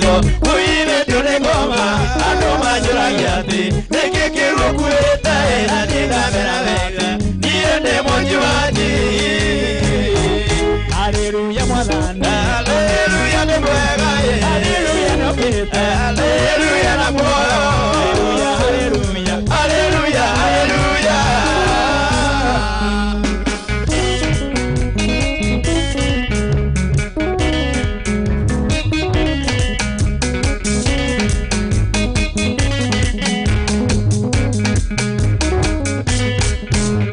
mĩrigo Kuirĩtio nĩ ngoma andũ manjũragia atĩ nĩkĩ kĩu ũkuĩte na niĩ ndamera wega niĩ ndĩ mũnyuanji. Haleluya mwathani, Haleluya nĩ mwega, haleluya nĩokĩte, haleluya na muoyo, haleluya, haleluya, haleluya, haleluya.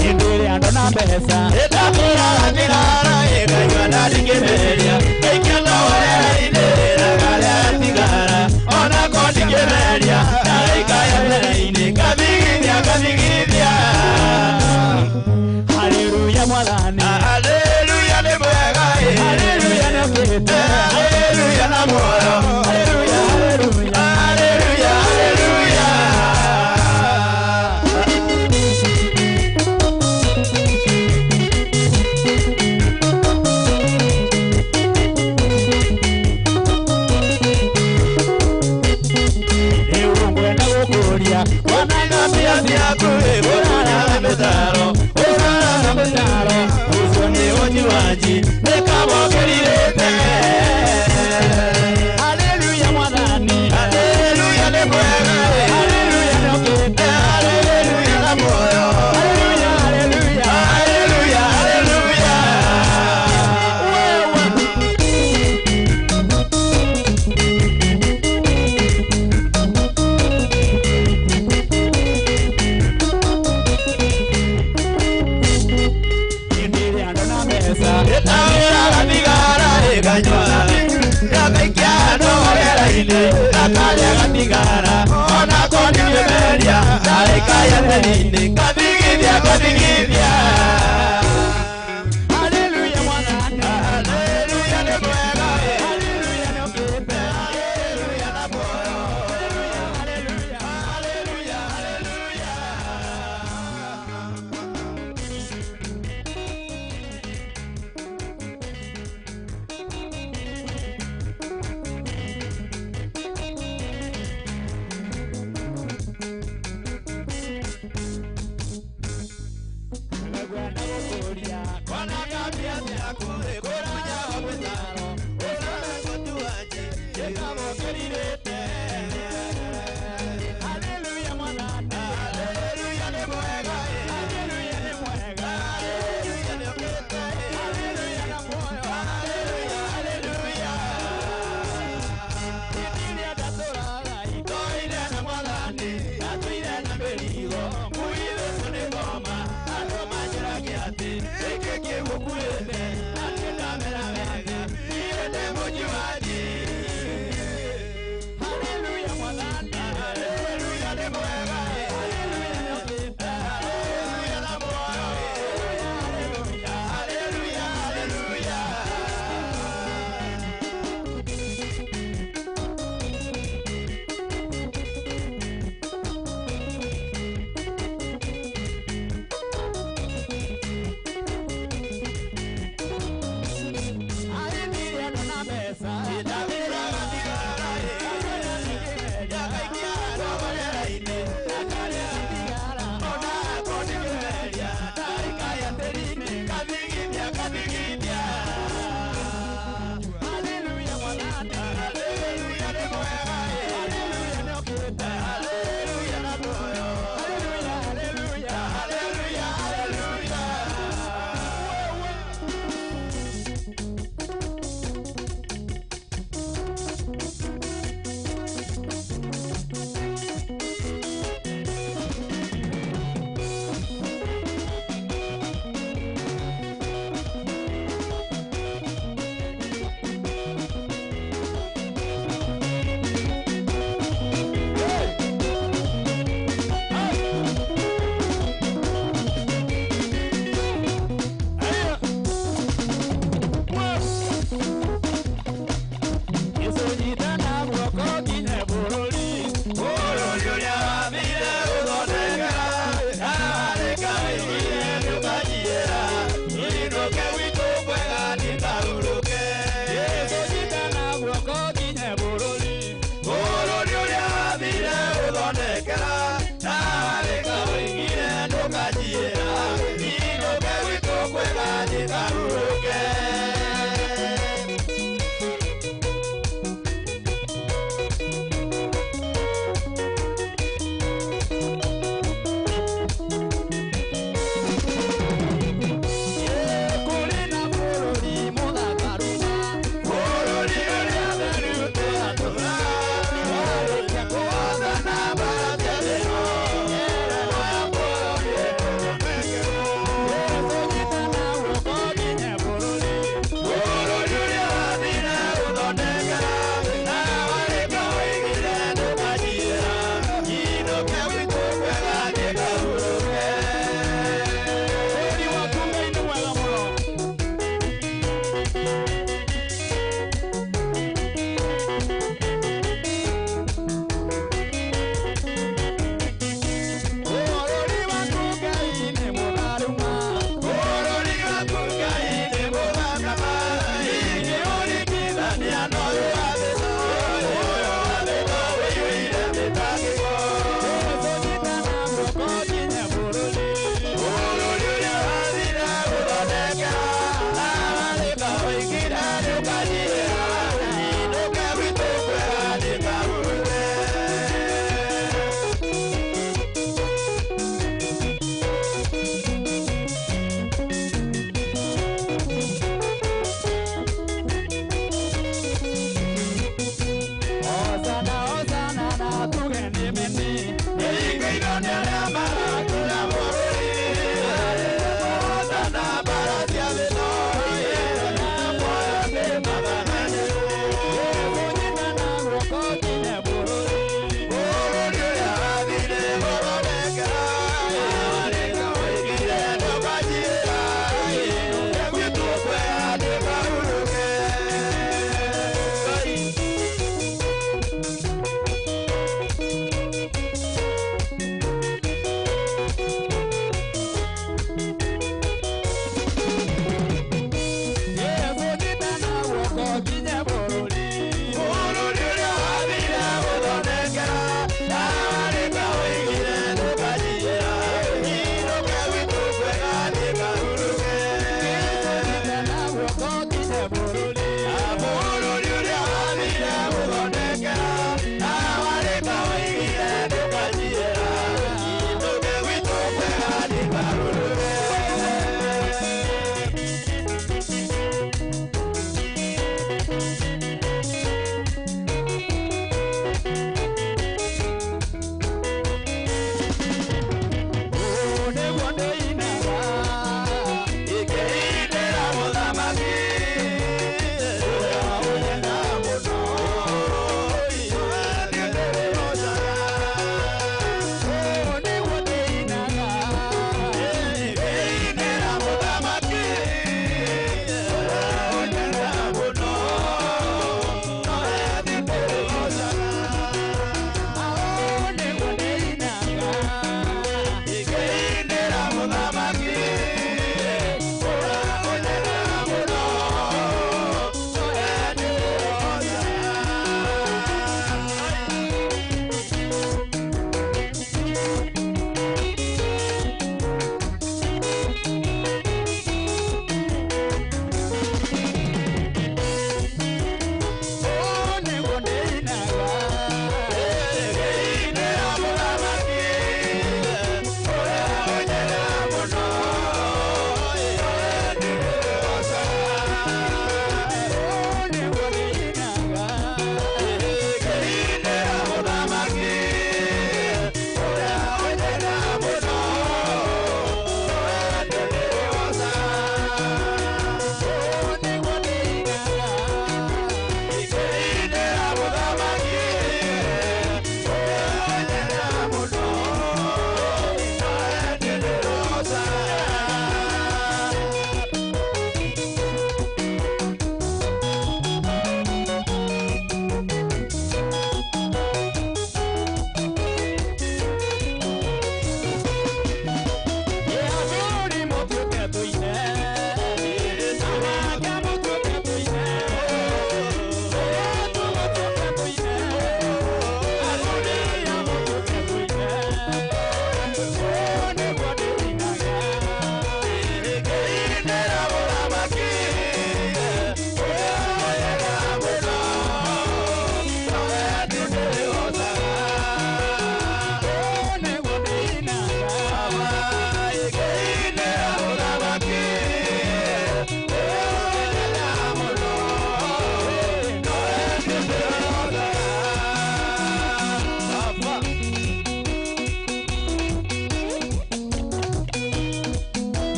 Hĩndĩ ĩrĩa ndona mbeca Ĩndamũraga thigara ĩnganyua na ndingĩmeria ngaikia ndorera-inĩ na ngarĩa thigara onako ndingĩmeria ndaraikaya mbere-inĩ ngathigithia ngathigithia. Haleluya mwathani, Haleluya nĩ mwega, haleluya nĩokĩte, haleluya na muoyo, haleluya, haleluya, haleluya, haleluya. Rĩu ngwenda gũkũria Wanaga mbia ciaku ũraraga mĩtaro, ũraraga mĩtaro, ũcio nĩ ũnyuanji nĩ kamokĩrirĩte. Haleluya mwathani, Haleluya nĩ mwega, haleluya nĩokĩte, haleluya na muoyo, haleluya, haleluya, haleluya, haleluya. Wewe hĩndĩ ĩrĩa ndona mbeca Ĩtagĩraga thigara ĩnganyua ngaikia ndorera-inĩ ngakarĩa gatigara onako ndingĩmeria ndarĩkaya theri-inĩ ngathigithia ngathigithia. Haleluya mwathani, Haleluya nĩ mwega, haleluya nĩokĩte, haleluya na muoyo, haleluya, haleluya, haleluya. Ngwenda gũkũria Wanaga mbia ciaku ĩkũrunyaga mĩtaro, ũragũtuanji ĩkamũkĩrirĩte. Haleluya mwathani, Haleluya nĩ mwega, haleluya nĩ mwega, haleluya nĩokĩte, haleluya na muoyo, haleluya, haleluya. Hĩndĩ ĩrĩa ndatũraga Tũire na mwathani, atũire na mĩrigo, kuirĩtwo nĩ ngoma, andũ manjĩragia atĩ nĩkĩ kĩu ũkuĩte, na niĩ ndamera wega, niĩ ndĩ mũnyuanji.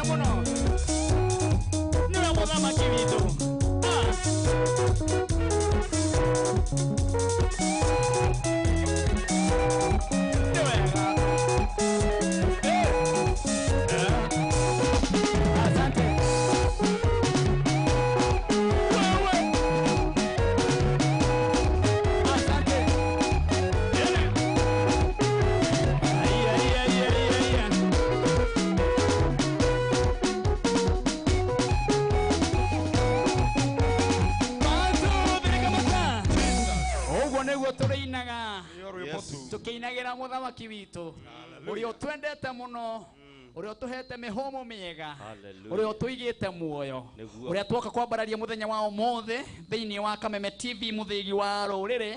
atwendete muno niwe muthamaki witũ. Nĩ wega. Asante. Wewe. Asante. Ai, ai, ai, ai, ai. Ũguo nĩguo tũrĩinaga tũkĩinagĩra mũthamaki witũ ũrĩa ũtwendete mũno, ũrĩa ũtũhete mĩhũmũ mĩega, ũrĩa ũtũigĩte muoyo, ũrĩa twoka kwambararia mũthenya wa ũmũthĩ thĩinĩ wa Kameme TV mũthĩgi wa rũrĩrĩ.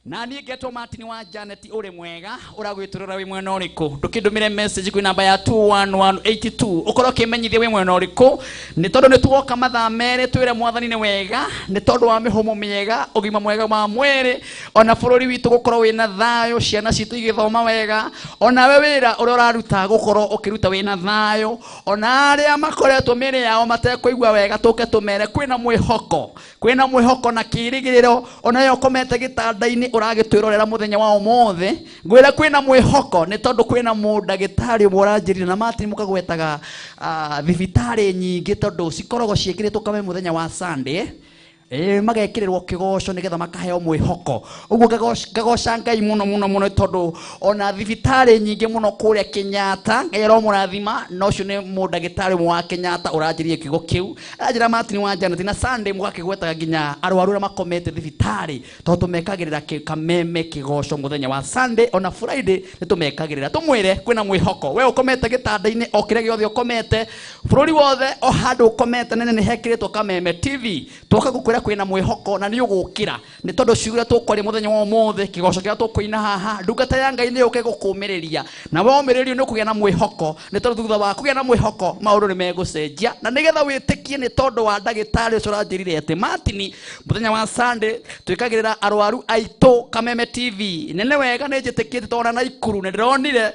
Na niĩ ngetwo Martin wa Janet ũrĩ mwega ũragwĩtũrũra wĩ mwena ũrĩkũ. Ndũkĩndũmĩre message kwĩ namba ya 21182 ũkorwo ũkĩmenyithia wĩ mwena ũrĩkũ, nĩ tondũ nĩ tuoka mathaa merĩ twĩre mwathani nĩ wega, nĩ tondũ wa mĩhũmũ mĩega, ũgima mwega wa mwĩrĩ, ona bũrũri witũ gũkorwo wĩna thayũ, ciana citũ igĩthoma wega, onawe wĩra ũrĩa ũraruta gũkorwo ũkĩruta wĩna thayũ, ona arĩa makoretwo mĩĩrĩ yao matekũigua wega tũke tũmere kwĩna mwĩhoko, kwĩna mwĩhoko na kĩĩrĩgĩrĩro. Onawe ũkomete gĩtanda-inĩ ũragĩtwĩrorera mũthenya wa ũmũthĩ, ngwĩra kwĩna mwĩhoko nĩ tondũ kwĩna mũndagĩtarĩ ũmwe ũranjĩrire na Martin mũkagwetaga thibitarĩ nyingĩ tondũ cikoragwo ciĩkĩrĩtwo kame mũthenya wa Sunday, magekĩrĩrwo kĩgoco nĩgetha makaheo mwĩhoko. Ũguo ngagoca Ngai mũno mũno mũno tondũ ona thibitarĩ nyingĩ mũno kũrĩa Kenyatta Ngai aromũrathima, na ũcio nĩ mũndagĩtarĩ ũmwe wa Kenyatta ũranjĩrire kiugo kĩu, aranjĩra Martin wa Janet na Sunday mũgakĩgwetaga nginya arwaru arĩa makomete thibitarĩ tondũ tũmekagĩrĩra Kameme kĩgoco mũthenya wa Sunday, ona Friday nĩ tũmekagĩrĩra tũmwĩre kwĩna mwĩhoko. We ũkomete gĩtanda-inĩ o kĩrĩa gĩothe ũkomete bũrũri wothe o handũ ũkomete nene nĩ hekĩrĩtwo Kameme TV, twoka gũkwĩra kwĩna mwĩhoko na nĩ ũgũkĩra nĩ tondũ ciugo iria tũkwaria mũthenya wa ũmũthĩ, kĩgoco kĩrĩa tũkũina haha, ndungata ya Ngai nĩ yũke gũkũmĩrĩria na womĩrĩrio nĩ ũkũgĩa na mwĩhoko, nĩ tondũ thutha wa kũgĩa na mwĩhoko maũndũ nĩ megũcenjia. Na nĩgetha wĩtĩkie nĩ tondũ wa ndagĩtarĩ ũcio ũranjĩrire atĩ Martin mũthenya wa Sunday twĩkagĩrĩra arwaru aitũ Kameme TV nene wega, nĩ njĩtĩkĩte tondũ ona Naikuru nĩ ndĩronire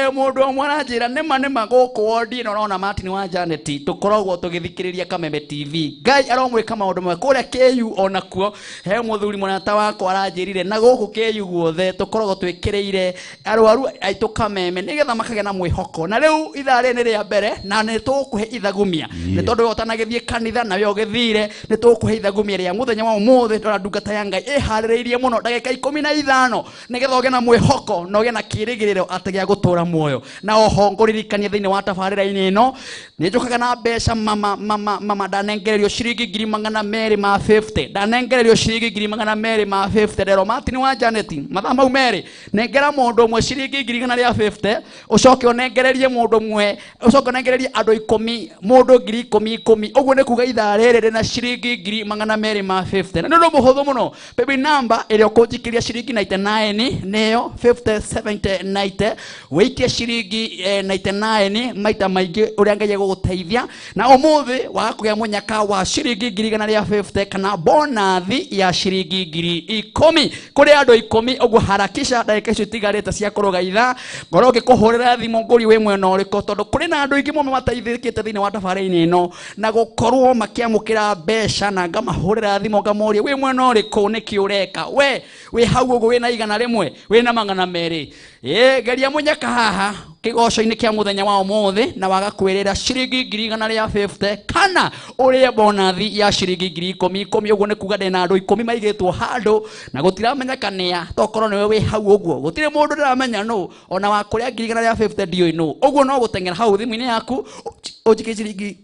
mũndũ ũmwe aranjĩra nĩma nĩma gũkũ wondi ĩno ũrona Martin wa Janet tũkoragwo tũgĩthikĩrĩria Kameme TV. Ngai aromwĩka maũndũ mega kũrĩa KU onakuo he mũthuri mũrata wakwa aranjĩrire na gũkũ KU guothe tũkoragwo twĩkĩrĩire arwaru aitũ Kameme nĩgetha makagĩa na mwĩhoko. Na rĩu ithaa rĩrĩ nĩ rĩa mbere na nĩ tũgũkũhe ithagumia nĩ tondũ we ũtanagĩthiĩ kanitha na we ũgĩthire, nĩ tũgũkũhe ithagumia rĩa mũthenya wa ũmũthĩ. Ndona ndungata ya Ngai ĩharĩrĩirie mũno ndagĩka 15 nĩgetha ũgĩe na mwĩhoko na ũgĩe na kĩĩrĩgĩrĩro atĩ gĩa gũtũra muoyo. Na oho ngũririkanie thĩinĩ wa tabarĩra-inĩ ĩno nĩ njũkaga na mbeca mama mama mama, ndanengererio ciringi 250,000, ndanengererio ciringi 250,000 rero Martin wa Janet mathaa mau merĩ nengera mũndũ ũmwe ciringi 150,000, ũcoke ũnengererie mũndũ ũmwe, ũcoke ũnengererie andũ 10 mũndũ 10,000 ũguo nĩ kuga ithaa rĩrĩ rĩna ciringi 250,000. Na nĩ ũndũ mũhũthũ mũno, paybill number ĩrĩa ũkũnjikĩria ciringi 99 nĩyo 50 70 90, wĩikie ciringi 99 maita maingĩ ũrĩa Ngai egũgũteithia, na ũmũthĩ waga kũgĩa mũnyaka wa ciringi 150,000 kana bonathi ya ciringi 10,000 kũrĩ andũ 10. Ũguo harakisha ndagĩka icio itigarĩte cia kũrũga ithaa, ngorwo ngĩkũhũrĩra thimũ ngũrie wĩ mwena ũrĩkũ, tondũ kũrĩ na andũ aingĩ mũno mateithĩkĩte thĩinĩ wa tabarĩra-inĩ ĩno na gũkorwo makĩamũkĩra mbeca, na ngamahũrĩra thimũ ngamoria wĩ mwena ũrĩkũ, nĩkĩ ũreka we wĩ hau ũguo wĩna 100 wĩna 200. Geria mũnyaka haha kĩgoco-inĩ kĩa mũthenya wa ũmũthĩ na waga kwĩrĩra ciringi 150,000 kana ũrĩe bonathi ya ciringi 10,000 10,000. Ũguo nĩ kuga ndĩna andũ 10 maigĩtwo handũ na gũtiramenyeka nĩa, tokorwo nĩwe wĩ hau ũguo gũtirĩ mũndũ ndĩramenya nũ, ona wa kũrĩa 150,000 ndiũĩ nũ. Ũguo no gũteng'era hau thimũ-inĩ yaku ũnjikie ciringi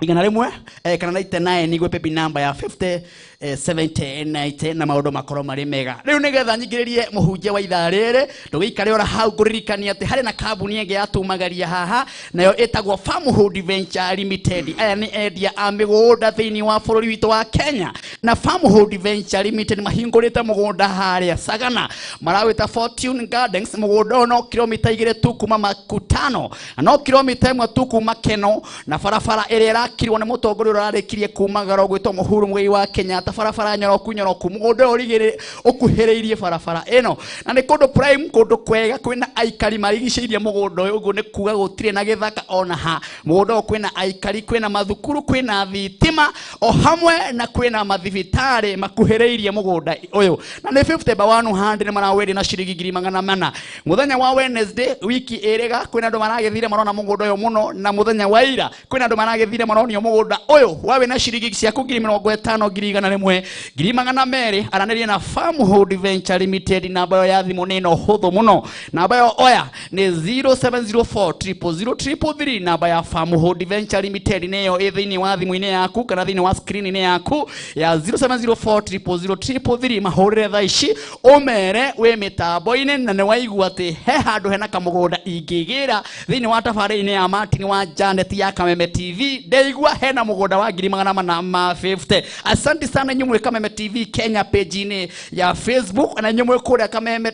100 kana 99 nĩguo paybill number ya 50 70 90 na maũndũ makorwo marĩ mega. Rĩu nĩgetha nyingĩrĩrie mũhunjia wa ithaa rĩrĩ, ndũgĩikare ora hau, ngũririkania atĩ harĩ na kambuni ĩngĩ yatumagaria haha nayo ĩtagwo Farmhood Venture Limited. Aya nĩ endia a mĩgũnda thĩinĩ wa bũrũri witũ wa Kenya, na Farmhood Venture Limited mahingũrĩte mũgũnda harĩa Sagana marawĩta Fortune Gardens. Mũgũnda ũyũ no kilomita 2 tu kuma Makutano na no kilomita 1 tu kuma Keno, na barabara ĩrĩa ĩrakirwo nĩ mũtongoria ũrĩa ũrarĩkirie kuma Garo gwĩtwo Uhuru Muigai wa Kenyatta, ta barabara nyoroku nyoroku mũgũnda ũyũ ũkuhĩrĩirie barabara ĩno na nĩ kũndũ prime kũndũ kwega kwĩna aikari marigicĩirie mũgũnda ũyũ ũguo nĩ kuga gũtirĩ na gĩthaka ona ha mũgũnda ũyũ kwĩna aikari kwĩna mathukuru kwĩna thitima o hamwe na kwĩna mathibitarĩ makuhĩrĩirie mũgũnda ũyũ na nĩ 50 by 100 nĩ marawendia na ciringi 400. Mũthenya wa Wednesday wiki ĩrĩga kwĩna andũ maragĩthire marona mũgũnda ũyũ mũno na mũthenya wa ira kwĩna andũ maragĩthire maronio mũgũnda ũyũ wawe na ciringi ciaku 50,000 100,000 200,000. Aranĩria na Farmhold Venture Limited namba ya thimũ nĩ ĩno hũthũ mũno namba yo oya nĩ 0704 000 333 namba ya Farmhold Venture Limited nĩyo ĩ thĩinĩ wa thimũ-inĩ yaku kana thĩinĩ wa screen-inĩ yaku ya 0704 000 333 mahũrĩre thaa ici ũmere wĩ mĩtambo-inĩ na nĩ waigua atĩ he handũ hena kamũgũnda ingĩgĩra thĩinĩ wa tabarĩra-inĩ ya Martin wa Janet ya Kameme TV ndeigua hena mũgũnda wa 450. Asante sana inyuĩ mwĩ Kameme TV Kenya page-inĩ ya Facebook na inyuĩ mwĩ kũrĩa Kameme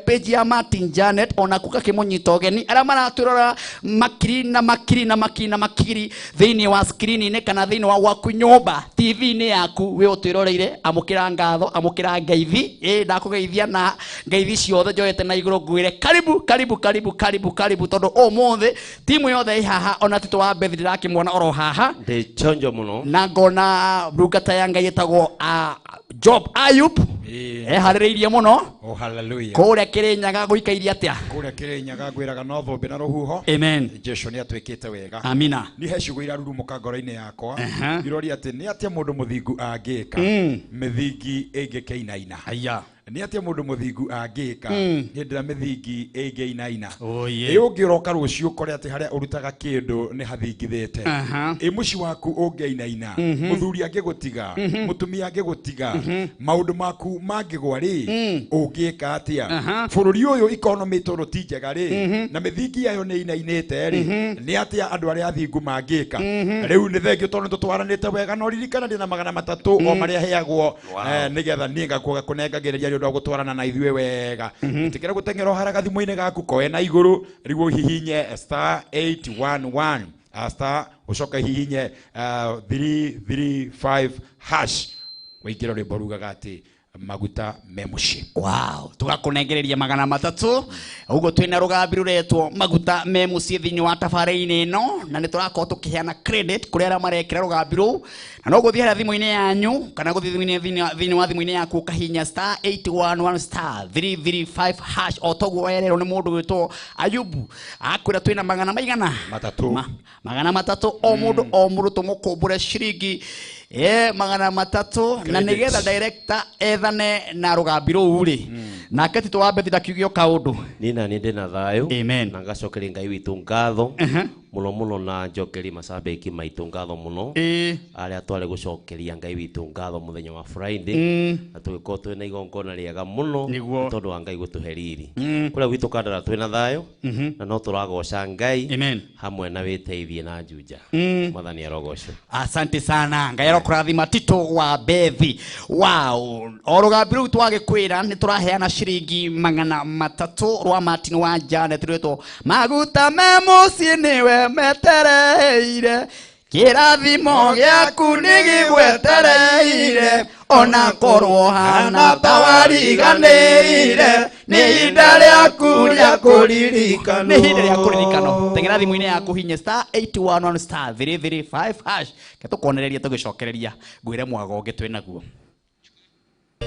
page ya Martin Janet ona kuka kĩmũnyita ũgeni arĩa maratwĩrora makiri na makiri na makiri na makiri thĩinĩ wa screen-inĩ kana thĩinĩ wa gwaku nyũmba TV-inĩ yaku wĩ ũtwĩroreire amũkĩra ngatho amũkĩra ngeithi ndakũgeithia na ngeithi ciothe njoete na igũrũ ngwĩre karibu karibu karibu karibu karibu tondũ ũmũthĩ timu yothe ĩ haha ona Tito wa Bethi ndĩrakĩmuona oro haha ndĩ chonjo mũno na ngona ndungata ya Ngai ĩtagwo Job Ayub eharĩrĩirie mũno. Oh hallelujah. Kũrĩa Kĩrĩnyaga gũikairie atĩa? Kũrĩa Kĩrĩnyaga ngwĩraga no thũmbĩ na rũhuho. Amen. Jesu nĩ atuĩkĩte wega. Amina. Nĩ he ciugo irarurumũka ngoro-inĩ yakwa iroria atĩ nĩ atĩa mũndũ mũthingu angĩka mĩthingi ĩngĩkĩinaina. Aya. Nĩ atĩa mũndũ mũthingu angĩka hĩndĩ ĩrĩa mĩthingi ĩngĩinaina. Ĩ ũngĩroka rũciũ ũkore atĩ harĩa ũrutaga kĩndũ nĩ hathingithĩte. Ĩ mũciĩ waku ũngĩinaina, mũthuri angĩgũtiga, mũtumia angĩgũtiga, maũndũ maku mangĩgwa rĩ, ũngĩka atĩa? Bũrũri ũyũ economy tondũ ti njega rĩ, na mĩthingi yayo nĩ ĩinainĩte rĩ, nĩ atĩa andũ arĩa athingu mangĩka? Rĩu nĩ thengio tondũ nĩtũtwaranĩte wega no ririkana ndĩ na 300 o marĩa heagwo nĩgetha niĩ ngakuaga kũnengagĩrĩria nĩ ũndũ wa gũtwarana na ithuĩ wega. Ĩtĩkĩra gũteng'era ũharaga thimũ-inĩ gaku koe na igũrũ rĩu ũhihinye star 811 star ũcoke hihinye 335 hash wĩingĩre rwĩmbo rugaga atĩ maguta me mũciĩ. Wow, tũgakũnengereria 300 ũguo twĩna rũgambi rũretwo maguta me mũciĩ thĩinĩ wa tabarĩra-inĩ ĩno na nĩ tũrakorwo tũkĩheana credit kũrĩ arĩa marekĩra rũgambi rũu na no gũthiĩ harĩa thimũ-inĩ yanyu kana gũthiĩ thĩinĩ wa thimũ-inĩ yaku ũkahihinya star 811 star 335 hash o toguo wererwo nĩ mũndũ gwĩtwo Ayubu akwĩra twĩna magana maigana matatũ 300 o mũndũ o mũndũ tũmũkũmbũre ciringi 300 na nĩgetha director ethane na rũgambi rũu rĩ nake Tito wa Bethi ndakiugio kaũndũ. Niĩ na niĩ ndĩna thayũ. Amen. Na ngacokeria Ngai witũ ngatho mũno mũno na njokerie macambĩki maitũ ngatho mũno arĩa twarĩ gũcokeria Ngai witũ ngatho mũthenya wa Friday na tũgĩkorwo twĩna igongona rĩega mũno tondũ wa Ngai gũtũhe riri kũrĩa gwitũ Kandara twĩna thayũ na no tũragoca Ngai hamwe na wĩteithie na Juja. Mwathani arogocwo. Asante sana. Ngai arokũrathima Tito wa Bethi. Wow. O rũgambi rũu twagĩkwĩra nĩ tũraheana ciringi 300 rwa Martin wa Janet rwĩtwo maguta me mũciĩ nĩwe metereire kĩrathimo gĩaku nĩ gĩgwetereire ona korwo hana ta wariganĩire nĩ ihinda rĩaku rĩa kũririkano. Nĩ ihinda rĩa kũririkano. Teng'era thimũ-inĩ yaku hinya star 811 star 335 hash ke tũkonereria tũgĩcokereria ngwĩre mwago ũngĩ twĩ naguo.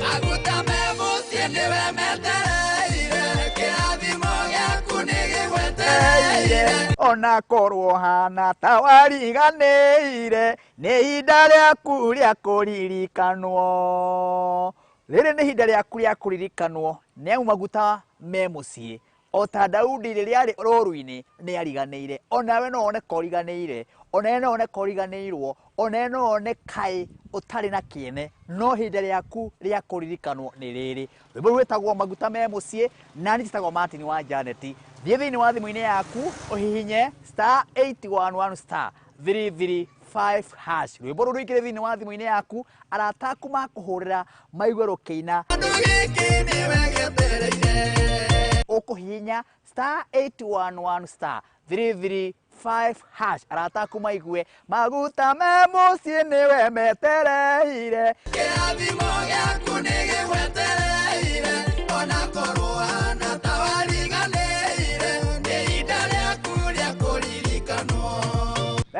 Maguta me mũciĩ nĩwe metereire kĩrathimo gĩaku nĩ gĩgwetereire ona korwo hana ta wariganĩire nĩ ihinda rĩaku rĩa kũririkanwo. Rĩrĩ nĩ ihinda rĩaku rĩa kũririkanwo nĩ amu maguta me mũciĩ o ta Daudi rĩrĩa arĩ rũru-inĩ nĩ ariganĩire onawe no wone ka ũriganĩire onawe no wone ka ũriganĩirwo onawe no wone kaĩ ũtarĩ na kĩene no ihinda rĩaku rĩa kũririkanwo nĩ rĩrĩ. Rwĩmbo rũu rwĩtagwo maguta me mũciĩ na niĩ njĩtagwo Martin wa Janet. Thiĩ thĩinĩ wa thimũ-inĩ yaku ũhihinye star 811 star 335 hash rwĩmbo rũu rũingĩre thĩinĩ wa thimũ-inĩ yaku arata aku makũhũrĩra maigue rũkĩina ũkũhihinya star 811 star 335 5 hash. Arata aku maigue maguta me mũciĩ nĩwe metereire. Kĩrathimo gĩaku nĩ gĩgwetereire, ona korwo hana ta wariganĩire, nĩ ihinda rĩaku rĩa kũririkanwo.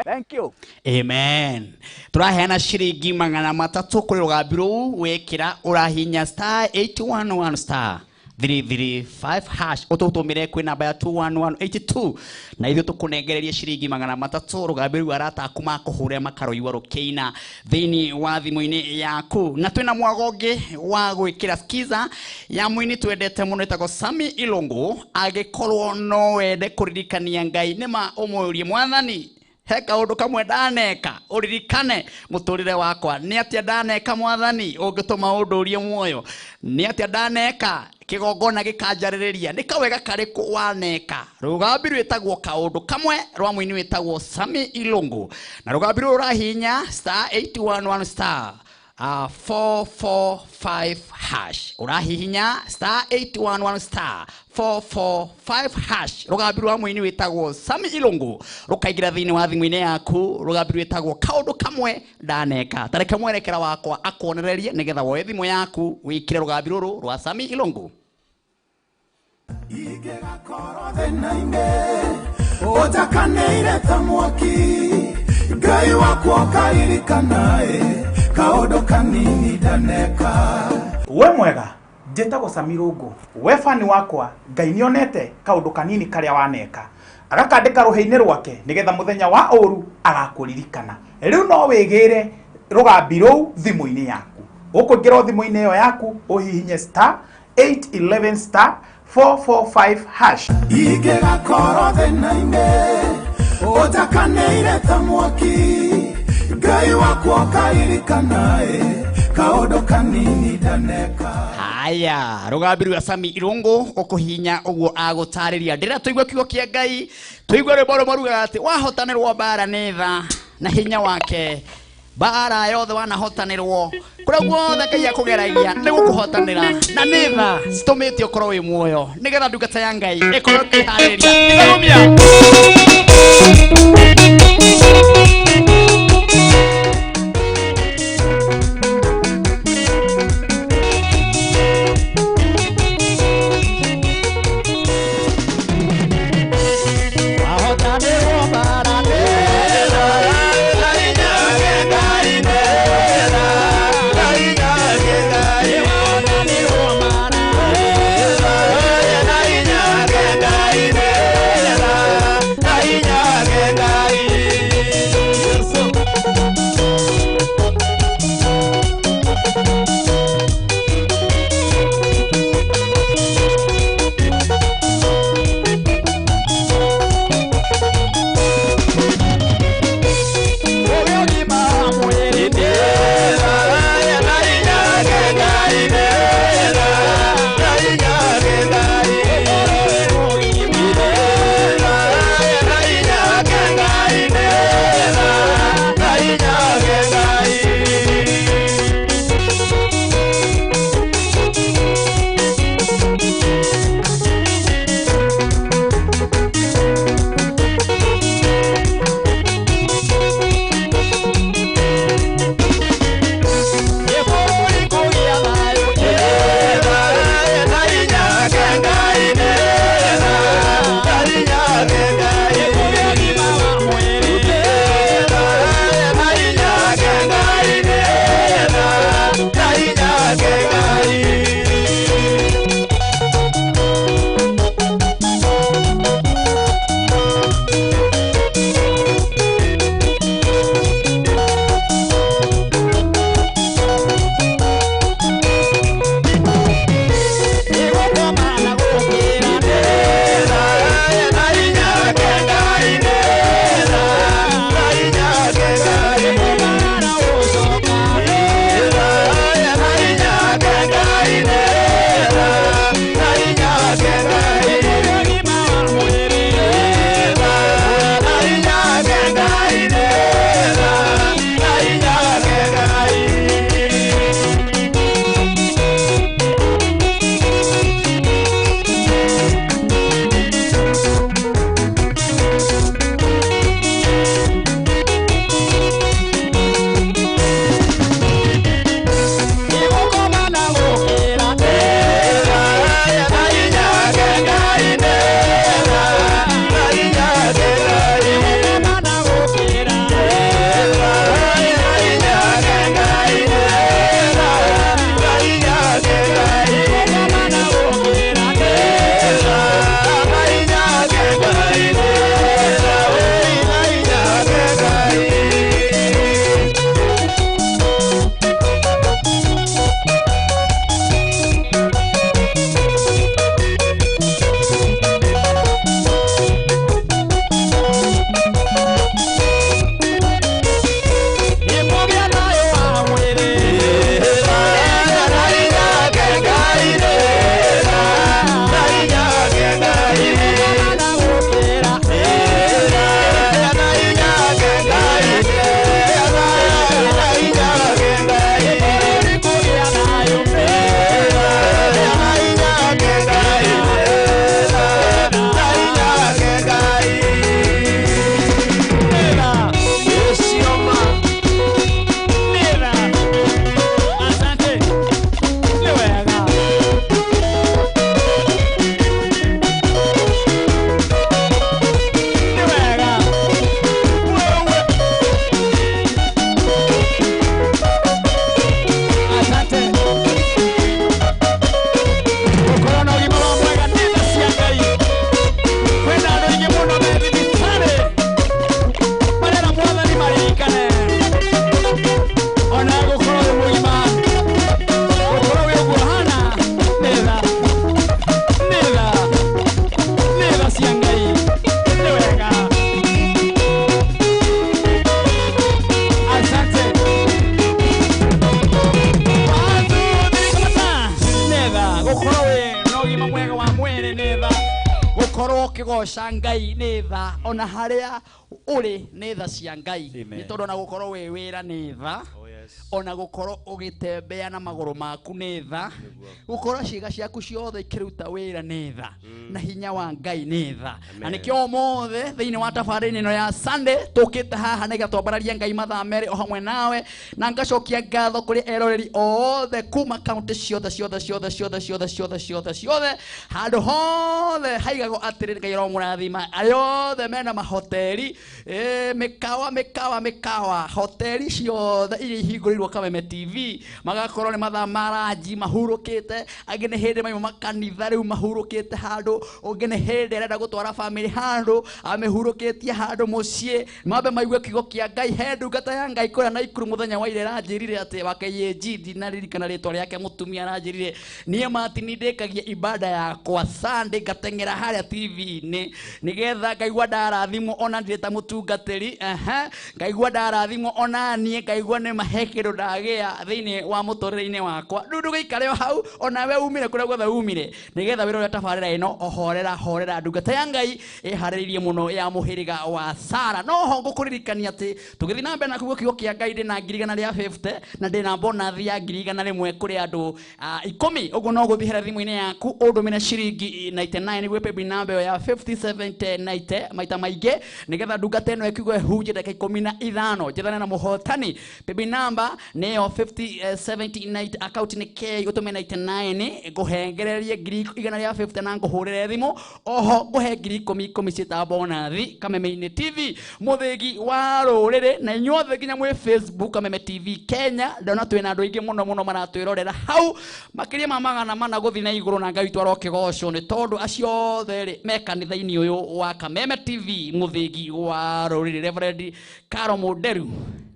Thank you. Amen. Tũraheana ciringi 300 kũrĩ rũgambi rũu wĩkĩra ũrahinya star 811 star 335 hash ũtũtũmĩre kwĩ namba ya 21182 na ithuĩ tũkũnengererie ciringi 300 rũgambi rũu arata aku makũhũre makaroigua rũkĩina thĩinĩ wa thimũ-inĩ yaku. Na twĩna mwago ũngĩ wa gwĩkĩra skiza ya mũini twendete mũno ĩtagwo Sami Ilungu. Angĩkorwo no wende kũririkania Ngai nĩma ũmũrie mwathani he kaũndũ kamwe ndaneka ũririkane mũtũrĩre wakwa, nĩ atĩa ndaneka mwathani ũngĩtũma ũndũrie muoyo, nĩ atĩa ndaneka kĩgongona gĩkanjarĩrĩria, nĩ kawega karĩkũ waneka. Rũgambi rwĩtagwo kaũndũ kamwe rwa mũini wĩtagwo Sami Ilungu, na rũgambi rũrũ rũrahinya star 811 star 445 hash. Ũrahihinya star 811 star 445 hash. Rũgambi rwa mũini wĩtagwo Sami Ilungu rũkaingĩra thĩinĩ wa thimũ-inĩ yaku. Rũgambi rwĩtagwo kaũndũ kamwe ndaneka. Tareke mwerekera wakwa akuonererie nĩgetha woe thimũ yaku wĩkĩre rũgambi rũrũ rwa Sami Ilungu. Ingĩgakorwo thĩna-inĩ ũnjakanĩire ta mwaki, Ngai wakwa ũkaririkanaĩ kaũndũ kanini ndaneka. We mwega, njĩtagwo Sami Irũngũ. We fani wakwa, Ngai nĩonete kaũndũ kanini karĩa waneka, agakandĩka rũhĩ-inĩ rwake nĩgetha mũthenya wa ũru agakũririkana. Rĩu no wĩgĩre rũgambi rũu thimũ-inĩ yaku. Ũkũingĩra thimũ-inĩ ĩyo yaku ũhihinye star 811 star 445 hash. Ingĩgakorwo thĩna-inĩ ũnjakanĩire ta mwaki, Ngai wakwa ũkaririkanaĩ kaũndũ kanini ndaneka. Haya, rũgambi rwa Sami Irũngũ ũkũhinya ũguo agũtarĩria. Ndĩrenda tũigue kiugo kĩa Ngai, tũigue rwĩmbo rũmwe rugaga atĩ wahotanĩrwo mbara nĩ tha na hinya wake, mbara yothe wanahotanĩrwo kũrĩa guothe Ngai akũgeragia nĩ gũkũhotanĩra, na nĩ tha citũmĩte ũkorwo wĩ muoyo nĩgetha ndungata ya Ngai ĩkorwo ĩkĩharĩria. Ĩkarũmia. Ũkĩgoca Ngai nĩ tha, ona harĩa ũrĩ nĩ tha cia Ngai. Amen. Nĩ tondũ ona gũkorwo wĩ wĩra nĩ tha, Oh, yes. ona gũkorwo ũgĩtembea na magũrũ maku nĩ tha, gũkorwo ciĩga ciaku ciothe ikĩruta wĩra nĩ tha, na hinya wa Ngai nĩ tha. Na Amen. nĩkĩo ũmũthĩ thĩinĩ wa tabarĩra ĩno ya Sunday tũkĩte haha nĩgetha twambararie Ngai mathaa merĩ o hamwe nawe, na ngacokia ngatho kũrĩ eroreri othe kuma kaunti ciothe ciothe ciothe ciothe ciothe ciothe ciothe ciothe, handũ hothe haigagwo atĩrĩ Ngai aromũrathima arĩa othe mena mahoteri, mĩkawa mĩkawa mĩkawa, hoteri ciothe iria ihingũrĩirwo Kameme TV, magakorwo nĩ mathaa ma ranji mahurũkĩte, angĩ nĩ hĩndĩ maima makanitha rĩu mahurũkĩte handũ, ũngĩ nĩ hĩndĩ arenda gũtwara bamĩrĩ handũ amĩhurũkĩtie handũ mũciĩ, mambe maigue kiugo kĩa Ngai. He ndungata ya Ngai kũrĩa Naikuru mũthenya wa ira ĩranjĩrire atĩ wa KAG, ndinaririkana rĩtwa rĩake, mũtumia aranjĩrire niĩ Martin ndĩkagia ibada yakwa Sunday ngateng'era harĩa TV-inĩ nĩgetha ngaigua ndarathimwo ona ndirĩ ta mũtungatĩri, ngaigua ndarathimwo ona niĩ ngaigua nĩ mahe kĩndũ ndagĩa thĩinĩ wa mũtũrĩre-inĩ wakwa. Rĩu ndũgĩikare o hau ona we umire kũrĩa guothe umire, nĩgetha wĩrore tabarĩra ĩno ohorera horera ndungata ya Ngai ĩharĩrĩirie mũno ya mũhĩrĩga wa Sara. No ho ngũkũririkania atĩ tũgĩthiĩ na mbere na kiugo kiugo kĩa Ngai ndĩna ngiri igana rĩa 50 na ndĩna bonathi ya ngiri igana rĩmwe kũrĩ andũ 10. Ũguo no gũthiĩ harĩa thimũ-inĩ yaku ũndũmĩre ciringi 99 nĩguo paybill namba ĩyo ya 507090 maita maingĩ, nĩgetha ndungata ĩno ĩkiugo ĩhunjie ndagĩka 15 njethane na mũhotani. Paybill namba nĩyo 507090, account nĩ K, ũtũme 99 ngũhengererie ngiri igana rĩa 50 na ngũhũrĩre thimũ. Oho ngũhe ngiri ikũmi ikũmi ciĩta bonathi Kameme-inĩ TV, mũthĩgi wa rũrĩrĩ, na inyuothe nginya mwĩ Facebook Kameme TV Kenya. Ndona twĩna andũ aingĩ mũno mũno maratwĩrorera hau, makĩria ma 400 gũthiĩ na igũrũ, na Ngai witũ arokĩgocwo nĩ tondũ acio othe rĩ me kanitha-inĩ ũyũ wa Kameme TV, mũthĩgi wa rũrĩrĩ. Reverend Caro Mũnderu.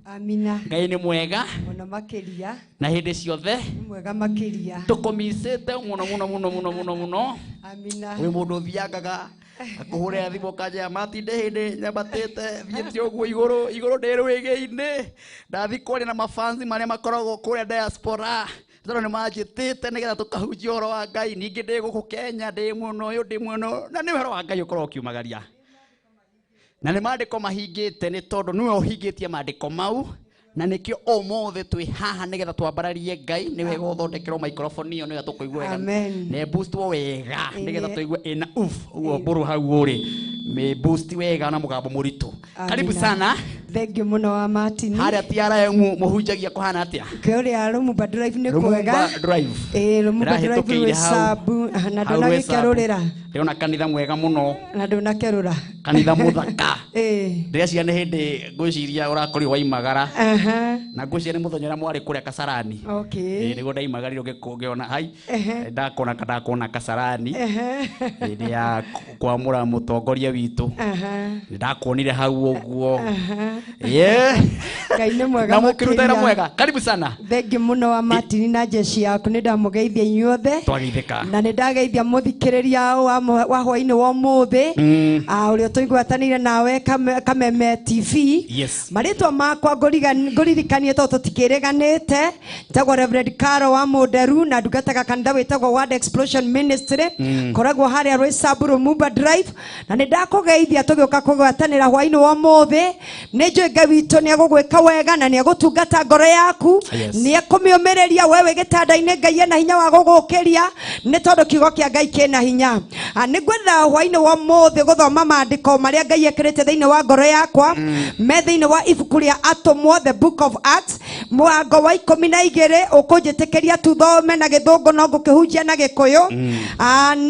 Amina. Ngai nĩ mwega mũno makĩria, na hĩndĩ ciothe nĩ mwega makĩria, tũkũmicĩte mũno mũno mũno mũno mũno mũno. Amina. Wĩ mũndũ ũthiangaga akũhũrĩra thimũ ũkanjĩra Martin ndĩ hĩndĩ nyambatĩte thiĩte ũguo igũrũ igũrũ ndĩ rwĩgĩ-inĩ, ndathiĩ kwaria na mafansi marĩa makoragwo kũrĩa diaspora tondũ nĩ manjĩtĩte nĩgetha tũkahunjia ũhoro wa Ngai. Ningĩ ndĩ gũkũ Kenya, ndĩ mwena ũyũ, ndĩ mwena ũyũ, na nĩ ũhoro wa Ngai ũkoragwo ũkiumagaria, na nĩ maandĩko mahingĩte nĩ tondũ nĩwe ũhingĩtie maandĩko mau, na nĩkĩo ũmũthĩ twĩ haha nĩgetha twambararie Ngai. Nĩ wega ũthondekerwo microphone ĩyo nĩgetha tũkũigua wega. Amen. Na ĩboostwo wega nĩgetha Ĩĩ. tũigue ĩna uf ũguo mbũrũ hau ũrĩ mĩboost wega na mũgambo mũritũ. Karibu Amina. sana. Thank you mũno wa Martin. Harĩa TRM mũhunjagia kũhana atĩa? Kũrĩa Lumumba Drive nĩ Lumumba kwega. Drive. Ĩĩ, Lumumba Drive Ndĩrahĩtũkĩire rwĩ hau. Sabu, na Hau rwĩ Sabu. ndũnagĩkerũrĩra. Ndĩrona kanitha mwega mũno, Na ndũnakerũra. kanitha mũthaka. Ĩĩ. Ndĩreciria nĩ hĩndĩ ngwĩciria ũrakorirwo waimagara. Aha. Na ngwĩciria nĩ mũthenya ũrĩa mwarĩ kũrĩa Kasarani. Okay. Ĩĩ, nĩguo ndaimagarire ngĩona hai Ehe. ndakona Kasarani Ehe. hĩndĩ ya kwamũra mũtongoria witũ. Aha. Ndakuonire hau ũguo. Aha. Yeah. Ngai nĩ mwega Na mũkĩruta wĩra makĩria. mwega. Karibu sana. Thank you mũno wa Martin na jeshi yaku, nĩ ndamũgeithia inyuothe. Twageithĩka. Na nĩ ndageithia mũthikĩrĩria wa hwainĩ wa ũmũthĩ, ũrĩa tũigwatanĩire nawe Kameme TV. Yes. Marĩtwa makwa ngũririkanie tondũ tũtikĩrĩganĩte, njagwo Reverend Caro wa Mũnderu na ndungataga kanitha wĩtagwo Word Explosion Ministry, koragwo harĩa Roysambu Lumumba Drive, na nĩ ndakũgeithia tũgĩũka kũgwatanĩra hwainĩ wa ũmũthĩ. Nĩ njũĩ Ngai witũ nĩ egũgwĩka wega na nĩ egũtungata ngoro yaku, Yes. nĩ ekũmĩũmĩrĩria we wĩ gĩtanda-inĩ. Ngai ena hinya wa gũgũkĩria nĩ tondũ kiugo kĩa Ngai kĩna hinya. Nĩ ngwenda hwainĩ wa ũmũthĩ gũthoma maandĩko marĩa Ngai ekĩrĩte thĩinĩ wa ngoro yakwa, me thĩinĩ wa ibuku rĩa Atũmwo, the book of Acts, mũrango wa 12. Ũkũnjĩtĩkĩria tuthome na gĩthũngũ no ngũkĩhunjia na gĩkũyũ.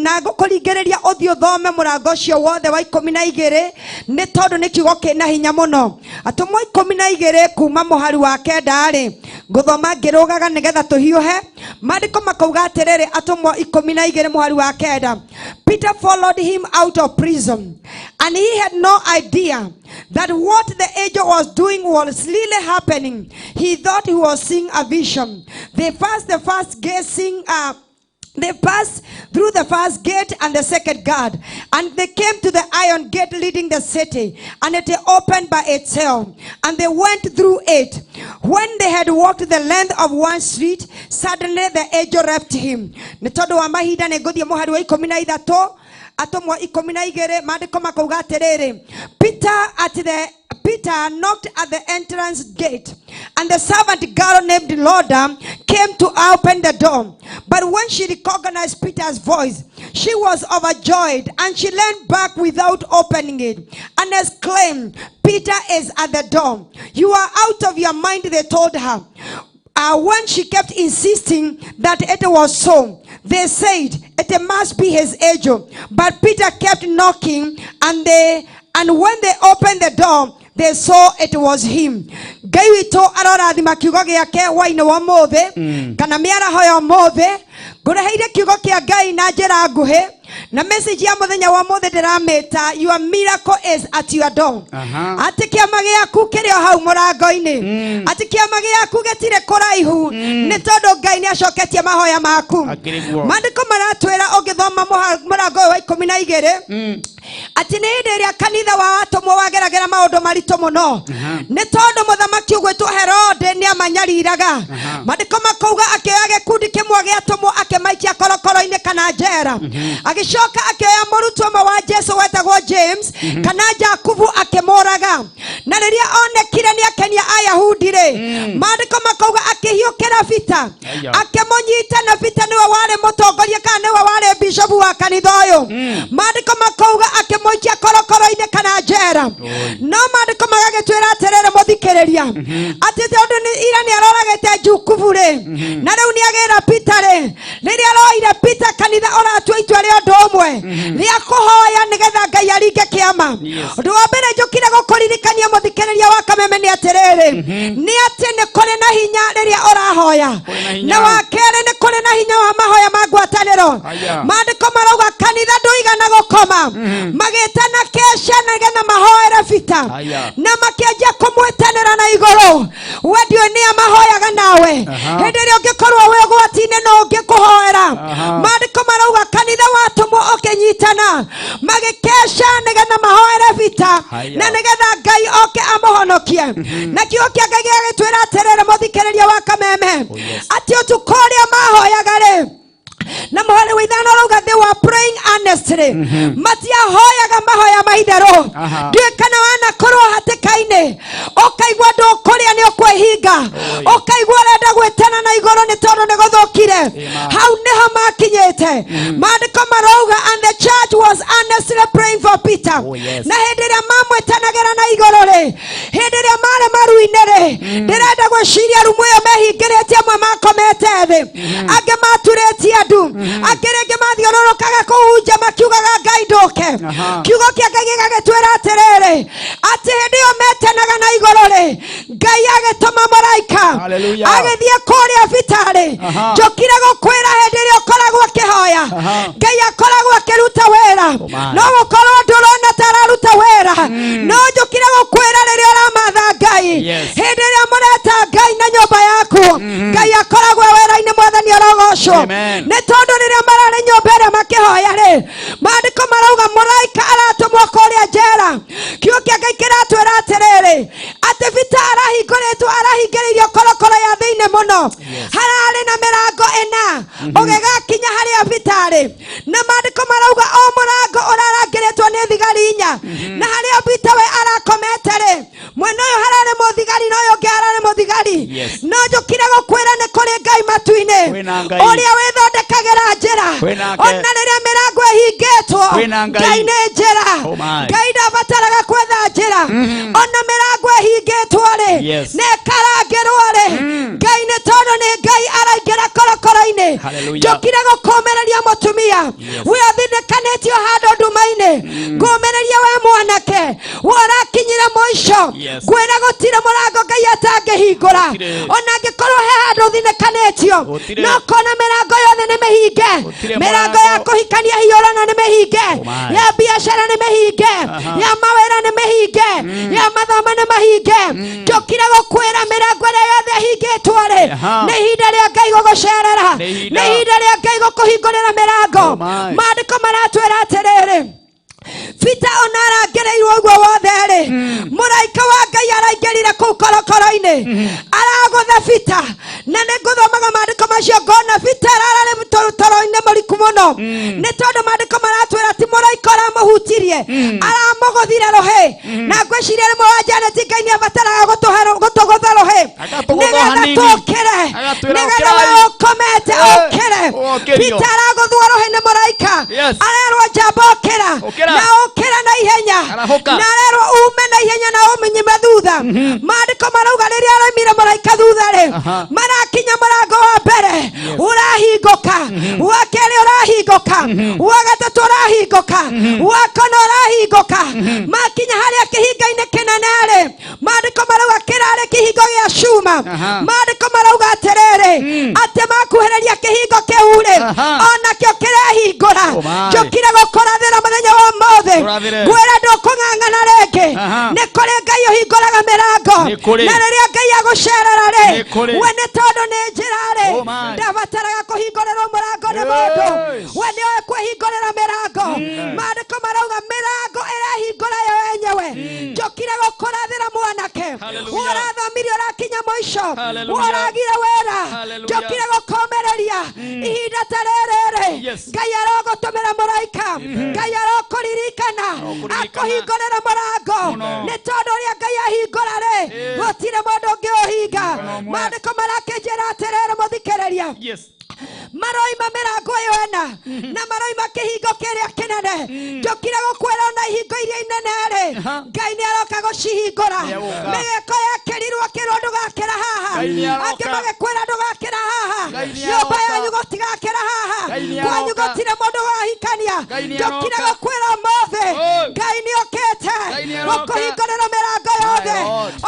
Na ngũkũringĩrĩria ũthiĩ ũthome mũrango ũcio wothe wa 12 nĩ tondũ nĩ kiugo kĩna hinya mũno. Atũmwo 12 kuma mũhari wa 9 rĩ, ngũthoma ngĩrũgaga nĩgetha tũhiũhe. Maandĩko makauga atĩrĩrĩ, Atũmwo 12 mũhari wa 9, Peter followed him out of prison, and he had no idea that what the angel was doing was really happening. He thought he was seeing a vision. They passed the first gate, seeing, they passed through the first gate and the second guard, and they came to the iron gate leading the city, and it opened by itself, and they went through it. When they had walked the length of one street, suddenly the angel left him. Nĩ tondũ wa mahinda nĩ ngũthiĩ mũhari wa 13. Atũmwo 12 maandĩko makauga atĩrĩrĩ, Peter knocked at the entrance gate, and the servant girl named Rhoda came to open the door. But when she recognized Peter's voice, she was overjoyed, and she leaned back without opening it and exclaimed, "Peter is at the door. You are out of your mind," they told her. When she kept insisting that it was so, they said, "It must be his angel." But Peter kept knocking, and when they opened the door, they saw it was him. Ngai witũ arorathima kiugo gĩake hwainĩ wa ũmũthĩ, kana mĩaraho ya ũmũthĩ. Ngũreheire kiugo kĩa Ngai na njĩra nguhĩ, na message ya mũthenya wa ũmũthĩ ndĩramĩta, "Your miracle is at your door." Atĩ kĩama gĩaku kĩrĩ o hau mũrango-inĩ, atĩ kĩama gĩaku gĩtirĩ kũraihu, nĩ tondũ Ngai nĩ acoketie mahoya maku. Maandĩko maratwĩra ũngĩthoma mũrango ũyũ wa 12 atĩ nĩ hĩndĩ ĩrĩa kanitha wa atũmwo wageragĩra maũndũ maritũ mũno, nĩ tondũ mũthamaki ũgwĩtwo Herode nĩ amanyariraga. Maandĩko makauga akĩoya gĩkundi kĩmwe gĩa atũmwo akĩmaikia korokoro-inĩ kana njera, agĩcoka akĩoya mũrutwo ũmwe wa Jesu wetagwo James kana Jakubu akĩmũraga. Na rĩrĩa onekire nĩ akenia Ayahudi rĩ, maandĩko makauga akĩhiũkĩra Peter, akĩmũnyita, na Peter nĩwe warĩ mũtongoria kana nĩwe warĩ bishopu wa kanitha ũyũ. Maandĩko makauga akĩmũikia korokoro-inĩ kana njera. No maandĩko magagĩtwĩra atĩrĩrĩ, mũthikĩrĩria, atĩ tondũ ira nĩ aroragĩte Jakubu rĩ, na rĩu nĩ agĩra Peter rĩ, rĩrĩa aroire Peter kanitha ũratua itua rĩa ũndũ ũmwe rĩa kũhoya nĩgetha Ngai aringe kĩama. Ũndũ wa mbere njũkire gũkũririkania mũthikĩrĩria wa Kameme nĩ atĩrĩrĩ, nĩ atĩ nĩ kũrĩ na hinya rĩrĩa ũrahoya, na wa kerĩ nĩ kũrĩ na hinya wa mahoya ma ngwatanĩro. Maandĩko marauga kanitha ndũigana gũkoma, magĩtana kesha nĩgetha mahoere Peter, na makĩanjia kũmwĩtanĩra na igũrũ. We ndiũĩ nĩa mahoyaga nawe hĩndĩ ĩrĩa ũngĩkorwo wĩ ũgwati-inĩ no ũngĩkũhoera. Maandĩko marauga kanitha watũmwo ũkĩnyitana magĩkesha nĩgetha mahoere Peter, na nĩgetha Ngai oke amũhonokie. Na kiugo kĩa Ngai gĩgagĩtwĩra atĩrĩrĩ, mũthikĩrĩria wa Kameme, atĩ ũtukũ ũrĩa mahoyaga rĩ, na mũhari wa 5 ũrauga they were praying earnestly, matiahoyaga mahoya ma itherũ. Ndiũĩ kana wanakorwo hatĩka-inĩ ũkaigua ndũkũrĩa nĩ ũkwĩhinga, ũkaigua ũrenda gwĩtana na igũrũ nĩ tondũ nĩ gũthũkire. Hau nĩho makinyĩte. Maandĩko marauga, and the church was earnestly praying for Peter. Na hĩndĩ ĩrĩa mamwĩtanagĩra na igũrũ rĩ, hĩndĩ ĩrĩa marĩ maru-inĩ rĩ, ndĩrenda gwĩciria rumu ĩyo mehingĩrĩtie, amwe makomete thĩ, angĩ maturĩtie andu, angĩ rĩngĩ mathiũrũrũkaga kũu nja makiugaga Ngai ndũke. Kiugo kĩa Ngai gĩgagĩtwĩra atĩrĩrĩ, atĩ hĩndĩ ĩyo metanaga na igũrũ rĩ, Ngai agĩtũma mũraika agĩthiĩ kũrĩa bitarĩ. Njũkire gũkwĩra hĩndĩ ĩrĩa ũkoragwo ũkĩhoya, Ngai akoragwo akĩruta wĩra. No gũkorwo ndũrona ta araruta wĩra, no njũkire gũkwĩra rĩrĩa ũramatha Ngai, hĩndĩ ĩrĩa mũreta Ngai na nyũmba yaku, Ngai akoragwo wĩra-inĩ. Mwathani arogocwo. Nĩ tondũ rĩrĩa mararĩ nyũmba ĩrĩa makĩhoya rĩ, maandĩko marauga mũraika aratũmwo kũrĩa njera. Kiugo kĩa Ngai kĩratwĩra atĩrĩrĩ, atĩ Peter arahingũrĩtwo, arahingĩrĩirio korokoro ya thĩinĩ mũno, hararĩ na mĩrango ĩna ũgĩgakinya harĩa Peter arĩ. Na maandĩko marauga o mũrango ũrarangĩrĩtwo nĩ thigari 4, na harĩa Peter we arakomete rĩ, mwena ũyũ hararĩ mũthigari na ũyũ ũngĩ hararĩ mũthigari. No njũkire gũkwĩra nĩ kũrĩ Ngai matu-inĩ ũrĩa wĩthondekagĩra njĩra, ona rĩrĩa mĩrango ĩhingĩtwo, Ngai nĩ njĩra. Ngai ndabataraga kwetha njĩra, ona mĩrango ĩhingĩtwo rĩ, na ĩkarangĩrwo rĩ, Ngai nĩ tondũ nĩ Ngai araingĩra korokoro-inĩ. Njũkire gũkũmĩrĩria mũtumia we ũthinĩkanĩtio handũ nduma-inĩ, ngũmĩrĩria we mwanake we ũrakinyire mũico, ngwĩra gũtirĩ mũrango Ngai atangĩhingũra. Ona angĩkorwo he handũ ũthinĩkanĩtio, no kona mĩrango yothe nĩ mĩhinge, mĩrango ya kũhikania hiũrana nĩ mĩhinge, ya biacara nĩ mĩhinge, ya mawĩra nĩ mĩhinge, ya mathomo nĩ mahinge. Njũkire gũkwĩra mĩrango ĩrĩa yothe ĩhingĩtwo rĩ, nĩ ihinda rĩa Ngai gũgũcerera, nĩ ihinda rĩa Ngai gũkũhingũrĩra mĩrango. Maandĩko maratwĩra atĩrĩrĩ, Peter ona arangĩrĩirwo ũguo wothe rĩ, mũraika wa Ngai araingĩrire kũu korokoro-inĩ, aragũtha Peter. Na nĩ ngũthomaga maandĩko macio ngona Peter ararĩ toro-inĩ mũriku mũno, nĩ tondũ maandĩko maratwĩra ti mũraika aramũhutirie aramũgũthire rũhĩ na ngwĩciria rĩmwe wa Janet Ngai nĩ abataraga gũtũgũtha rũhĩ nĩgetha tũkĩre nĩgetha we ũkomete ũkĩre. Peter aragũthwo rũhĩ nĩ mũraika arerwo njamba ũkĩra na ũkĩra na ihenya na arerwo ume na ihenya na ũmĩnyime thutha. Maandĩko marauga rĩrĩa araumire mũraika thutha rĩ marakinya mũrango wa mbere ũrahingũka, wa kerĩ ũrahingũka, wa gatatũ ũrahingũka, wa kana ũrahingũka. Makinya harĩa kĩhingo-inĩ kĩnene rĩ maandĩko marauga kĩrarĩ kĩhingo gĩa cuma. Maandĩko marauga atĩrĩrĩ atĩ makuhĩrĩria kĩhingo kĩu rĩ onakĩo kĩrehingũra. Njũkire gũkũrathĩra mũthenya wa ũmũthĩ ngwĩra ndũkũng'ang'ana rĩngĩ. Nĩ kũrĩ Ngai ũhingũraga mĩrango na rĩrĩa Ngai agũcerera rĩ we nĩ tondũ nĩ njĩra rĩ ndabataraga kũhingũrĩrwo mũrango nĩ mũndũ, we nĩoĩ kwĩhingũrĩra mĩrango. Maandĩko marauga mĩrango ĩrehingũra yo yenyewe. Njũkire gũkũrathĩra mwanake ũrathomire ũrakinya mũico ũragire wĩra, njũkire gũkũmĩrĩria ihinda ta rĩrĩ rĩ Ngai arogũtũmĩra mũraika, Ngai arokũririkana akũhingũrĩra mũrango nĩ tondũ ũrĩa Ngai ahingũra rĩ gũtirĩ mũndũ ũngĩ ũhinga. Maandĩko marakĩnjĩra atĩrĩrĩ mũthikĩrĩria maroima mĩrango ĩyo ĩna na maroima kĩhingo kĩrĩa kĩnene. Njũkire gũkwĩra ona ihingo iria inene rĩ Ngai nĩ aroka gũcihingũra. Mĩgeko yekĩrirwo akĩrwo ndũgakĩra haha, angĩ magĩkwĩra ndũgakĩra haha, nyũmba yanyu gũtigakĩra haha, kwanyu gũtirĩ mũndũ wahikania. Njũkire gũkwĩra ũmũthĩ Ngai nĩ okĩte gũkũhingũrĩra mĩrango yothe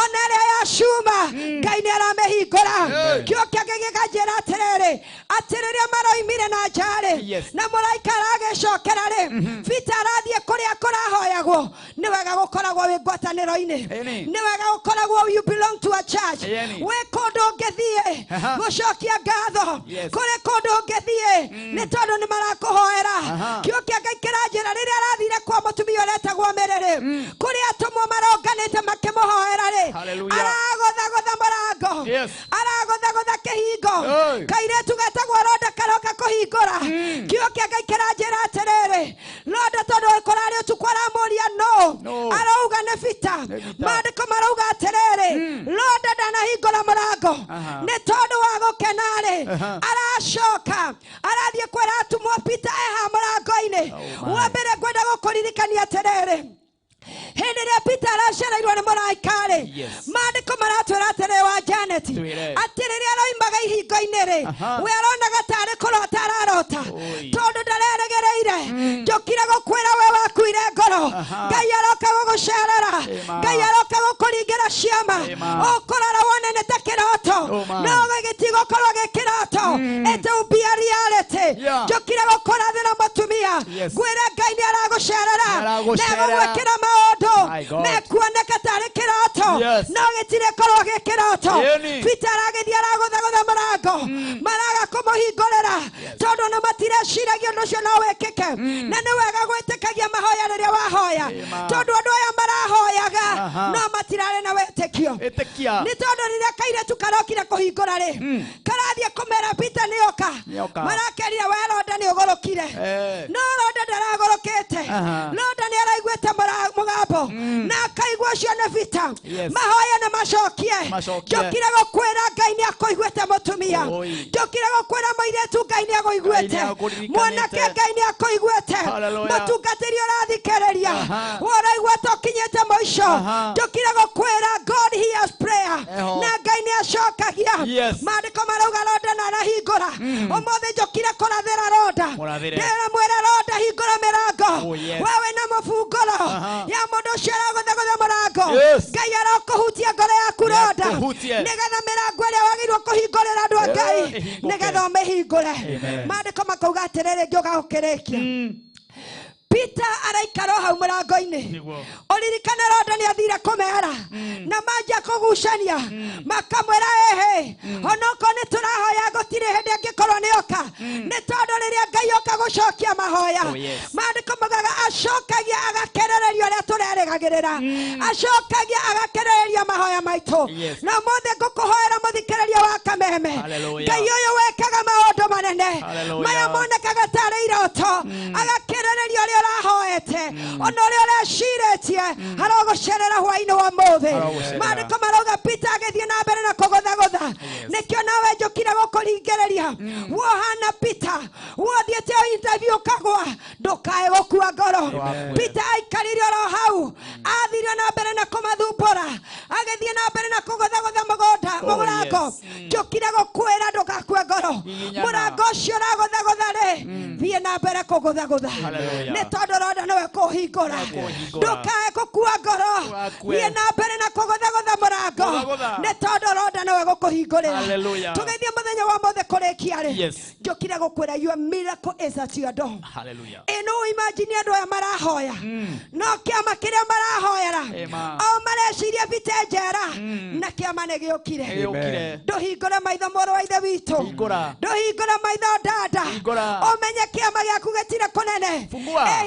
ona ĩrĩa ya cuma Ngai nĩ aramĩhingũra. Kĩo kĩangĩ gĩkanjĩra atĩrĩrĩ atĩ rĩrĩa maroimire na nja rĩ na mũraika aragĩcokera rĩ Peter arathiĩ kũrĩa kũrahoyagwo. Nĩ wega gũkoragwo wĩ ngwatanĩro-inĩ, nĩ wega gũkoragwo you belong to a church. Wĩ kũndũ ũngĩthiĩ gũcokia ngatho, kũrĩ kũndũ ũngĩthiĩ nĩ tondũ nĩ marakũhoera. Kĩo kĩa Ngai kĩranjĩra rĩrĩa arathire kwa mũtumia ũretagwo Mĩrĩrĩ kũrĩa atũmwo maronganĩte makĩmũhoera rĩ aragũthagũtha mũrango, aragũthagũtha kĩhingo, kairĩtu getagwo Roda karoka kũhingũra. Kĩo kĩa Ngai kĩranjĩra atĩrĩrĩ Roda tondũ kũrarĩ ũtukũ aramũria no arauga nĩ Peter. Maandĩko marauga atĩrĩrĩ Roda ndanahingũra mũrango nĩ tondũ wa gũkena rĩ aracoka arathiĩ kwĩra atũmwo Peter eha mũrango-inĩ. Wa mbere ngwenda gũkũririkania atĩrĩrĩ hĩndĩ ĩrĩa Peter aracereirwo nĩ mũraika rĩ maandĩko maratwĩra atĩrĩ wa Janet atĩ rĩrĩa aroimaga ihingo-inĩ rĩ we aronaga tarĩ kũrota ararota tondũ ndarerĩgĩrĩire. Njũkire gũkwĩra we wakuire ngoro Ngai aroka gũgũcerera, Ngai aroka gũkũringĩra ciama ũkũrora wone nĩ ta kĩroto no gĩtigũkorwo gĩ kĩroto, it will be a reality. Njũkire gũkũrathĩra mũtumia ngwĩre Ngai nĩ aragũcerera na egũgwĩkĩra maũndũ mekuoneka tarĩ kĩroto no gĩtirĩkorwo gĩ kĩroto. Peter aragĩthiĩ aragũthagũtha mũrango maraga kũmũhingũrĩra tondũ nĩ matireciragia ũndũ ũcio no wĩkĩke. Na nĩ wega gwĩtĩkagia mahoya rĩrĩa wahoya tondũ andũ aya marahoyaga no matirarĩ na wĩtĩkio. Nĩ tondũ rĩrĩa kairĩtu karokire kũhingũra rĩ karathiĩ kũmera Peter nĩoka, marakerire we Roda nĩ ũgũrũkire, no Roda ndaragũrũkĩte. Roda nĩ araiguĩte mũgambo na akaigua ũcio nĩ Peter. Mahoya nĩ macokie. Njũkire gũkwĩra Ngai nĩ akũiguĩte mũtumia, njũkire gũkwĩra mũirĩtu Ngai nĩ agũiguĩte, mwanake Ngai nĩ akũiguĩte, mũtungatĩri ũrathikĩrĩria ũraigua ta ũkinyĩte mũico, njũkire gũkwĩra God hears prayer na Ngai nĩ acokagia. Maandĩko marauga Roda na arahingũra. Ũmũthĩ njũkire kũrathĩra Roda, ndĩramwĩra Roda hingũra mĩrango, we wĩna mũbungũro ya mũndũ ũcio aragũthagũtha mũrango. Ngai arokũhutia ngoro yaku Roda nĩgetha mĩrango ĩrĩa wagĩrĩirwo kũhingũrĩra andũ a Ngai nĩgetha ũmĩhingũre. Maandĩko makauga atĩrĩrĩ ngĩũka gũkĩrĩkia Peter araikara hau mũrango-inĩ. Ũririkane Roda nĩ athire kũmera na manjia kũgucania makamwĩra ehe onokorwo nĩ tũrahoya gũtirĩ hĩndĩ angĩkorwo nĩ oka nĩ tondũ rĩrĩa Ngai oka gũcokia mahoya maandĩko maugaga acokagia agakerereria ũrĩa tũrerĩgagĩrĩra, acokagia agakerereria mahoya maitũ. Na ũmũthĩ ngũkũhoera mũthikĩrĩria wa Kameme, Ngai ũyũ wekaga maũndũ manene maya monekaga tarĩ iroto agakerereria ũrĩa ũrahoete. Ona ũrĩa ũrecirĩtie arogũcerera hwaĩ-inĩ wa ũmũthĩ. Maandĩko marauga Peter agĩthiĩ na mbere na kũgũthagũtha. Nĩkĩo nawe njũkire gũkũringĩrĩria. Wohana Peter, wothiĩte interview ũkagwa, ndũkae gũkua ngoro. Peter aikarire oro hau, athire na mbere na kũmathumbũra, agĩthiĩ na mbere na kũgũthagũtha mũgũnda mũrango. Njũkire gũkwĩra ndũgakue ngoro. Mũrango ũcio ũragũthagũtha rĩ, thiĩ na mbere kũgũthagũtha. Nĩ tondũ Roda nĩwe kũhingũra. Ndũkae gũkua ngoro. Thiĩ na mbere na kũgũthagũtha mũrango. Nĩ tondũ Roda nĩwe gũkũhingũrĩra. Tũgĩthiĩ mũthenya wa ũmũthĩ kũrĩkia rĩ, njũkire gũkwĩra your miracle is at your door. Ĩno imagine andũ aya marahoya. No kĩama kĩrĩa marahoera o mareciria Peter njera na kĩama nĩ gĩũkire. Ndũhingũre maitho mũrũ wa ithe witũ. Ndũhingũre maitho dada. Ũmenye kĩama gĩaku gĩtirĩ kũnene.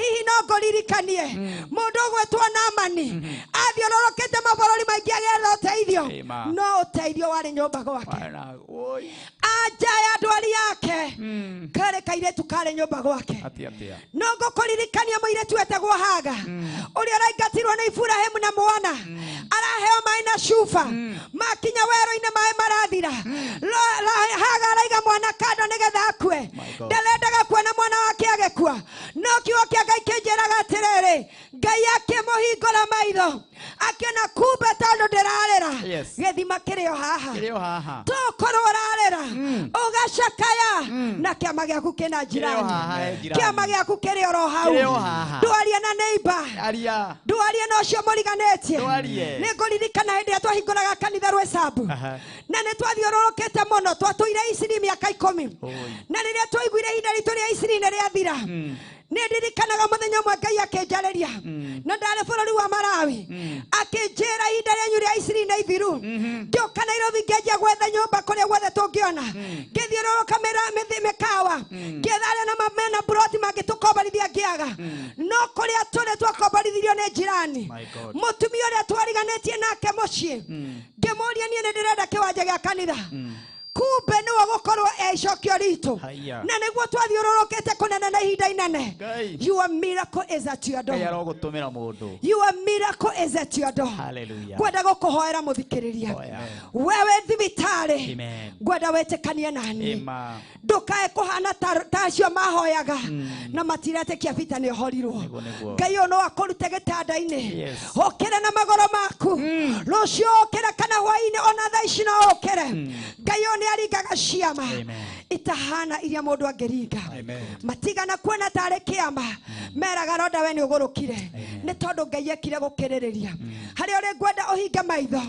Hihi no ngũririkanie mũndũ ũgwĩtwo Naamani athiũrũrũkĩte mabũrũri maingĩ agĩetha ũteithio, no ũteithio warĩ nyũmba gwake. Anja ya ndwari yake karĩ kairĩtu karĩ nyũmba gwake. No ngũkũririkania mũirĩtu etagwo Haga ũrĩa ũraingatirwo nĩ Iburahĩmu na mwana araheo maĩ na cuba makinya werũ-inĩ maĩ marathira. Haga araiga mwana kando nĩgetha akue. Ndarendaga kuona mwana wake agĩkua. No kiugo kĩa Ngai kĩnjĩraga atĩrĩrĩ, Ngai akĩmũhingũra maitho akĩona kumbe tondũ ndĩrarĩra gĩthima kĩrĩ o haha. Tokorwo ũrarĩra ũgacakaya na kĩama gĩaku kĩna njirani. Kĩama gĩaku kĩrĩ oro hau. Ndwarie na neighbor, ndwarie na ũcio mũriganĩtie. Nĩngũririkana hĩndĩ ĩrĩa twahingũraga kanitha Rwĩsambu na nĩ twathiũrũrũkĩte mũno, twatũire Iciri mĩaka 10 na rĩrĩa twaiguire ihinda ritũ rĩa Iciri nĩ rĩathira, nĩ ndirikanaga mũthenya ũmwe Ngai akĩnjarĩria na ndarĩ bũrũri wa Malawi, akĩnjĩra ihinda rĩanyu rĩa Iciri nĩ ithiru. Ngĩũka Nairobi ngĩanjia gwetha nyũmba kũrĩa guothe tũngĩona, ngĩthiũrũrũka mĩkawa, ngĩetha arĩa mena buroti mangĩtũkomborithia ngĩaga. No kũrĩa tũrĩ twakomborithirio nĩ jirani, mũtumia ũrĩa twariganĩtie nake mũciĩ. Ngĩmũria niĩ nĩ ndĩrenda kĩwanja gĩa kanitha. Kumbe nĩwe gũkorwo e icokio ritũ na nĩguo twathiũrũrũkĩte kũnene na ihinda inene. Your miracle is at your door. Your miracle is at your door. Ngwenda gũkũhoera mũthikĩrĩria, wewe thibitarĩ, ngwenda wĩtĩkanie nani, ndũkae kũhana ta acio mahoyaga na matiretĩkia Peter nĩ ohorirwo. Ngai ũyũ no akũrute gĩtanda-inĩ, ũkĩre na magũrũ maku rũciũ, ũkĩre kana hwaĩ-inĩ, ona thaa ici no ũkĩre. Ngai ũyũ nĩ aringaga ciama itahana iria mũndũ angĩringa. Matigana kuona tarĩ kĩama, meraga Roda we nĩ ũgũrũkire, nĩ tondũ Ngai ekire gũkĩrĩrĩria. Harĩa ũrĩ ngwenda ũhinge maitho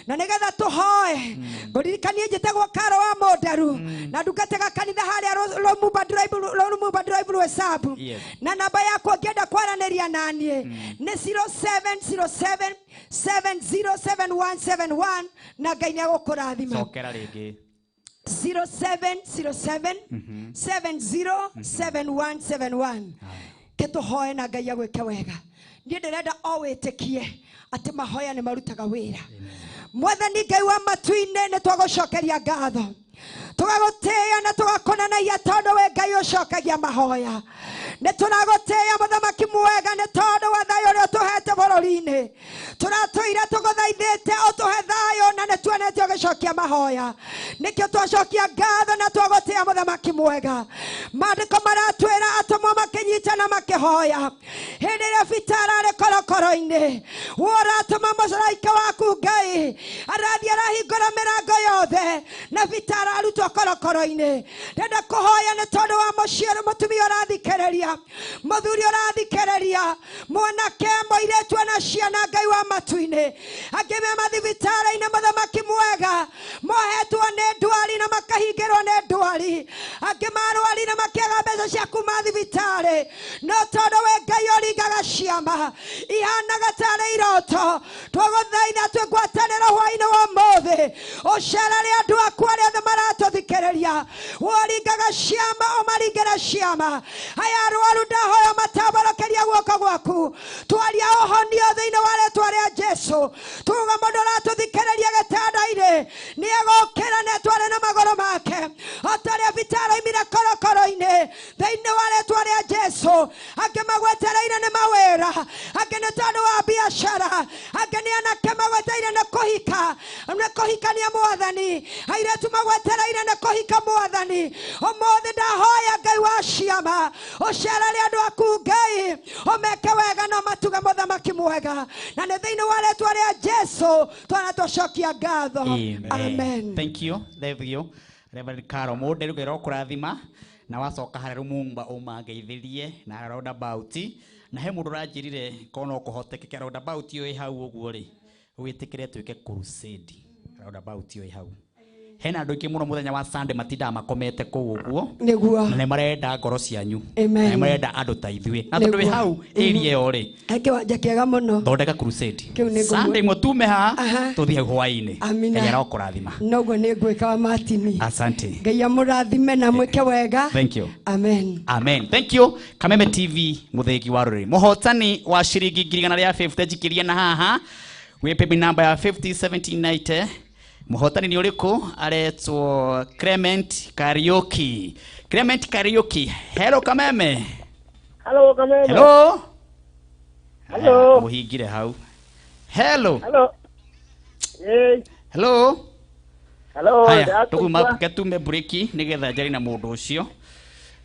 na nĩgetha tũhoe. Ngũririkanie njĩtagwo Karo wa Mũnderu na ndungataga kanitha harĩa Lumumba Drive Rwĩsambu, na namba yakwa ũngĩenda kwaranĩria naniĩ nĩ 0707 707171 na Ngai nĩ egũkũrathima. Cokera rĩngĩ. 0707 707171. Kĩtũhoe na Ngai agwĩke wega. Niĩ ndĩrenda o wĩtĩkie atĩ mahoya nĩ marutaga wĩra. Mwathani Ngai wa matu-inĩ, nĩ twagũcokeria ngatho, tũgagũtĩĩa na tũgakũnenagia tondũ we Ngai ũcokagia mahoya. Nĩ tũragũtĩĩa mũthamaki mwega nĩ tondũ wa thayũ ũrĩa ũtũhete bũrũri-inĩ. Tũratũire tũgũthaithĩte ũtũhe thayũ na nĩ tuonete ũgĩcokia mahoya. Nĩkĩo twacokia ngatho na twagũtĩĩa mũthamaki mwega. Maandĩko maratwĩra atũmwo makĩnyitana makĩhoya hĩndĩ ĩrĩa Peter ararĩ korokoro-inĩ. Ũratũma mũraika waku Ngai arathiĩ arahingũra mĩrango yothe na Peter ararutwo korokoro-inĩ. Ndenda kũhoya nĩ tondũ wa mũciĩ mũtumia ũrathikĩrĩria, mũthuri ũrathikĩrĩria, mwanake, mũirĩtu ona ciana, Ngai wa matu-inĩ, angĩ me mathibitarĩ-inĩ mũthamaki mwega, mohetwo nĩ ndwari na makahingĩrwo nĩ ndwari, angĩ marwarire makĩaga mbeca cia kuma thibitarĩ, no tondũ we Ngai ũringaga ciama ihanaga tarĩ iroto, twagũthaitha twĩ ngwatanĩro hwaĩ-inĩ wa ũmũthĩ, ũcerere andũ aku arĩa othe maratũthikĩrĩria, woringaga ciama ũmaringĩre ciama. Aya arwaru ndahoya matambũrũkĩrie guoko gwaku, twaria ũhonio thĩinĩ wa rĩtwa rĩa Jesũ. Tuga mũndũ ũratũthikĩrĩria gĩtanda-inĩ nĩ egũkĩra na etware na magũrũ make o ta ũrĩa Peter aroimire korokoro-inĩ thĩinĩ wa rĩtwa rĩa Jesũ. Jesu. Angĩ magwetereire nĩ mawĩra, angĩ nĩ tondũ wa biacara, angĩ nĩ anake magwetereire nĩ kũhika, nĩ kũhikania Mwathani, airĩtu magwetereire nĩ kũhika Mwathani. Ũmũthĩ ndahoya Ngai wa ciama ũcerere andũ aku Ngai, ũmeke wega na ũmatuge mũthamaki mwega, na nĩ thĩinĩ wa rĩtwa rĩa Jesu twana tũcokia ngatho. Amen. Amen. Thank you. Thank you. Reverend Caro Munde rä u kũrathima na wacoka harĩa Lumumba ũmangeithĩrie na roundabout, na he mũndũ ũranjĩrire korwo no kũhotekeke roundabout ĩyo ĩ hau ũguo rĩ, wĩtĩkĩre tuĩke crusade. Roundabout ĩyo ĩ hau hena andũ aingĩ mũno mũthenya wa Sunday matindaga makomete kũu ũguo. Nĩguo. Na nĩ marenda ngoro cianyu. Amen. Na nĩ marenda andũ ta ithuĩ, na tondũ wĩ Nĩguo. hau area ĩyo rĩ, He kĩwanja kĩega mũno. Thondeka crusade. Kĩu nĩ ngũmwe- Sunday ĩmwe tume haha Aha. tũthiĩ hau hwaĩ-inĩ. Amina. Ngai arokũrathima. Noguo nĩ ngwĩka wa Martini. Asante. Ngai amũrathime na mwĩke wega. Thank you. Amen. Amen. Thank you. Kameme TV muthegi wa rũrĩrĩ. Mũhotani wa ciringi ngiri igana rĩa 50 njikirie na haha. Wĩ paybill number ya 501790. Mũhotani nĩ ũrĩkũ? Aretwo Clement Kariuki. Clement Kariuki. Hello Kameme. Hello Kameme. Hello. Hello. Mũhingire hau. Hello. Hello. Hey. Hello. Hello. Haya, ndakũigua. tũguma gatume breki nigetha njari na mũndũ ũcio.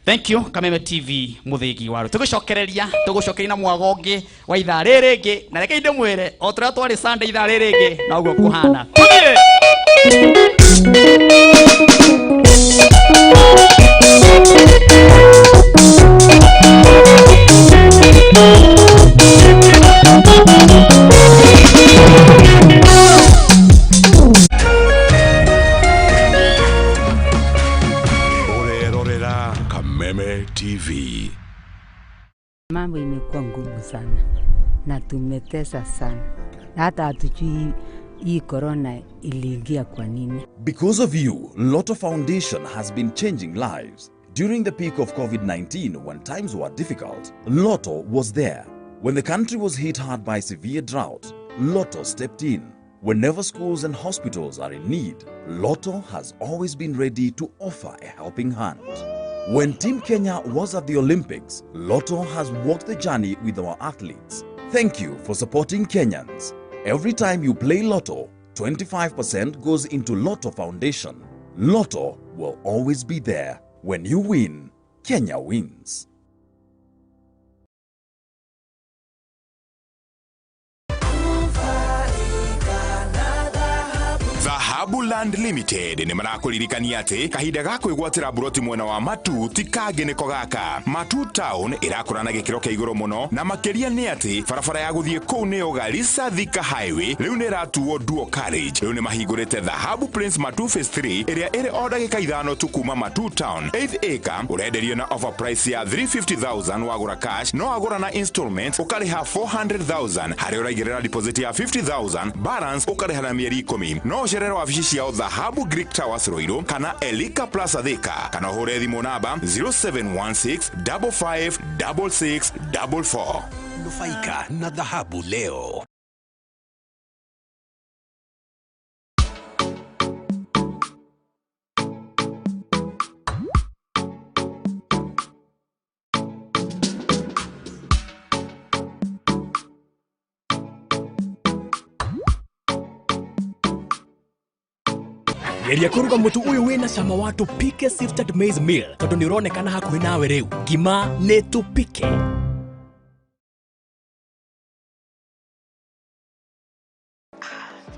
Thank you Kameme TV muthigi waru. Tugucokereria, tugucokeria na mwago ũngĩ wa ithaa rĩrĩ rĩngĩ, na reke ndĩmwĩre o tũrĩa twarĩ Sunday ithaa rĩrĩ rĩngĩ noguo kũhana. Tũthiĩ! Ũrerorera Kameme TV. Mambo imekuwa ngumu sana na tumetesa sana, na hata hatujui hii corona iliingia kwa nini. Because of you, Lotto Foundation has been changing lives. During the peak of COVID-19, when times were difficult, Lotto was there. When the country was hit hard by severe drought, Lotto stepped in. Whenever schools and hospitals are in need, Lotto has always been ready to offer a helping hand. When Team Kenya was at the Olympics, Lotto has walked the journey with our athletes. Thank you for supporting Kenyans. Every time you play Lotto, 25% goes into Lotto Foundation. Lotto will always be there. When you win, Kenya wins. Dhahabu Land Limited nĩ marakũririkania atĩ kahinda ga kwĩgwatĩra mburoti mwena wa Matu ti kangĩ nĩko gaka. Matu Town ĩrakũra na gĩkĩro kĩa igũrũ mũno, na makĩria nĩ atĩ barabara ya gũthiĩ kũu nĩyo Garissa Thika Highway rĩu nĩ ĩratuo Dual Carriage. Rĩu nĩ mahingũrĩte Dhahabu Prince Matu Phase 3 ĩrĩa ĩrĩ o ndagĩka 5 tu kuma Matu Town. 8th acre ũrenderio na offer price ya 350,000 wagũra cash, no wagũra na installment ũkarĩha 400,000, harĩa ũraigĩrĩra deposit ya 50,000, balance ũkarĩha na mĩeri 10. No ũcerere wabici ciao Dhahabu Greek Towers Ruiru kana Elika Plaza Thika, kana ũhũre thimũ namba 0716 55 66 44. Nufaika na Dhahabu leo. Geria kũruga mũtu ũyũ wĩna cama wa Tupike Sifted Maize Meal tondũ nĩ ũronekana hakuhĩ nawe rĩu. Ngima nĩ Tupike.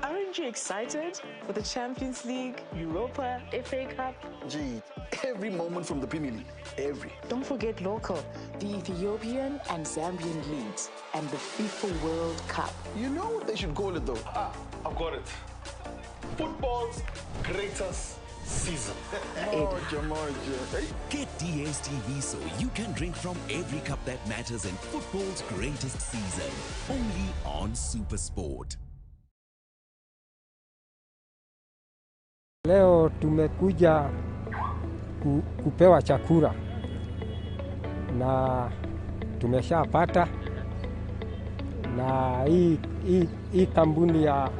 Aren't you excited for the Champions League, Europa, FA Cup? Gee, every moment from the Premier League. Every. Don't forget local, the Ethiopian and Zambian leagues, and the FIFA World Cup. You know what they should call it though? I've got it. Football's greatest season. Moja, moja. Hey. Get DSTV so you can drink from every cup that matters in football's greatest season. Only on SuperSport. Leo tumekuja kupewa chakula na tumeshapata, na hii kampuni ya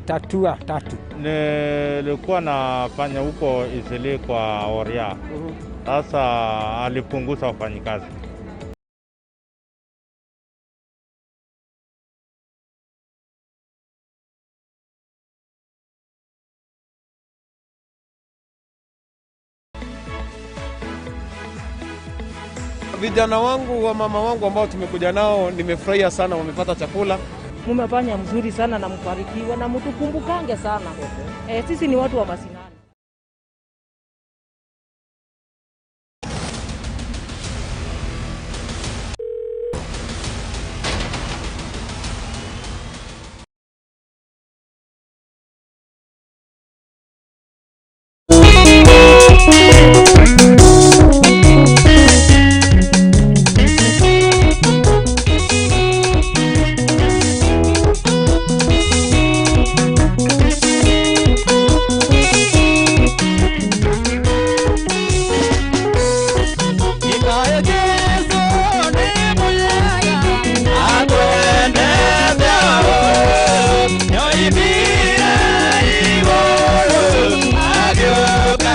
Tatua Tatu. Nilikuwa nafanya huko Isili kwa Oria. Sasa alipunguza wafanyikazi. Vijana wangu wa mama wangu ambao tumekuja nao, nimefurahia sana, wamepata chakula. Mumefanya mzuri sana na mbarikiwa na mtukumbukange sana. Sisi ni watu wa masinani. Agyoka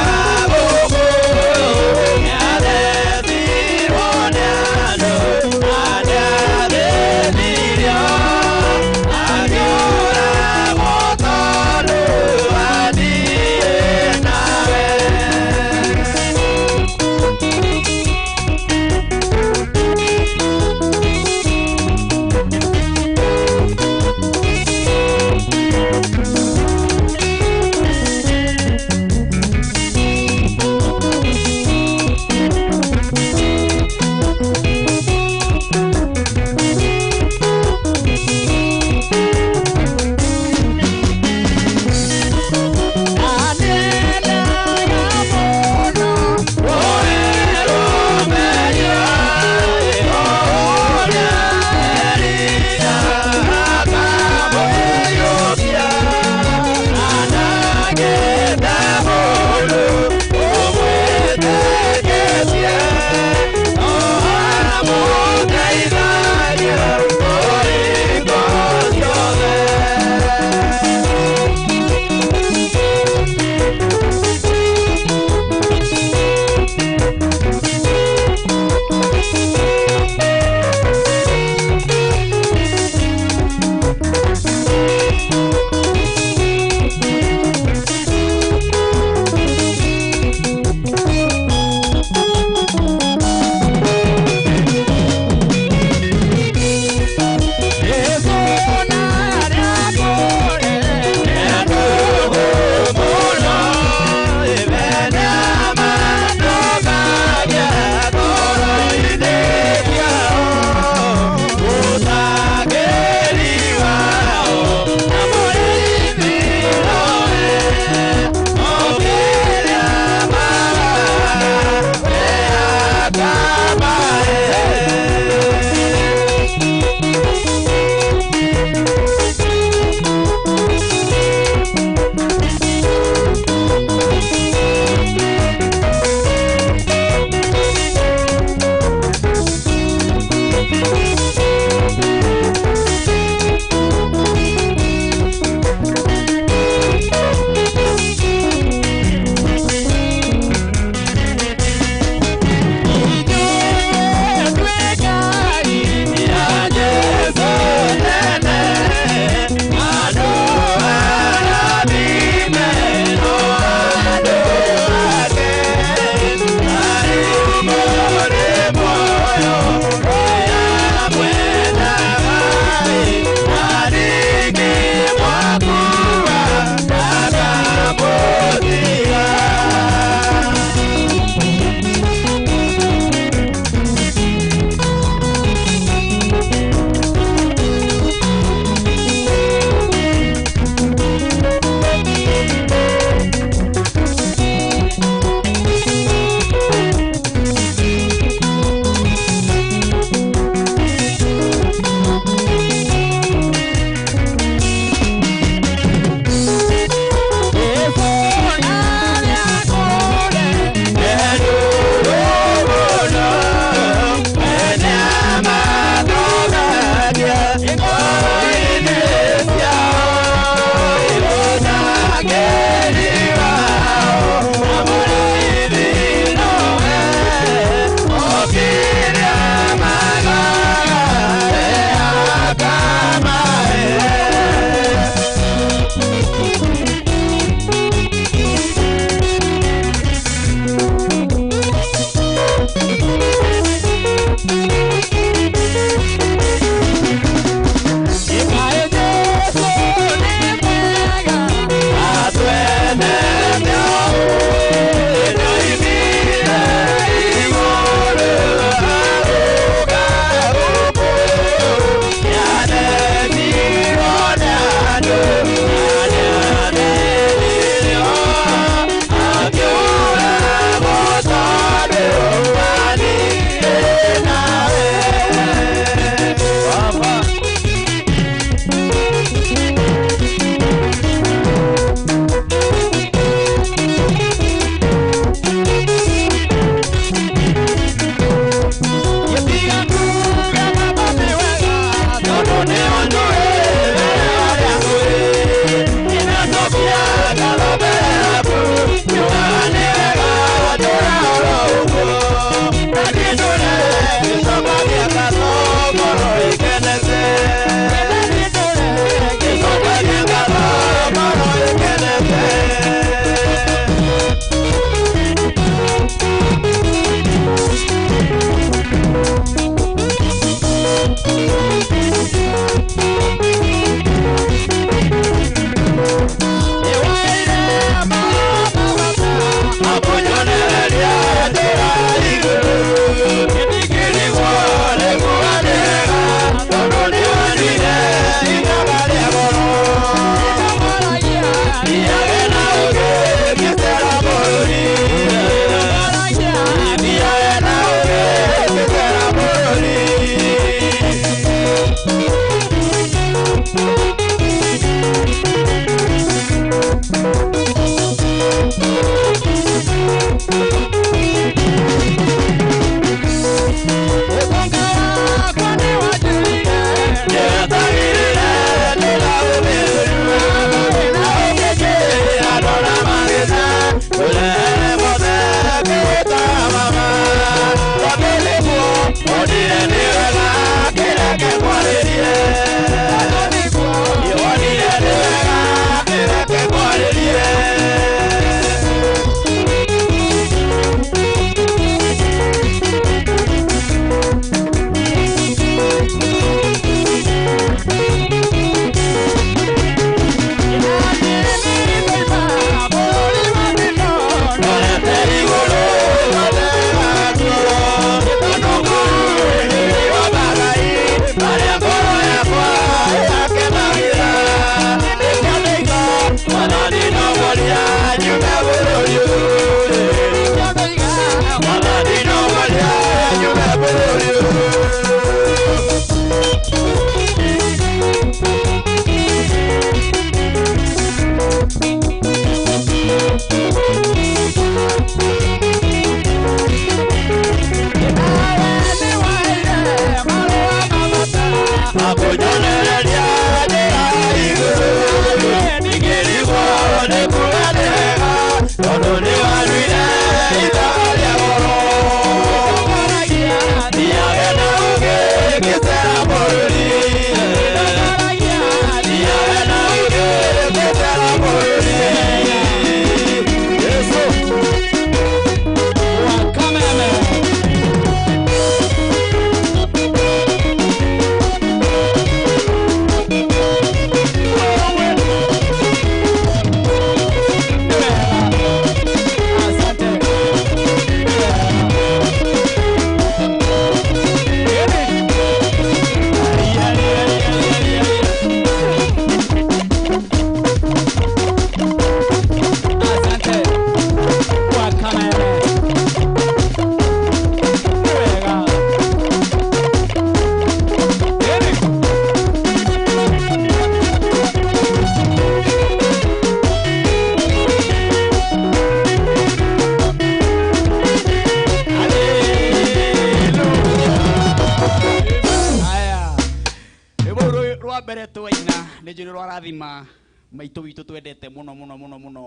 Maitũ witũ twendete mũno mũno mũno mũno,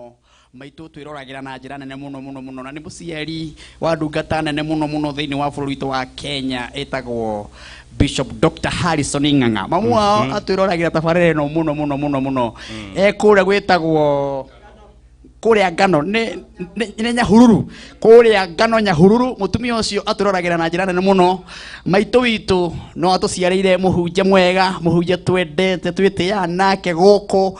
maitũ twĩroragĩra na njĩra nene mũno mũno mũno, na nĩ mũciari wa ndungata nene mũno mũno thĩinĩ wa bũrũri witũ wa Kenya, ĩtagwo Bishop Dr. Harrison Ng'ang'a. Mamu wao atwĩroragĩra tabarĩra ĩno mũno mũno mũno mũno. Kũrĩa gwĩtagwo kũrĩa ngano nĩ Nyahururu, kũrĩa ngano Nyahururu, mũtumia ũcio atũroragĩra na njĩra nene mũno. Maitũ witũ no atũciarĩire mũhunjia mwega, mũhunjia twendete twĩtĩaga nake gũkũ,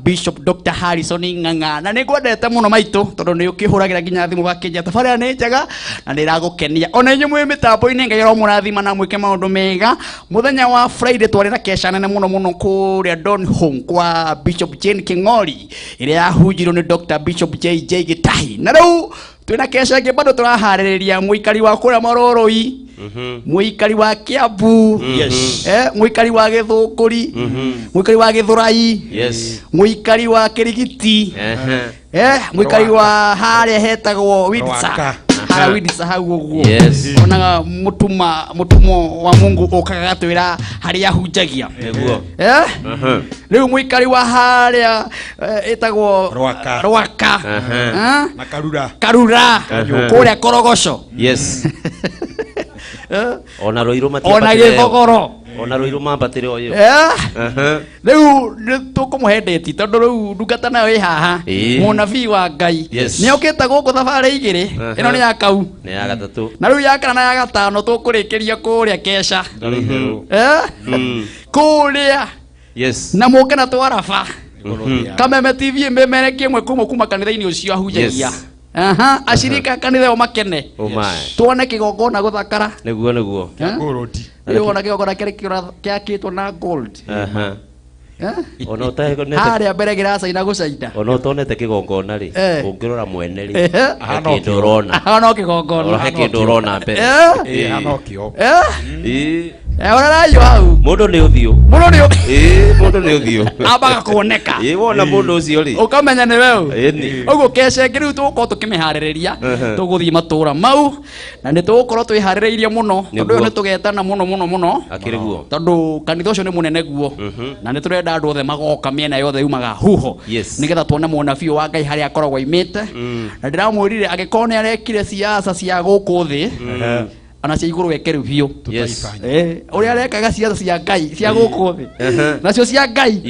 Bishop Dr. Harrison Ng'ang'a. Na nĩ ngwendete mũno maitũ, tondũ nĩ ũkĩhũragĩra nginya thimũ gakĩnjia tabarĩra nĩ njega na nĩ ĩragũkenia. Ona inyuĩ mwĩ mĩtambo-inĩ, Ngai aromũrathima na mwĩke maũndũ mega. Mũthenya wa Friday twarĩ na kesha nene mũno mũno kũrĩa Donholm kwa Bishop Jane King'ori, ĩrĩa yahunjirwo nĩ Dr. Bishop JJ Gitahi. Na rĩu twĩna kesha ĩngĩ bado tũraharĩrĩria mũikari wa kũrĩa Maroroi, mũikari wa Kiambu, mũikari wa Gĩthũngũri, mũikari wa Gĩthũrai, mũikari wa Kĩrigiti, mũikari wa harĩa hetagwo Windsor, harĩa Windsor hau ũguo. Onaga mũtũmwo wa Mungu ũkaga agatwĩra harĩa ahunjagia. Nĩguo. Rĩu mũikari wa harĩa ĩtagwo Rwaka. Rwaka. Na Karura. Karura. Kũrĩa Korogoco. Ona Ruiru Ona Gĩthogoro. Ona Ruiru mambatĩre o ĩyo. Rĩu nĩ tũkũmũhe ndĩti, tondũ rĩu ndungata nayo ĩ haha. Mũnabii wa Ngai. Nĩ okĩte gũkũ thabarĩ igĩrĩ. Ĩno nĩ ya kau. Nĩ ya gatatũ. Na rĩu ya kana na ya gatano tũkũrĩkĩria kũrĩa kesha. Kũrĩa. Na mũke na twaraba. Kameme TV ĩmemerekie ĩmwe kuma kanitha-inĩ ũcio ahunjagia. Ashirika kanitha ĩyo makene. Tuone kĩgongona gũthakara. Nĩguo nĩguo. Rĩu ona kĩgongona kĩrĩa kĩakĩtwo na gold. Ona ũtahekonete Harĩa mbere kĩracaina gũcaina. Ona ũtonete kĩgongona rĩ, ũngĩrora mwene rĩ, he kĩndũ ũrona. Hana kĩgongona. He kĩndũ ũrona mbere. Ũraraiyo hau. Mũndũ nĩ ũthiũ. Mũndũ nĩ Mũndũ nĩ ũthiũ. Ambaga kuoneka. Wona mũndũ ũcio rĩ. Ũkamenya nĩ we ũ. Ũguo kesha ĩngĩ rĩu tũgũkorwo tũkĩmĩharĩrĩria. Tũgũthiĩ matũũra mau na nĩ tũgũkorwo twĩharĩrĩirie mũno, tondũ ũyũ nĩ tũgetana mũno mũno mũno. Akĩrĩ guo. Tondũ kanitha ũcio nĩ mũnene guo. Na nĩ tũrenda andũ othe magoka mĩena yothe yumaga huho. Nĩgetha tuone mũnabii wa Ngai harĩa akoragwo aimĩte. Na ndĩramwĩrire angĩkorwo nĩ arekire siasa cia gũkũ thĩ, ona cia igũrũ eke rĩu biũ. Ũrĩa arekaga siasa cia Ngai cia gũkũ thĩ, nacio cia Ngai.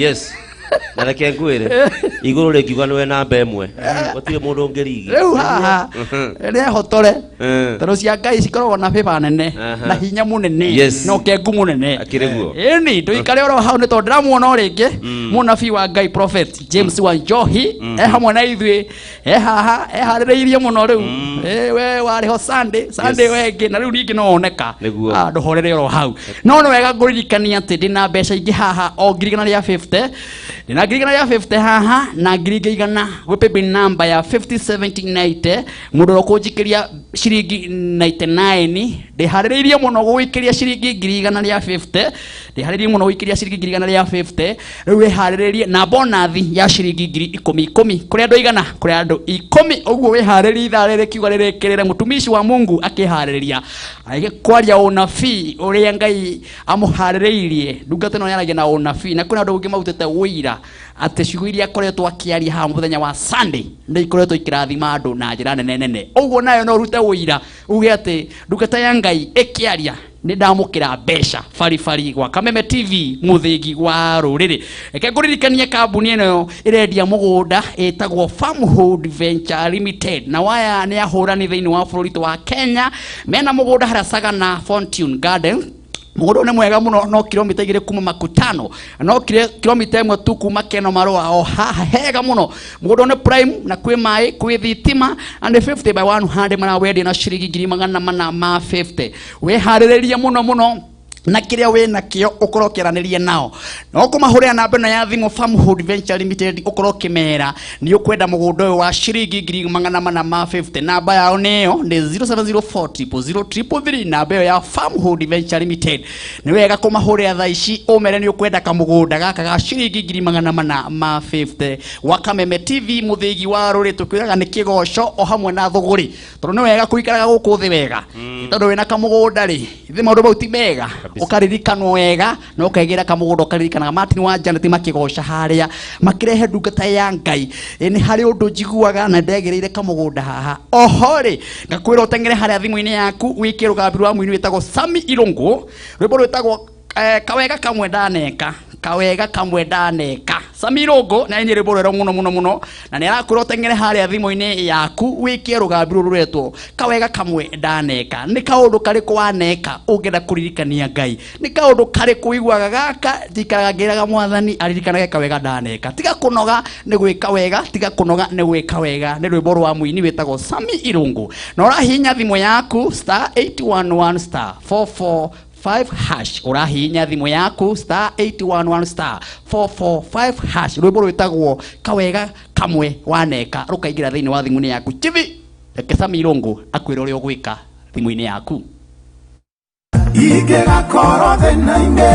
Na reke ngwĩre, igũrũ rĩngiuga nĩwe namba ĩmwe, gũtirĩ mũndũ ũngĩrigi. Rĩu haha nĩehotore, tondũ cia Ngai cikoragwo na bĩba nene na hinya mũnene na ũkengu mũnene. Akĩrĩ guo. Ĩni ndũikare oro hau, nĩ tondũ ndĩramuona o rĩngĩ mũnabii wa Ngai Prophet James Wanjohi e hamwe na ithuĩ, e haha eharĩrĩirie mũno rĩu. We warĩ ho Sunday, Sunday wengĩ, na rĩu ningĩ no oneka. Ndũhorere oro hau. No nĩ wega ngũririkania atĩ ndĩna mbeca ingĩ haha o 150,000. Ndĩna 150,000 haha na 100,000 gwĩ paybill number ya 507090. Mũndũ ũrĩa ũkũnjikĩria ciringi 99, ndĩharĩrĩirie mũno gũgũikĩria ciringi 150,000. Ndĩharĩrĩirie mũno gũikĩria ciringi 150,000. Rĩu wĩharĩrĩrie na bonathi ya ciringi 10,000 kũrĩ andũ igana, kũrĩ andũ 10. Ũguo wĩharĩrĩrie ithaa rĩrĩ kiuga rĩrĩkĩrĩre mũtumishi wa Mungu akĩharĩrĩria agĩkwaria ũnabii ũrĩa Ngai amũharĩrĩirie. Ndungata ĩno yaragia na ũnabii, na kwĩna andũ angĩ marutĩte ũira atĩ ciugo iria akoretwo akĩaria haha mũthenya wa Sunday nĩ ikoretwo ikĩrathima andũ na njĩra nene nene. Ũguo nayo no ũrute ũira uge atĩ ndungata ya Ngai ĩkĩaria nĩ ndamũkĩra mbeca baribari gwa Kameme TV mũthĩgi wa rũrĩrĩ. Reke ngũririkanie kambuni ĩno ĩrendia mũgũnda ĩtagwo Farmhold Venture Limited, na waya nĩ ahũrani thĩinĩ wa bũrũri wa Kenya. Mena mũgũnda harĩa Sagana Fortune Garden. Mũgũnda nĩ mwega mũno, no kilomita 2 kuma Makutano, no kilomita 1 tu kuma Keno Marũa, o haha hega mũno. Mũgũnda nĩ prime na kwĩ maĩ, kwĩ thitima, na nĩ 50 by 100 marawendia na ciringi 450,000. Wĩharĩrĩrie mũno mũno na kĩrĩa wĩ nakĩo ũkorwo ũkĩaranĩria nao. No kũmahũrĩra namba ĩno ya thimũ Farmhold Venture Limited, ũkorwo ũkĩmera nĩ ũkwenda mũgũnda ũyũ wa ciringi 450,000. Namba yao nĩ ĩyo, nĩ 0704 000 333, namba ĩyo ya Farmhold Venture Limited. Nĩ wega kũmahũrĩra thaa ici ũmere nĩ ũkwenda kamũgũnda gaka ga ciringi 450,000 gwa Kameme TV mũthĩgi wa rũrĩ. Tũkwĩraga nĩ kĩgoco o hamwe na thũgũrĩ, tondũ nĩ wega kũikaraga gũkũ thĩ wega, tondũ wĩna kamũgũnda rĩ, ithe maũndũ mau ti mega. Ukaririkanwo wega na ukaigĩra kamũgũnda ũkaririkanaga Martin wa Janet makĩgoca harĩa makĩrehe ndungata ya Ngai. Nĩ harĩ ũndũ njiguaga na ndegĩrĩire kamũgũnda haha. Oho rĩ, ngakwĩra ũteng'ere harĩa thimũ-inĩ yaku wĩkĩre rũgambi rwa mũini wĩtagwo Sami Irũngũ, rwĩmbo rwĩtagwo kawega kamwe ndaneka, kawega kamwe ndaneka. Sami Irũngũ na inyuĩ rwĩmbo rwerũ mũno mũno mũno, na nĩ arakwĩra ũteng'ere harĩa thimũ-inĩ yaku wĩkĩre rũgambi rũrũ rwetwo kawega kamwe ndaneka. Nĩ kaũndũ karĩkũ waneka ũngĩenda kũririkania Ngai? Nĩ kaũndũ karĩkũ ũiguaga gaka njikaraga ngĩraga mwathani aririkanage kawega ndaneka? Tiga kũnoga nĩ gwĩka wega, tiga kũnoga nĩ gwĩka wega. Nĩ rwĩmbo rwa mũini wĩtagwo Sami Irũngũ, na ũrahihinya thimũ yaku star 811 star 445 hash. Ũrahihinya thimũ yaku star 811 star 445 hash, rwĩmbo rwĩtagwo kawega kamwe waneka rũkaingĩra thĩinĩ wa thimũ-inĩ yaku. Chibi, reke Sami Irũngũ akwĩre ũrĩa ũgwĩka thimũ-inĩ yaku. Ingĩgakorwo thĩna-inĩ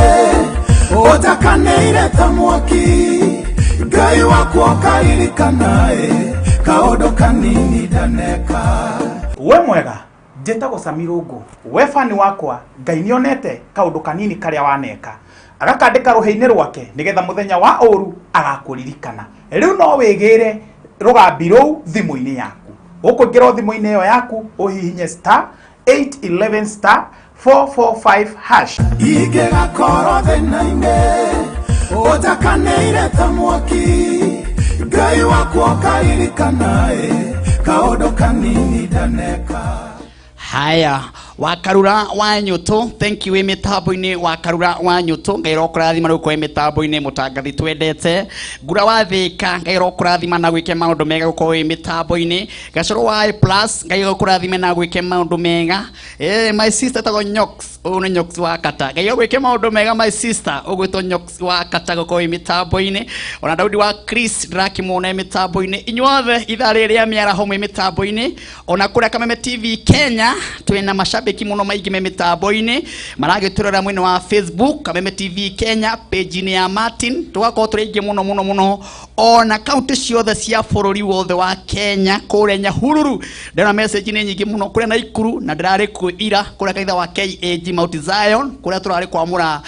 ũtakanĩire ta mwaki, Ngai wakwa ũkaririkanaĩ kaũndũ kanini ndaneka. We mwega, njĩtagwo Sami Irũngũ. We fani wakwa, Ngai nĩonete kaũndũ kanini karĩa waneka, agakandĩka rũhĩ-inĩ rwake nĩgetha mũthenya wa ũru agakũririkana. Rĩu no wĩgĩre rũgambi rũu thimũ-inĩ yaku. Ũkũingĩra thimũ-inĩ ĩyo yaku ũhihinye star 811 star 445 hash. Ingĩgakorwo thĩna-inĩ ũtakanĩire ta mwaki, Ngai wakwa ũkaririkanaĩ kaũndũ kanini ndaneka. Haya, wakarura wa nyutu, thank you mĩtambo-inĩ. Wakarura wa nyutu, Ngai rokũrathima rĩu kwa mĩtambo-inĩ mũtangathi twendete. Ngura wa Thĩka, Ngai rokũrathima na gwĩke maũndũ mega gũkorwo wĩ mĩtambo-inĩ. Gacũrũ wa A plus, Ngai rokũrathime na gwĩke maũndũ mega. My sister etagwo Nyox, ũyũ nĩ Nyox wa Kata. Ngai gwĩke maũndũ mega my sister, ũgwĩtwo Nyox wa Kata gũkorwo wĩ mĩtambo-inĩ. Ona Daudi wa Chris ndĩrakĩmuona mĩtambo-inĩ. Inyuothe ithaa rĩrĩ rĩa mĩaraho mwĩ mĩtambo-inĩ. Ona kũrĩa Kameme TV Kenya twĩna mashabiki muno maingĩ me mĩtambo-inĩ maragĩtũrora mwena wa Facebook Kameme TV Kenya page-inĩ ya Martin, tũgakorwo tũrĩ aingĩ mũno mũno mũno. Ona kaunti ciothe cia bũrũri wothe wa Kenya, kũrĩa Nyahururu ndĩrona message nĩ nyingĩ mũno, kũrĩa Naikuru na ndĩrarĩ kuo ira, kũrĩa kanitha wa KAG Mount Zion kũrĩa tũrarĩ kwamũra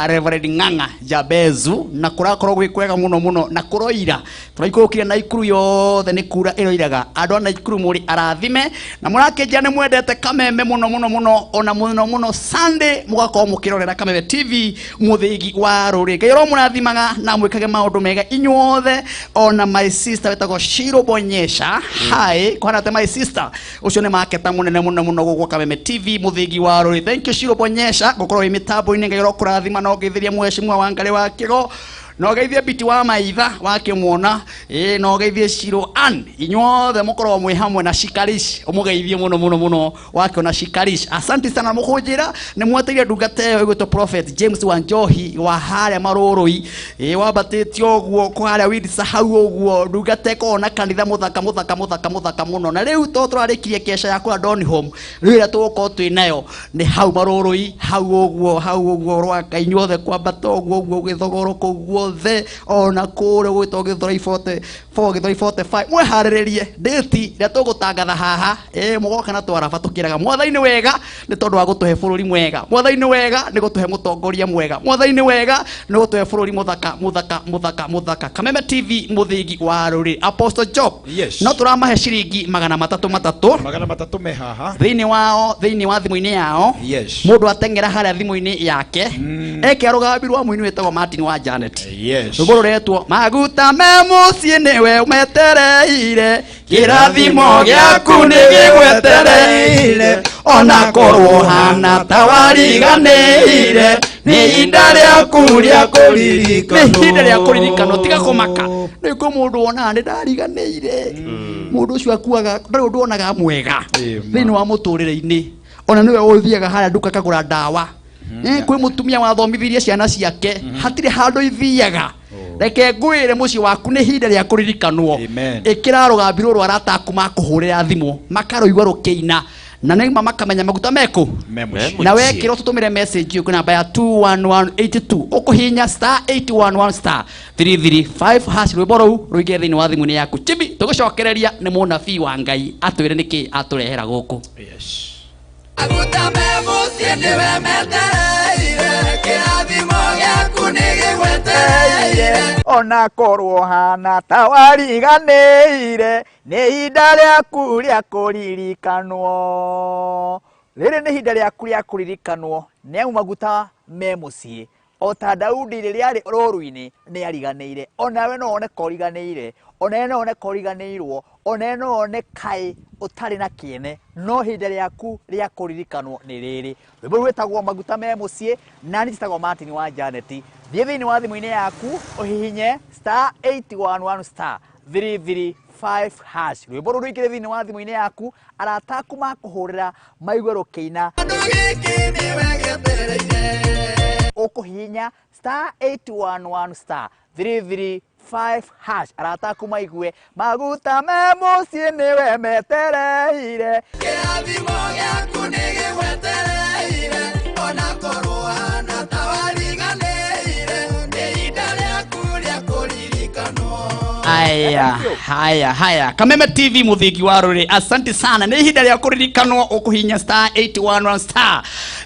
Reverend Ng'ang'a Jabezu, na kũrakorwo gwĩ kwega mũno mũno, na kũroira tũraikũrũkire Naikuru yothe nĩ kura ĩroiraga. Andũ a Naikuru mũrĩ arathime na mũrakĩnjĩra nĩ mwendete Kameme mũno mũno mũno, ona mũno mũno Sunday mũgakorwo mũkĩrorera Kameme TV mũthĩgi wa rũrĩrĩ. Ngai ũromũrathimaga na mwĩkage maũndũ mega inyuothe. Ona my sister wĩtagwo Shiro Bonyesha, hi kwana te my sister ũcio nĩ maketa mũnene mũno mũno gũkũ Kameme TV mũthĩgi wa rũrĩrĩ. Thank you Shiro Bonyesha gũkorwo wĩ mĩtambo-inĩ. Ngai ũrokũrathima na ũgeithĩria mheshimiwa wa Ngarĩ wa Kĩgo, na ũgeithie Biti wa Maitha wakĩmuona, na ũgeithie Shiro Ann. Inyuothe mũkorwo mwĩ hamwe na Shikarish, ũmũgeithie mũno mũno mũno wakĩona Shikarish. Asante sana mũkũnjĩra nĩ mweteire ndungata ĩyo ĩgwĩtwo Prophet James Wanjohi wa harĩa Marũrũi, wambatĩte ũguo kũharĩa Windsor hau ũguo, ndungata ĩkoragwo na kanitha mũthaka mũthaka mũthaka mũthaka mũno. Na rĩu to tũrarĩkirie kesha ya kũrĩa Donholm, rĩu ĩrĩa tũgũkorwo twĩ nayo nĩ hau Marũrũi, hau ũguo, hau ũguo Rwaka, inyuothe kwambata ũguo ũguo Gĩthogoro kũu guothe, ona kũrĩa gwĩtwo Gĩthũrai 44 Gĩthũrai 45. Mwĩharĩrĩrie date ĩrĩa tũgũtangatha haha, mũgoka na twaraba tũkĩraga mwathani nĩ wega nĩ tondũ wa gũtũhe bũrũri mwega, mwathani nĩ wega nĩ gũtũhe mũtongoria mwega, mwathani nĩ wega nĩ gũtũhe bũrũri mũthaka mũthaka mũthaka mũthaka. Kameme TV mũthĩgi wa rũrĩrĩ. Apostle Job, Yes. no tũramahe ciringi magana matatũ matatũ, magana matatũ me haha thĩinĩ wao, thĩinĩ wa thimũ-inĩ yao. Yes. Mũndũ ateng'era harĩa thimũ-inĩ yake ekĩra rũgambi rwa mũini wĩtagwo Martin wa Janet. Yes. Rwĩmbo rũretwo maguta me mũciĩ nĩwe ũmetereire, kĩrathimo gĩaku nĩ gĩgwetereire, ona korwo hana ta wariganĩire, nĩ ihinda rĩaku rĩa kũririkanwo, nĩ ihinda rĩa kũririkanwo. Tiga kũmaka, nĩ kwĩ mũndũ wonaga nĩ ndariganĩire, mũndũ ũcio akuaga ndarĩ ũndũ wonaga mwega thĩinĩ wa mũtũrĩre-inĩ. Ona nĩwe ũthiaga harĩa nduka akagũra ndawa. Kwĩ mũtumia wathomithirie ciana ciake, hatirĩ handũ ithiaga. Reke ngwĩre mũciĩ waku nĩ ihinda rĩa kũririkanwo. Ĩkĩra rũgambi rũrũ arata aku makũhũrĩra thimũ makarũigua rũkĩina, na nĩ makamenya maguta meku na wekĩra ũtũtũmĩre message ũyũ kwĩ namba ya 21182, ũkũhihinya star 811 star 335 hash, rwĩmbo rũu rũingĩre thĩinĩ wa thimũ-inĩ yaku. Chibi, tũgũcokereria nĩ mũnabii wa Ngai atwĩre nĩkĩ atũrehera gũkũ. Maguta me mũciĩ nĩwe metereire, gĩgwetereire Ona korwo hana ta wariganĩire nĩ ihinda rĩaku rĩa kũririkanwo. Rĩrĩ nĩ ihinda rĩaku rĩa kũririkanwo nĩ amu maguta me mũciĩ. O ta Daudi rĩrĩa arĩ rũru-inĩ nĩ ariganĩire. Onawe no wone ka ũriganĩire, onawe no wone ka ũriganĩirwo, onawe no wone kaĩ ũtarĩ na kĩene, no ihinda rĩaku rĩa kũririkanwo nĩ rĩrĩ. Rwĩmbo rũu rwĩtagwo maguta me mũciĩ, na niĩ njĩtagwo Martin wa Janet. Thiĩ thĩinĩ wa thimũ-inĩ yaku ũhihinye star 811 star 335 hash. Rwĩmbo rũu rũingĩre thĩinĩ wa thimũ-inĩ yaku, arata aku makũhũrĩra maigue rũkĩina. Gĩkĩ nĩwe gĩetereire Ũkũhihinya star 811 star 335 hash, arata aku maigue maguta me mũciĩ nĩwe metereire. Kĩrathimo gĩaku nĩ gĩgwetereire ona korwo hana ta wariganĩire nĩ ihinda rĩaku rĩa kũririkanwo. Haya, haya, haya. Kameme TV muthingi wa ruri. Asante sana. Nĩ ihinda rĩa kũririkanwo ũkũhihinya star 811 star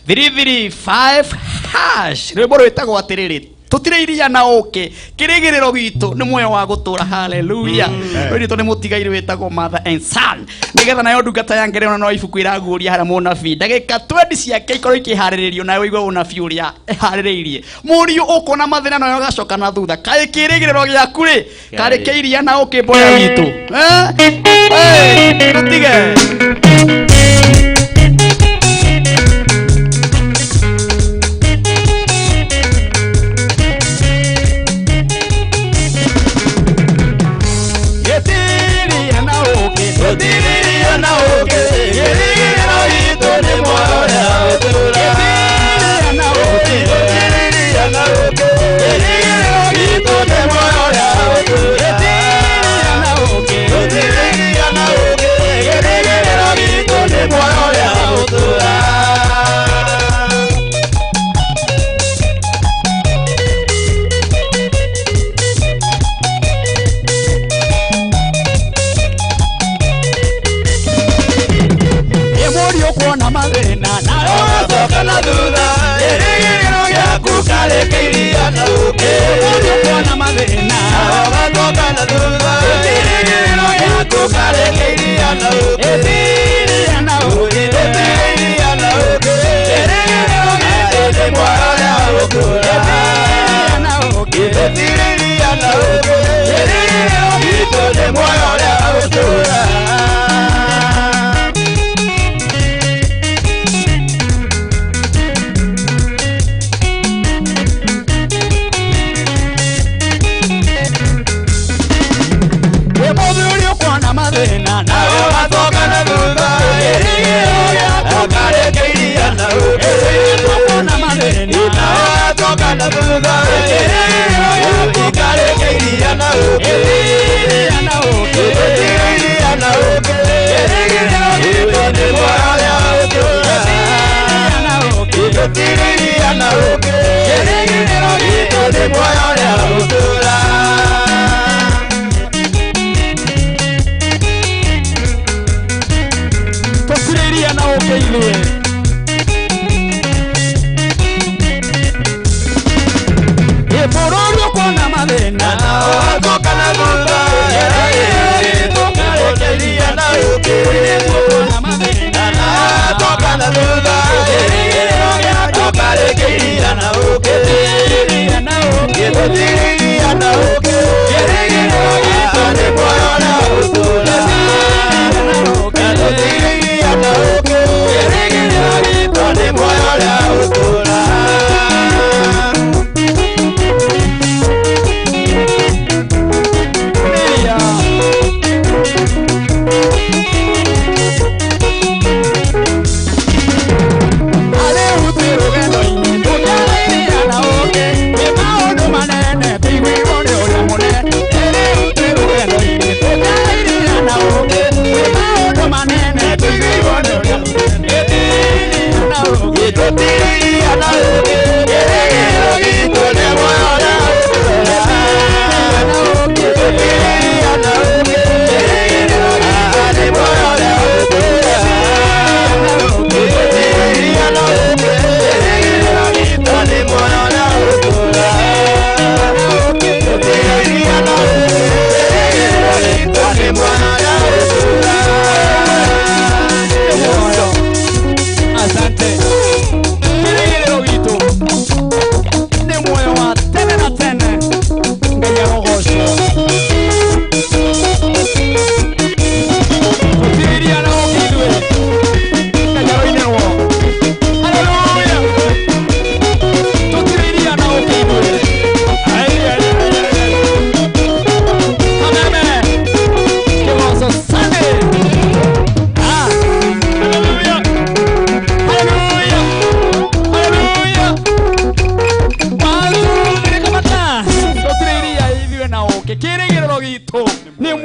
335 hash. Rwĩmbo rwĩtagwo atĩrĩrĩ, tũtirĩ iria na ũkĩ, kĩrĩgĩrĩro gitũ nĩ muoyo wa gũtũra. Haleluya. Rwĩrĩtwo nĩ mũtigairĩ wĩtagwo Mother and Son, nĩgetha nayo ndungata ya ngerenwa no ibuku iraguũria harĩa mũnabii ndagĩka 20 ciake ikorwo ikĩharĩrĩrio, nawe ũigue ũnabii ũrĩa ĩharĩrĩirie. Mũriũ ũkuona mathĩna nayo ũgacoka na thutha, kaĩ kĩrĩgĩrĩro gĩaku rĩ karĩ kĩa iria na ũkĩ mboya witũ. Tũtige. Gĩtiriria na ũkĩ, tũtiriria na ũkĩ, kĩrĩgĩrĩro gitũ nĩ muoyo ũrĩa ũtũũra. Gĩtiriria na ũkĩ, tũtiriria na ũkĩ, kĩrĩgĩrĩro gitũ nĩ muoyo ũrĩa ũtũũra. Gĩtiriria na ũkĩ, tũtiriria na ũkĩ, kĩrĩgĩrĩro gitũ nĩ muoyo ũrĩa ũtũũra. Mũriũ kuona mathĩna nawe Ũgacoka na thutha, kĩrĩgĩrĩro gĩaku karĩ kĩa iria na ũkĩ. Mũriũ kuona mathĩna nawe ũgacoka na thutha, kĩrĩgĩrĩro gĩaku karĩ kĩa iria na ũkĩ. Gĩtiriria na ũkĩ, Gĩtiriria na ũkĩ, kĩrĩgĩrĩro gitũ nĩ muoyo ũrĩa ũtũũra. Gĩtiriria na ũkĩ, Gĩtiriria na ũkĩ, kĩrĩgĩrĩro gitũ nĩ muoyo ũrĩa ũtũũra. Ĩ mũthuri ũkuona mathĩna Nawe ũgacoka na thutha, kĩrĩgĩrĩro gĩaku karĩ kĩa iria na ũkĩ. Ũkuona mathĩna Nawe ũgacoka na thutha, kĩrĩgĩrĩro gĩaku karĩ kĩa iria na ũkĩ. Gĩtiriria na ũkĩ, Gĩtiriria na ũkĩ, kĩrĩgĩrĩro gitũ nĩ muoyo ũrĩa ũtũũra. Gĩtiriria na ũkĩ, Gĩtiriria na ũkĩ, kĩrĩgĩrĩro gitũ nĩ muoyo ũrĩa ũtũũra. Tũtirĩ iria na ũkĩ ithuĩ. Ĩ bũrũri ũkuona mathĩna Nawe ũgacoka na thutha, kĩrĩgĩrĩro gitũ karĩ kĩa iria na ũkĩ. Ũkuona mathĩna Nawe ũgacoka na thutha, kĩrĩgĩrĩro gĩaku karĩ kĩa iria na ũkĩ. Gĩtiriria na ũkĩ, Gĩtiriria na ũkĩ, kĩrĩgĩrĩro gitũ nĩ muoyo ũrĩa ũtũũra. Gĩtiriria na ũkĩ, Gĩtiriria na ũkĩ, kĩrĩgĩrĩro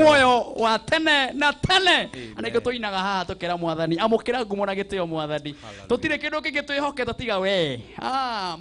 Muoyo wa tene na tene. Na nĩkĩo tũinaga haha tũkĩra mwathani amũkĩra ngumo na gĩtĩo mwathani. Tũtirĩ kĩndũ kĩngĩ twĩhokete tiga we.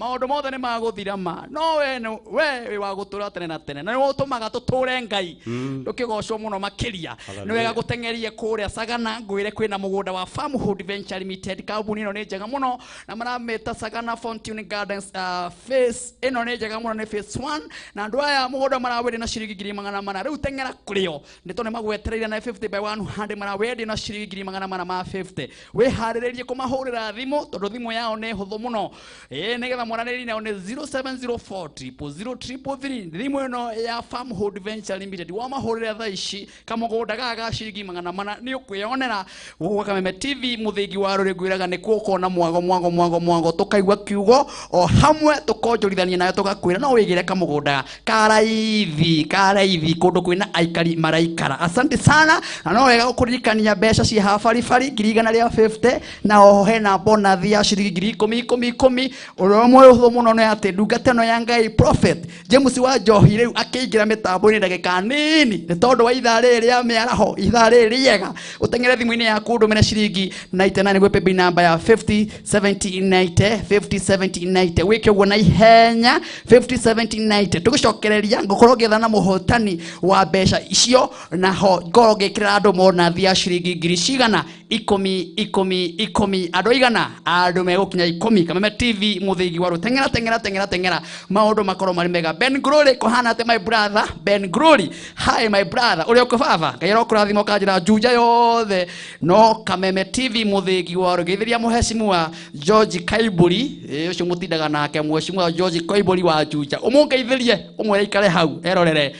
Maũndũ mothe nĩ magũthira ma, no we we wĩ wa gũtũra tene na tene, na nĩwe ũtũmaga tũtũre Ngai. Ndũkĩgocwo mũno makĩria. Nĩ wega gũteng'erie kũrĩa Sagana, ngwĩre kwĩna mũgũnda wa Farmhood Venture Limited. Kambuni ĩno nĩ njega mũno na maramĩta Sagana Fortune Gardens. Phase ĩno nĩ njega mũno, nĩ phase 1, na andũ aya mũgũnda marawendia na ciringi 400,000. Rĩu teng'era kũrĩo nĩ tondũ nĩ magwetereire, na 50 by 100 marawendia na ciringi 450,000. Wĩharĩrĩrie kũmahũrĩra thimũ tondũ thimũ yao nĩ hũthũ mũno. Ĩĩ, nĩgetha mwaranĩrie nao nĩ 0704 000 333. Thimũ ĩno ya Farmhood Venture Limited, wamahũrĩra thaa ici kamũgũnda gaka ga ciringi 400 nĩ ũkwĩonera. Gũkũ Kameme TV mũthingi wa rũrĩ ngwĩraga nĩkuo ũkona mwago mwago mwago mwago, tũkaigua kiugo o hamwe tũkonjorithania nayo, tũgakwĩra no wĩgĩre kamũgũnda karaithi karaithi kũndũ kwĩna aikari maraikara. Asante sana. Na no wega gũkũririkania mbeca ciĩ haha baribari 150,000, na oho hena bonus ya ciringi 10,000 10 10. Ũrĩa ũmwe ũhũthũ mũno nĩ atĩ ndungata ĩno ya Ngai Prophet James wa Njohi rĩu akĩingĩra mĩtambo-inĩ ndagĩka nini, nĩ tondũ wa ithaa rĩrĩ rĩa mĩaraho, ithaa rĩrĩ rĩega, ũteng'ere thimũ-inĩ yaku ũndũmĩre ciringi 99 gwĩ paybill namba ya 50 70 90 50 70 90. Wĩke ũguo na ihenya, 50 70 90. Tũgĩcokereria ngũkorwo ngĩetha na mũhotani wa mbeca icio, naho ngorwo ngĩkĩrĩra andũ monathi ya ciringi ngiri cigana 10 10 10, andũ igana, andũ megũkinya 10. Kameme TV mũthĩgi wa rũteng'era teng'era teng'era teng'era, maũndũ makorwo marĩ mega. Ben Glory, kũhana atĩ my brother Ben Glory? Hi my brother, ũrĩa ũkũ baba, Ngai arokũrathima ũkanjĩra Juja yothe no Kameme TV mũthĩgi wa rũgeithĩria mũhecimua George Kaiburi, ũcio mũtindaga nake, mũhecimua George Kaiburi wa Juja, ũmũngeithĩrie ũmwĩre ikare hau erorere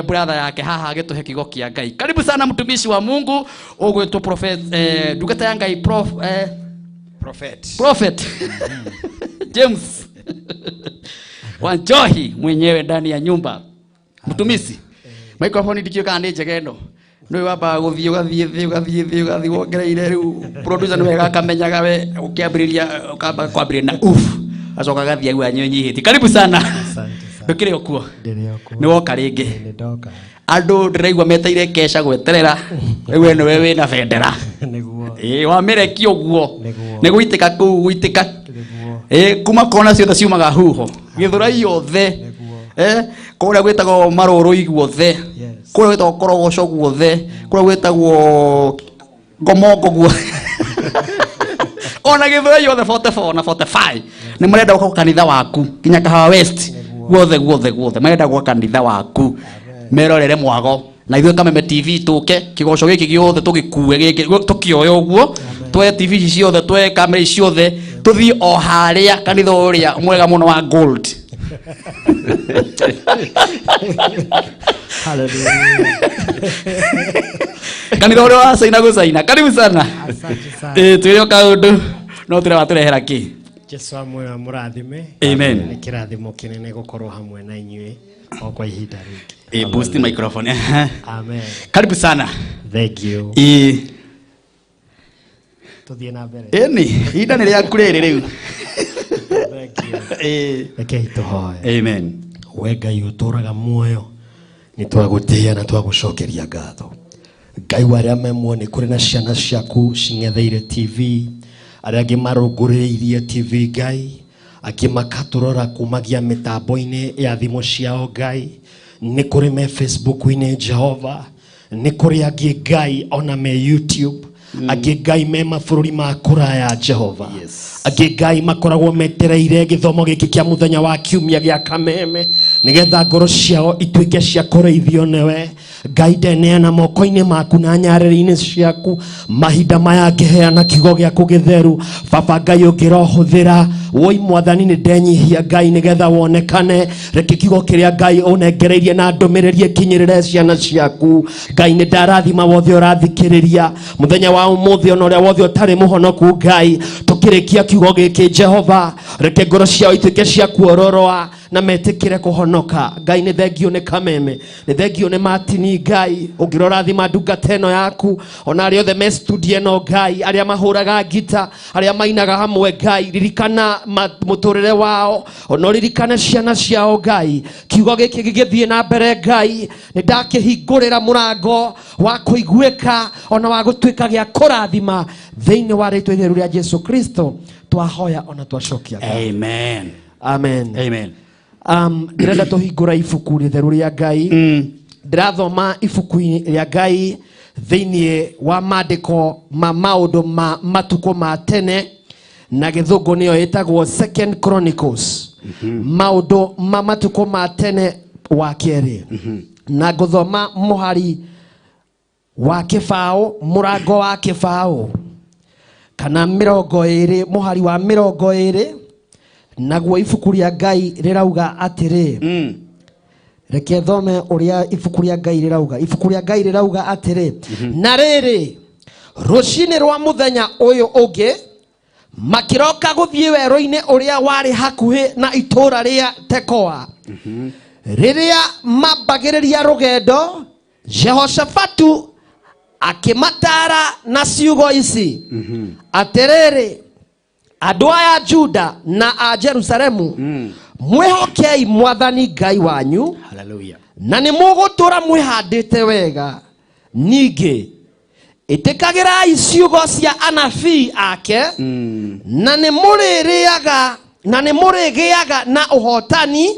brother yake haha agĩtũhe kiugo kĩa Ngai. Karibu sana mtumishi wa Mungu ũgwĩtwo prophet, ndungata ya Ngai Prophet. Prophet James Wanjohi mwenyewe ndani ya nyumba. Mtumisi, microphone ndikio kana nĩ njega ĩno? Nĩ wambaga gũthiĩ ũgathiĩ thĩ ũgathiĩ thĩ ũgathiĩ wongereire. Rĩu producer nĩ wega akamenyaga we ũkĩambĩrĩria ũkamba kwambĩrĩria na uff, acoka agathiĩ agua nyihĩtie. Karibu sana. Ndũkĩrĩ o kuo? Nĩ woka rĩngĩ. Andũ ndĩraigua meteire kesha gweterera, rĩu we nĩwe wĩna bendera. Ĩĩ, wamĩrekia ũguo nĩ gũitĩka kũu gũitĩka. Ĩĩ, kuma kona ciothe ciumaga huho gĩthũrai yothe, kũrĩa gwĩtagwo marũrũi guothe, kũrĩa gwĩtagwo korogoco guothe, kũrĩa gwĩtagwo ngomongo guothe, ona gĩthũrai yothe 44 na 45 nĩ marenda gũka kanitha waku, nginya Kahawa West guothe guothe guothe marenda gũka kanitha waku merorere mwago. Na ithuĩ Kameme TV tũke kĩgoco gĩkĩ gĩothe tũgĩkue gĩkĩ tũkĩoya ũguo, twoe TV ici ciothe, twoe kamera ici ciothe, tũthiĩ o harĩa kanitha ũrĩa mwega mũno wa gold, kanitha ũrĩa wa caina gũcaina. Karibu sana. Twĩre o kaũndũ no tũrĩa watũrehera kĩ. Jesu amwe amũrathime. Amen. Nĩ kĩrathimo kĩnene gũkorwo hamwe na inyuĩ o kwa ihinda rĩngĩ. Boost microphone. Amen. Karibu sana. Thank you. Tũthiĩ na mbere. Ĩni, ihinda nĩ rĩaku rĩrĩ rĩu. Rekei tũhoe. Amen. We Ngai ũtũraga muoyo, nĩ twagũtĩĩa na twagũcokeria ngatho. Ngai wa arĩa me muoyo, nĩ kũrĩ na ciana ciaku cing'etheire TV, arĩa angĩ marũngũrĩirie TV, Ngai angĩ makatũrora kumagia mĩtambo-inĩ ya thimũ ciao. Ngai, nĩ kũrĩ me Facebook-inĩ. Jehova, nĩ kũrĩ angĩ, Ngai, ona me YouTube, angĩ, Ngai, me mabũrũri ma kũraya. Jehova, angĩ, Ngai, makoragwo metereire gĩthomo gĩkĩ kĩa mũthenya wa kiumia gĩa Kameme nĩgetha ngoro ciao ituĩke cia kũrĩithio nĩwe. Ngai, ndeneana moko-inĩ maku na nyarĩrĩ-inĩ ciaku mahinda maya ngĩheana kiugo gĩaku gĩtheru. Baba Ngai, ũngĩrohũthĩra woi mwathani, nĩ ndenyihia, Ngai, nĩgetha wonekane. Reke kiugo kĩrĩa, Ngai, ũnengereirie na ndũmĩrĩri ĩkinyĩrĩre ciana ciaku. Ngai, nĩ ndarathima wothe ũrathikĩrĩria mũthenya wa ũmũthĩ, ona ũrĩa wothe ũtarĩ mũhonoku. Ngai, tũkĩrĩkia kiugo gĩkĩ, Jehova, reke ngoro ciao ituĩke cia kuororoa. Na metĩkĩre kũhonoka. Ngai, nĩ thengio nĩ Kameme, nĩ thengio nĩ Matini. Ngai, ũngĩrora thima ndungata ĩno yaku, ona arĩa othe me studio ĩno, Ngai, arĩa mahũraga ngita, arĩa mainaga hamwe, Ngai, ririkana mũtũrĩre wao, ona ũririkane ciana ciao. Ngai, kiugo gĩkĩ gĩgĩthiĩ na mbere, Ngai, nĩ ndakĩhingũrĩra mũrango wa kũiguĩka ona wa gũtuĩka gĩa kũrathima. Thĩinĩ wa rĩtwa itheru rĩa Jesu Kristo twahoya ona twacokia ngatho. Amen. Amen. Amen. Ndĩrenda tũhingũra ibuku rĩtheru rĩa Ngai. Ndĩrathoma ibuku rĩa Ngai thĩinĩ wa maandĩko ma maũndũ ma matukũ ma tene, na gĩthũngũ nĩyo ĩtagwo Second Chronicles, maũndũ ma matukũ ma tene wa kerĩ, na ngũthoma mũhari wa kĩbaũ, mũrango wa kĩbaũ kana 20, mũhari wa 20. Naguo ibuku rĩa Ngai rĩrauga atĩrĩ, reke thome ũrĩa ibuku rĩa Ngai rĩrauga. Ibuku rĩa Ngai rĩrauga atĩrĩ, na rĩrĩ, rũcinĩ rwa mũthenya ũyũ ũngĩ makĩroka gũthiĩ werũ-inĩ ũrĩa warĩ hakuhĩ na itũũra rĩa Tekoa. Rĩrĩa mambagĩrĩria rũgendo, Jehoshafatu akĩmataara na ciugo ici, atĩrĩrĩ, andũ aya Juda na a Jerusalemu, mwĩhokei Mwathani Ngai wanyu, Hallelujah. na nĩ mũgũtũũra mwĩhandĩte wega. Ningĩ ĩtĩkagĩrai ciugo cia anabii ake, na nĩ mũrĩrĩaga na nĩ mũrĩgĩaga na ũhotani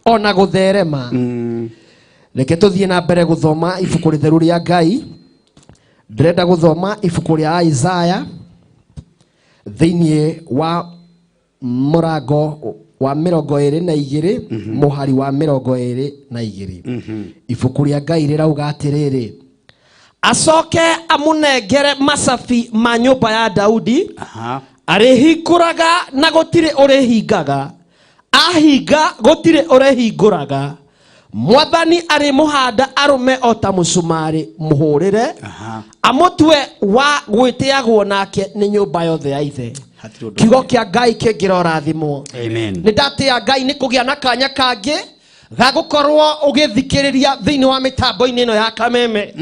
ona gũtherema. Reke tũthiĩ na mbere gũthoma ibuku rĩtheru rĩa Ngai. Ndĩrenda gũthoma ibuku rĩa Isaya thĩinĩ wa mũrango wa 22, mũhari wa 22. Ibuku rĩa Ngai rĩrauga atĩrĩrĩ, acoke amũnengere macabi ma nyũmba ya Daudi, arĩhingũraga na gũtirĩ ũrĩhingaga, ahinga gũtirĩ ũrĩhingũraga. Mwathani arĩmũhanda arũme o ta mũcumarĩ mũhũrĩre, amũtue wa gwĩtĩagwo nake nĩ nyũmba yothe ya ithe. Kiugo kĩa Ngai kĩngĩra ũrathimwo. Amen. Nĩ ndatĩa Ngai nĩ kũgĩa na kanya kangĩ ga gũkorwo ũgĩthikĩrĩria thĩinĩ wa mĩtambo-inĩ ĩno ya Kameme.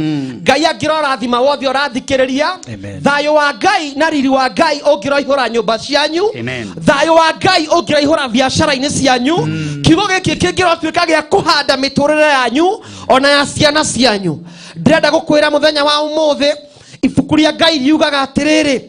Ngai angĩra ũrathima wothe ũrathikĩrĩria. Amen. Thayũ wa Ngai na riri wa Ngai ũngĩroihũra nyũmba cianyu. Amen. Thayũ wa Ngai ũngĩraihũra biacara-inĩ cianyu. Kiugo gĩkĩ kĩngĩrotuĩka gĩa kũhanda mĩtũrĩre yanyu ona ya ciana cianyu. Ndĩrenda gũkwĩra mũthenya wa ũmũthĩ, ibuku rĩa Ngai riugaga atĩrĩrĩ,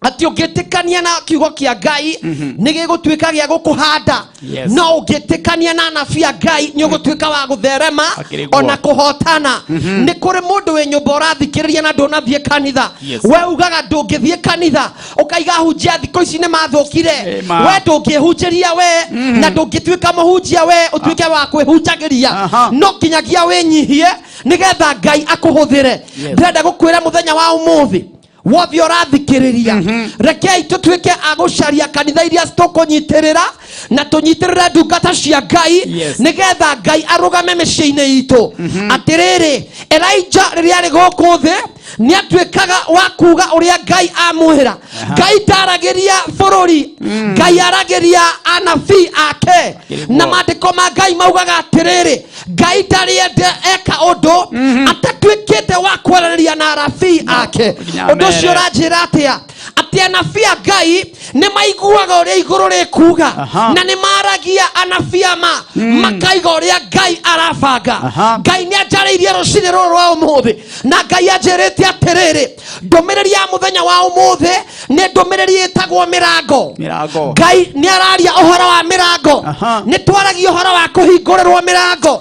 atĩ ũngĩtĩkania na kiugo kĩa Ngai nĩ gĩgũtuĩka gĩa gũkũhanda, no ũngĩtĩkania na anabii a Ngai nĩ ũgũtuĩka wa gũtherema Akĩrĩ guo. ona kũhotana. Nĩ kũrĩ mũndũ wĩ nyũmba ũrathikĩrĩria na ndũnathiĩ kanitha. We ugaga ndũngĩthiĩ kanitha, ũkaiga hunjia thikũ ici nĩ mathũkire. Ĩma. We ndũngĩhunjĩria we, na ndũngĩtuĩka mũhunjia we ũtuĩke wa kwĩhunjagĩria. No nginyagia wĩnyihie nĩgetha Ngai akũhũthĩre. Ndĩrenda gũkwĩra mũthenya wa ũmũthĩ wothe ũrathikĩrĩria, rekei tũtuĩke a gũcaria kanitha iria tũkũnyitĩrĩra na tũnyitĩrĩre ndungata cia Ngai, nĩgetha Ngai arũgame mĩciĩ-inĩ itũ. Atĩrĩrĩ, Elija rĩrĩa arĩ gũkũ thĩ nĩ atuĩkaga wa kuga ũrĩa Ngai amwĩra. Ngai ndaragĩria bũrũri, Ngai aragĩria anabii ake, na maandĩko ma Ngai maugaga atĩrĩrĩ, Ngai ndarĩ ende eka ũndũ atatuĩkĩte wa kwaranĩria na arabii ake. Nginya Ũndũ ũcio amere. ũranjĩra atĩa? Atĩ anabii a Ngai nĩ maiguaga ũrĩa igũrũ rĩkuga, na nĩ maragia anabii ama makaiga ũrĩa Ngai arabanga. Ngai nĩ anjarĩirie rũcinĩ rũrũ rwa ũmũthĩ, na Ngai anjĩrĩte atĩrĩrĩ, ndũmĩrĩri ya mũthenya wa ũmũthĩ nĩ ndũmĩrĩri ĩtagwo mĩrango. Mĩrango. Ngai nĩ araria ũhoro wa mĩrango. Nĩ twaragia ũhoro wa kũhingũrĩrwo mĩrango.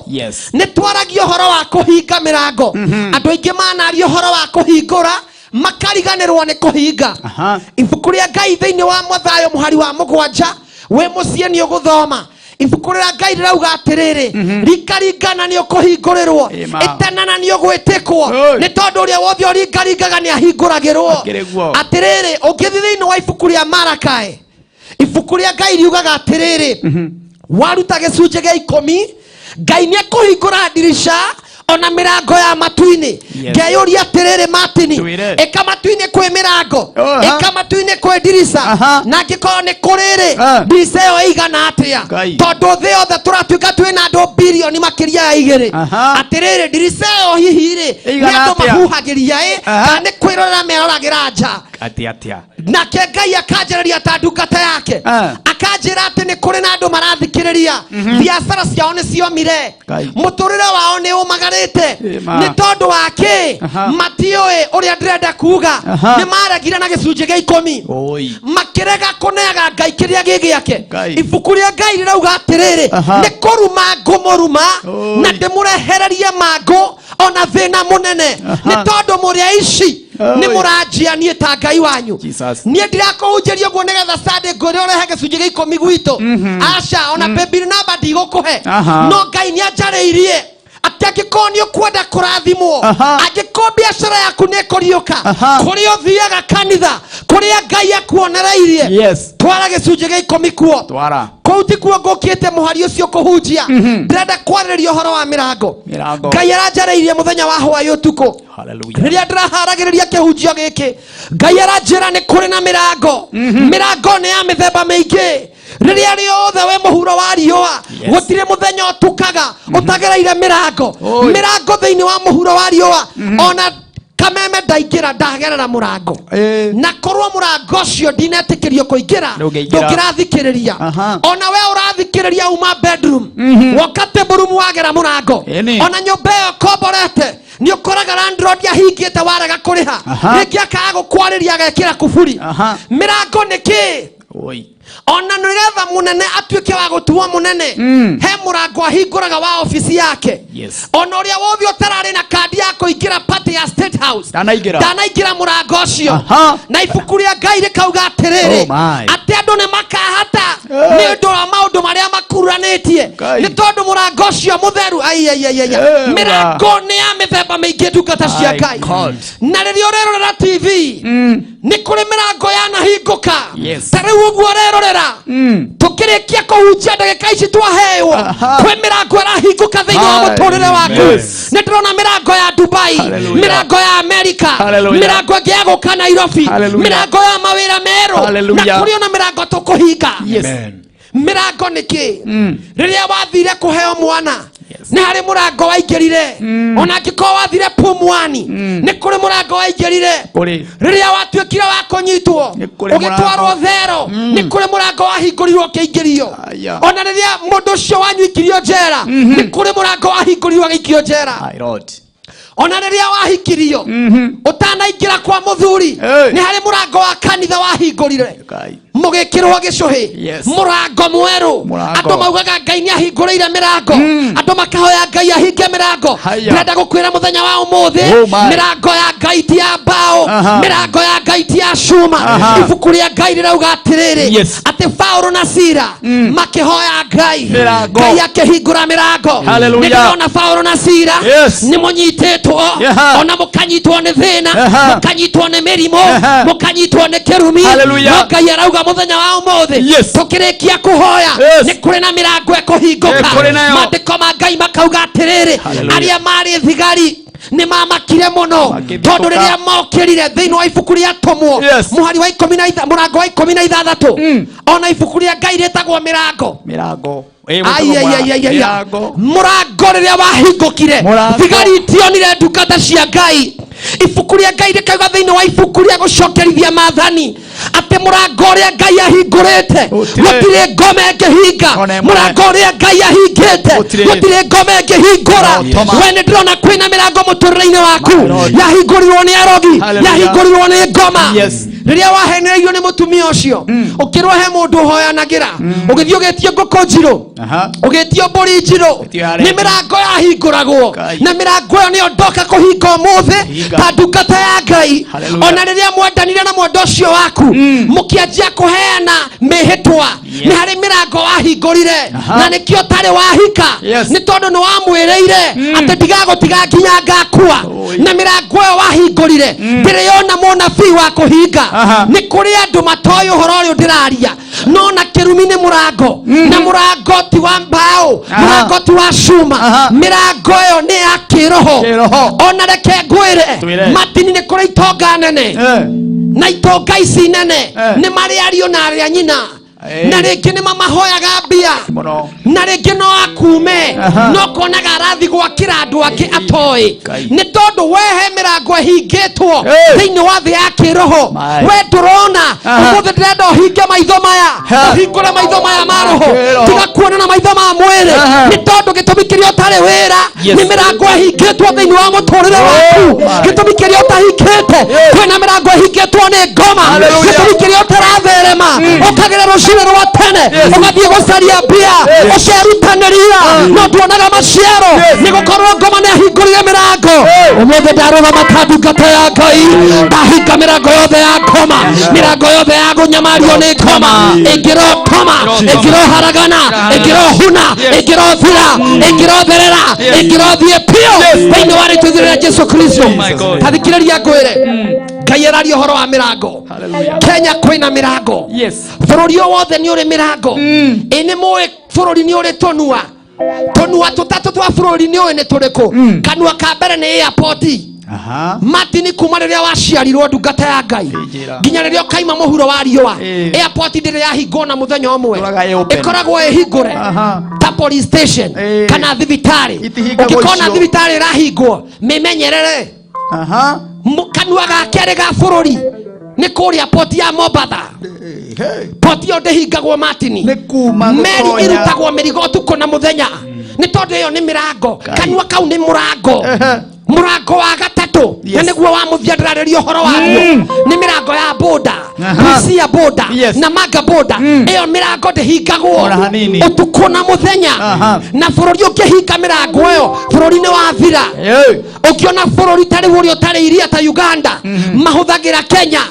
Nĩ twaragia ũhoro wa kũhinga mĩrango. Andũ aingĩ manaria ũhoro wa kũhingũra, makariganĩrwo nĩ kũhinga. Ibuku rĩa Ngai thĩinĩ wa Mathayo mũhari wa 7, wĩ mũciĩ nĩ ũgũthoma ibuku rĩa Ngai rĩrauga atĩrĩrĩ, ringaringana nĩ ũkũhingũrĩrwo, Ĩma. ĩtanana nĩ ũgwĩtĩkwo, nĩ tondũ ũrĩa wothe ũringaringaga nĩ ahingũragĩrwo. Akĩrĩ guo. Atĩrĩrĩ, ũngĩthiĩ thĩinĩ wa ibuku rĩa Marakaĩ, ibuku rĩa Ngai riugaga atĩrĩrĩ, waruta gĩcunjĩ gĩa 10, Ngai nĩ ekũhingũra ndirica. Ona mĩrango ya matu-inĩ. Yes. Ngeyũria atĩrĩrĩ Martin, Twĩre. ĩka matu-inĩ kwĩ mĩrango, Aha. ĩka matu-inĩ kwĩ ndirica, na angĩkorwo nĩ kũrĩ rĩ, ndirica ĩyo ĩigana atĩa? Ngai. Tondũ thĩ yothe tũratuĩka twĩna andũ bilioni makĩria ya 2. Atĩrĩrĩ, ndirica ĩyo hihi rĩ, nĩ Ĩigana andũ atĩa? mahuhagĩria ĩ, kana nĩ kwĩrorera meroragĩra nja? Atia atia. Nake Ngai akanjarĩria ta ndungata yake, akanjĩra atĩ nĩ kũrĩ na andũ marathikĩrĩria, biacara ciao nĩ ciomire, Ngai. mũtũrĩre wao nĩ ũmagarĩte. Ĩma. Nĩ tondũ wa kĩ? Aha. Matiũĩ ũrĩa ndĩrenda kuga. Aha. Nĩ maregire na gĩcunjĩ gĩa 10, Oi. makĩrega kũneaga Ngai kĩrĩa gĩ gĩake. Ngai. Ibuku rĩa Ngai rĩrauga atĩrĩrĩ, Aha. nĩ kũruma ngũmũruma na ndĩmũrehererie mangũ ona thĩna mũnene, nĩ tondũ mũrĩ aici, nĩ Oi. mũranjia niĩ ta Ngai wanyu. Jesus. Niĩ ndirakũhunjĩria ũguo nĩgetha Sunday ngwĩre ũrehe gĩcunjĩ gĩa 10 gwitũ, aca, ona paybill namba ndigũkũhe. Aha. No Ngai nĩ anjarĩirie atĩ angĩkorwo nĩ ũkwenda kũrathimwo, angĩkorwo biacara yaku nĩ ĩkũriũka, kũrĩa ũthiaga kanitha, kũrĩa Ngai akuonereirie, Yes. twara gĩcunjĩ gĩa 10 kuo. Twara. Kũu tikuo ngũkĩte mũhari ũcio kũhunjia, ndĩrenda kwarĩrĩria ũhoro wa mĩrango. Mĩrango. Ngai aranjarĩirie mũthenya wa hwaĩ ũtukũ Hallelujah. rĩrĩa ndĩraharagĩrĩria kĩhunjio gĩkĩ. Ngai aranjĩra nĩ kũrĩ na mĩrango. Mĩrango nĩ ya mĩthemba mĩingĩ. Rĩrĩa rĩothe wĩ mũhuro wa riũa, Yes. gũtirĩ mũthenya ũtukaga ũtagereire mĩrango. Oi. Mĩrango thĩinĩ wa mũhuro wa riũa, ona kameme ndaingĩra ndagerera mũrango, na korwo mũrango ũcio ndinetĩkĩrio kũingĩra, Ndũngĩingĩra. ndũngĩrathikĩrĩria. Ona we ũrathikĩrĩria uma bedroom, woka table room, wagera mũrango. Ĩni. Ona nyũmba ĩyo ũkomborete, nĩ ũkoraga landlord ahingĩte warega kũrĩha, Aha. rĩngĩ akaga gũkwarĩria agekĩra kuburi. Aha. Mĩrango nĩ kĩ? Oi. Ona nĩgetha mũnene atuĩke wa gũtuo mũnene, he mũrango ahingũraga wa obici yake. Yes. Ona ũrĩa wothe ũtararĩ na kandi ya kũingĩra party ya State House Ndanaingĩra. ndanaingĩra mũrango ũcio. Aha. Na ibuku rĩa Ngai rĩkauga atĩrĩrĩ, Oh my. atĩ andũ nĩ makahata nĩ ũndũ wa maũndũ marĩa makururanĩtie, Ngai. nĩ tondũ mũrango ũcio mũtheru. Ai, ai, ai, ai, ai. Eh, Mĩrango nĩ ya mĩthemba mĩingĩ, ndungata cia My Ngai. God. Na rĩrĩa ũrerorera TV, nĩ kũrĩ mĩrango yanahingũka. Yes. Ta rĩu ũguo ũrerorera, tũkĩrĩkia kũhunjia ndagĩka ici twaheyo, kwĩ mĩrango ĩrahingũka thĩinĩ wa mũtũrĩre waku. Yes. Nĩ ndĩrona mĩrango ya Dubai, Hallelujah. mĩrango ya Amerika, Hallelujah. mĩrango ĩngĩ ya gũka Nairobi, Hallelujah. mĩrango ya mawĩra merũ, na Hallelujah. kũrĩ ona mĩrango tũkũhinga. Yes. Mĩrango nĩ kĩ? Rĩrĩa wathire kũheo mwana, nĩ harĩ mũrango waingĩrire. Ona angĩkorwo wathire pumwani, nĩ kũrĩ mũrango waingĩrire. Kũrĩ. Rĩrĩa watuĩkire wa kũnyitwo, kũrĩ ũgĩtwarwo mũrango. thero, nĩ kũrĩ mũrango wahingũrirwo ũkĩingĩrio. Aya. Ona rĩrĩa mũndũ ũcio wanyu ikirio njera, nĩ kũrĩ mũrango wahingũrirwo agĩikio njera. My Lord. Ona rĩrĩa wahikirio, ũtanaingĩra kwa mũthuri, Hey. nĩ harĩ mũrango wa kanitha wahingũrire, Ngai. mũgĩkĩrwo gĩcũhĩ. Yes. Mũrango mwerũ. Mũrango. Andũ maugaga Ngai nĩ ahingũrĩire mĩrango, andũ makahoya Ngai ahinge mĩrango. Haya. Ndĩrenda gũkwĩra mũthenya wa ũmũthĩ, Oh my. mĩrango ya Ngai ti ya mbaũ, Aha. mĩrango ya Ngai ti ya cuma. Aha. Ibuku rĩa Ngai rĩrauga atĩrĩrĩ, Yes. atĩ Paũlũ na Sila makĩhoya Ngai, Mĩrango. Ngai akĩhingũra mĩrango. Hallelujah. Nĩ ndĩrona Paũlũ na Sila Yes. nĩ mũnyitĩtwo, Yeah. ona mũkanyitwo nĩ thĩna, Aha. mũkanyitwo nĩ mĩrimũ, Aha. mũkanyitwo nĩ kĩrumi. Hallelujah. No Ngai arauga mũthenya wa ũmũthĩ, Yes. tũkĩrĩkia kũhoya, Yes. nĩ kũrĩ na mĩrango ĩkũhingũka. Nĩ kũrĩ nayo. Maandĩko ma Ngai makauga atĩrĩrĩ, Hallelujah. arĩa marĩ thigari nĩ mamakire mũno, Makĩthikũka. tondũ rĩrĩa mokĩrire thĩinĩ wa ibuku rĩa Tũmwo, Yes. mũhari wa ikũmi na mũrango wa 16, ona ibuku rĩa Ngai rĩtagwo mĩrango. Mĩrango. Ai, ai, ai, ai, ai, ai. Mĩrango. Mũrango rĩrĩa wahingũkire, Mũrango. thigari itionire ndungata cia Ngai. Ibuku rĩa Ngai rĩkauga thĩinĩ wa ibuku rĩa gũcokerithia maathani atĩ mũrango ũrĩa Ngai ahingũrĩte, Gũtirĩ. gũtirĩ ngoma ĩngĩhinga. Ona ĩmwe. Mũrango ũrĩa Ngai ahingĩte, Gũtirĩ. gũtirĩ ngoma ĩngĩhingũra. No, Toma. We nĩ ndĩrona kwĩna mĩrango mũtũrĩre-inĩ waku, My Lord. yahingũrirwo nĩ arogi, Hallelujah. yahingũrirwo nĩ ngoma. Yes. Rĩrĩa wahenereirio nĩ mũtumia ũcio, ũkĩrwo he mũndũ ũhoyanagĩra, ũgĩthiĩ ũgĩtio ngũkũ njirũ, Aha. ũgĩtio mbũri njirũ, Ũgĩtio harĩa nĩ mĩrango yahingũragwo. Ngai. Na mĩrango ĩyo nĩyo ndoka kũhinga ũmũthĩ Hinga. ta ndungata ya Ngai. Hallelujah. Ona rĩrĩa mwendanire na mwendo ũcio waku, mũkĩanjia kũheana mĩhĩtwa, nĩ harĩ mĩrango wahingũrire. Aha. Na nĩkĩo ũtarĩ wahika, Yes. nĩ tondũ nĩ wamwĩrĩire atĩ ndigagũtiga nginya ngakua. Na mĩrango ĩyo wahingũrire ndĩrĩona mũnabii wa kũhinga. Nĩ kũrĩ andũ matoĩ ũhoro ũrĩa ndĩraria no na kĩrumi nĩ mũrango na mũrango ti wa mbaũ, mũrango ti wa cuma, mĩrango ĩyo nĩ ya kĩroho. Ona reke ngwĩre Martin, nĩ kũrĩ itonga nene na itonga ici nene nĩ marĩ ariũ na arĩa nyina na rĩngĩ nĩ mamahoyaga mbia na rĩngĩ no akume no konaga arathi gwakĩra andũ angĩ atoĩ nĩ tondũ wehe mĩrango ĩhingĩtwo thĩinĩ wa thĩ ya kĩroho. We ndũrona ũmũthĩ ndĩrenda ũhinge maitho maya, ũhingũre maitho maya ma roho, tiga kuona na maitho ma mwĩrĩ nĩ tondũ gĩtũmi kĩrĩa ũtarĩ wĩra nĩ mĩrango ĩhingĩtwo thĩinĩ wa mũtũrĩre waku. Gĩtũmi kĩrĩa ũtahingĩte kwĩna mĩrango ĩhingĩtwo nĩ ngoma. Gĩtũmi kĩrĩa ũtaratherema ũkagĩra rũcinĩ rwa tene ũgathiĩ gũcaria mbia ũcerutanĩria no nduonaga maciaro nĩ gũkorwo ngoma nĩ ahingũrire mĩrango. Ũmũthĩ ndarũgama ta ndungata ya Ngai ndahinga mĩrango yothe ya ngoma, mĩrango yothe ya kũnyamario nĩ ngoma, ĩngĩrokoma, ĩngĩroharagana, ĩngĩrohuna, ĩngĩrothira, ĩngĩrotherera, ĩngĩrothiĩ biũ thĩinĩ wa rĩtwa rĩa Jesu Kristo. Ta thikĩrĩria ngwĩre, Ngai araria ũhoro wa mĩrango. Kenya kwĩna mĩrango, bũrũri o wothe nĩ ũrĩ mĩrango. Ĩ nĩ mũĩ bũrũri nĩ ũrĩ tũnua, tũnua tũtatũ twa bũrũri nĩ ũĩ nĩ tũrĩkũ? Kanua ka mbere nĩ airport. Martin, kuma rĩrĩa waciarirwo ndungata ya Ngai nginya rĩrĩa ũkaima mũhuro wa riũa, airport ndĩrĩ yahingwo na mũthenya ũmwe, ĩkoragwo ĩhingũre ta police station kana thibitarĩ. Ũngĩkona thibitarĩ ĩrahingwo mĩmenyerere. Kanua ga kerĩ ga bũrũri nĩ kũrĩa poti ya Mombatha. Poti ĩyo ndĩhingagwo Martin, meri ĩrutagwo mĩrigo ũtukũ na mũthenya nĩ tondũ ĩyo nĩ mĩrango. Kanua kau nĩ mũrango, mũrango wa gatatũ na nĩguo wa mũthia ndĩrarĩria ũhoro waguo nĩ mĩrango ya boda, Busia boda na Manga boda. Ĩyo mĩrango ndĩhingagwo ũtukũ na mũthenya, na bũrũri ũngĩhinga mĩrango ĩyo bũrũri nĩ wathira. Ũngĩona bũrũri ta rĩu ũrĩa ũtarĩ iria ta Uganda mahũthagĩra Kenya.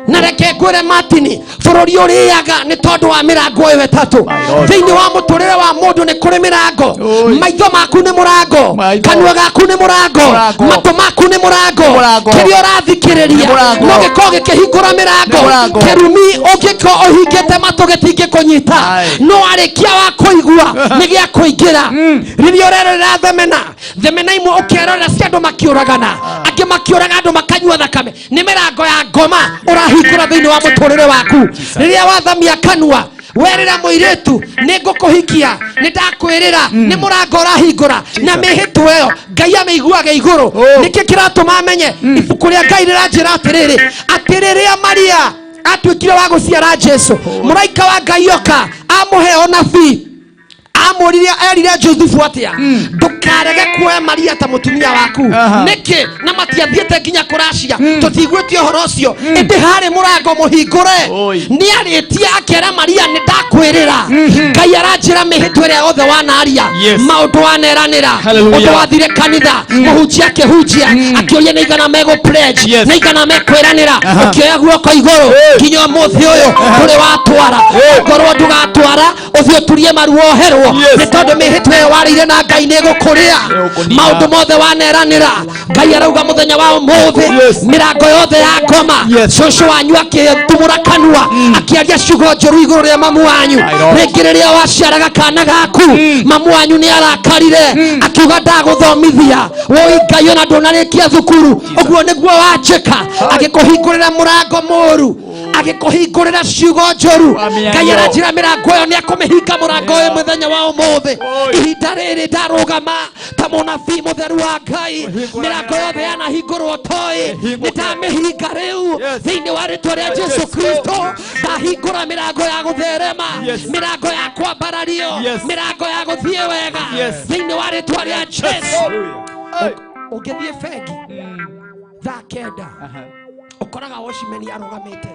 Na reke ngwĩre Martin, bũrũri ũrĩaga nĩ tondũ wa mĩrango ĩyo ĩtatũ. Thĩinĩ wa mũtũrĩre wa mũndũ nĩ kũrĩ mĩrango. Maitho maku nĩ mũrango, kanua gaku nĩ mũrango, matũ maku nĩ mũrango, kĩrĩa ũrathikĩrĩria no gĩkorwo gĩkĩhingũra mĩrango. Kĩrumi ũngĩkorwo ũhingĩte matũ gĩtingĩkũnyita, no arĩkia wa kũigua nĩ gĩa kũingĩra. Rĩrĩa ũrerorera themena, themena imwe ũkerorera cia andũ makĩũragana, angĩ makĩũraga andũ makanyua thakame, nĩ mĩrango ya ngoma ũrahingũra thĩinĩ wa mũtũrĩre waku. Rĩrĩa wathamia kanua werĩra mũirĩtu nĩ ngũkũhikia, nĩ ndakwĩrĩra, nĩ mũrango ũrahingũra. Na mĩhĩtwa ĩyo Ngai amĩiguaga igũrũ. Nĩkĩ kĩratũma amenye? Ibuku rĩa Ngai rĩranjĩra atĩrĩrĩ, atĩ rĩrĩa Maria atuĩkire wa gũciara Jesu, mũraika wa Ngai oka amũhe ũnabii, amũririe erire Josefu atĩa, ndũkarege kuoya Maria ta mũtumia waku. Nĩkĩ? Na matiathiĩte nginya kũracia, tũtiguĩtie ũhoro ũcio, ĩndĩ harĩ mũrango mũhingũre. Nĩ arĩtie akera Maria nĩ ndakwĩrĩra. Ngai aranjĩra mĩhĩtwa ĩrĩa yothe wanaria, maũndũ waneranĩra, ũndũ wathire kanitha, mũhunjia akĩhunjia akĩũria nĩ igana megũ pledge, nĩ igana mekwĩranĩra, ũkĩoya guoko igũrũ nginya ũmũthĩ ũyũ ndũrĩ watwara. Ngorwo ndũgatwara ũthiĩ ũturie maru woherwo nĩ tondũ mĩhĩtwa ĩyo warĩire na Ngai nĩ ĩgũkũrĩa. Maũndũ mothe waneranĩra, Ngai arauga mũthenya wa ũmũthĩ mĩrango yothe ya ngoma. Cũcũ wanyu akĩtumũra kanua akĩaria ciugo njũru igũrũ rĩa mamu wanyu. Rĩngĩ rĩrĩa waciaraga kana gaku, mamu wanyu nĩ arakarire akiuga ndagũthomithia, woi Ngai ona ndũnarĩkia thukuru, ũguo nĩguo wanjĩka. Agĩkũhingũrĩra mũrango mũũru, agĩkũhingũrĩra ciugo njũru. Ngai aranjĩra mĩrango ĩyo nĩ akũmĩhinga mũrango ũyũ mũthenya wa ũmũthĩ. Ihinda rĩrĩ ndarũgama ta mũnabii mũtheru wa Ngai, mĩrango yothe yanahingũrwo toĩ nĩ ndamĩhinga rĩu thĩinĩ wa rĩtwa rĩa Jesu Kristo. Ndahingũra mĩrango ya gũtherema, mĩrango ya kwambarario, mĩrango ya gũthiĩ wega thĩinĩ wa rĩtwa rĩa Jesu. Ũngĩthiĩ bengi thaa 9 ũkoraga watchman arũgamĩte,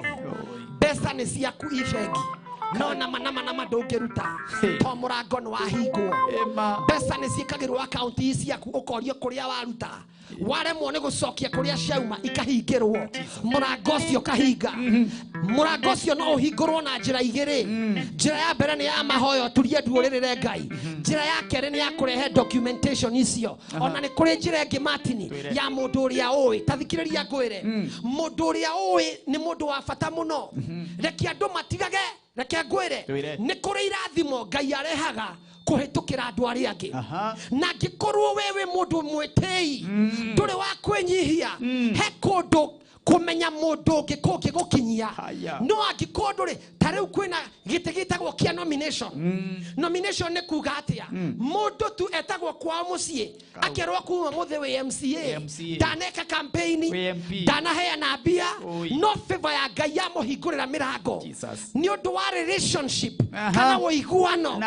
mbeca nĩ ciaku i bengi, No nama nama nama ndũngĩruta to mũrango nĩ wahingwo. Mbeca nĩ ciĩkagĩrwo akaunti ciaku ũkorio kũrĩa waruta waremwo nĩ gũcokia kũrĩa ciauma ikahingĩrwo mũrango ũcio ũkahinga. Mũrango ũcio no ũhingũrwo na njĩra igĩrĩ. Njĩra ya mbere nĩ ya mahoyo turie nduũrĩrĩre Ngai. Njĩra ya kerĩ nĩ ya kũrehe documentation icio. Ona nĩ kũrĩ njĩra ĩngĩ Martin ya mũndũ ũrĩa ũĩ. Ta thikĩrĩria ngwĩre, mũndũ ũrĩa ũĩ nĩ mũndũ wa bata mũno. Reke andũ matigage, reke ngwĩre nĩ kũrĩ irathimo Ngai arehaga kũhĩtũkĩra andũ arĩa angĩ. Na angĩkorwo we wĩ mũndũ mwĩtĩi ndũrĩ wa kwĩnyihia, he kũndũ kũmenya mũndũ ũngĩ kũngĩgũkinyia. No angĩkorwo ndũrĩ, ta rĩu kwĩna gĩtĩ gĩtagwo kĩa nomination. Nomination nĩ kuga atĩa? Mũndũ tu etagwo kwao mũciĩ akerwo kuma mũthĩ wĩ MCA, ndaneka campaign, ndanaheana mbia, no favor ya Ngai yamũhingũrĩra mĩrango nĩ ũndũ wa relationship kana ũiguano.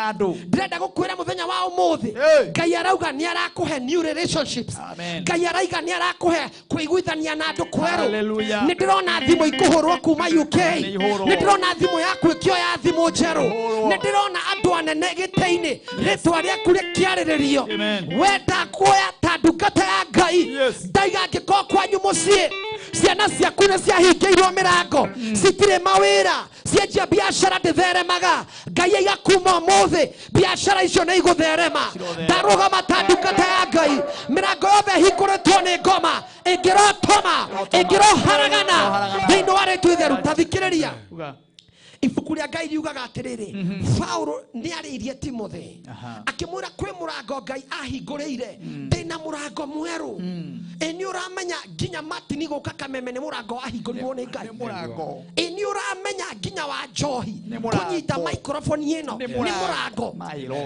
Ndĩrenda gũkwĩra mũthenya wa ũmũthĩ Ngai arauga nĩ arakũhe new relationships. Ngai arauga nĩ arakũhe kũiguithania na andũ kwerũ. Nĩ ndĩrona thimũ ikũhũrwo kuma UK, nĩ ndĩrona thimũ yaku ĩkĩoya thimũ njerũ, nĩ ndĩrona andũ anene gĩtĩ-inĩ rĩtwa rĩaku rĩkĩarĩrĩrio. Wenda kuoya ta ndungata ya Ngai, ndaiga angĩkorwo kwanyu mũciĩ ciana ciaku nĩ ciahingĩirwo mĩrango, citirĩ mawĩra, cianjia biacara ndĩtheremaga, Ngai aiga kuma ũmũthĩ biacara icio nĩ igũtherema. Ndarũgama ta ndungata ya Ngai, mĩrango yothe ĩhingũrĩtwo nĩ ngoma ĩngĩrotoma ĩngĩroharagana thĩinĩ wa rĩtwa itheru. Ta thikĩrĩria, ibuku rĩa Ngai riugaga atĩrĩrĩ, Paulo nĩ arĩirie Timothy akĩmwĩra kwĩ mũrango Ngai ahingũrĩire, ndĩna mũrango mwerũ. Ĩ nĩ ũramenya nginya Martin gũka Kameme nĩ mũrango wahingũrirwo nĩ Ngai. Ĩ nĩ ũramenya nginya wa njohi kũnyita microphone ĩno nĩ mũrango.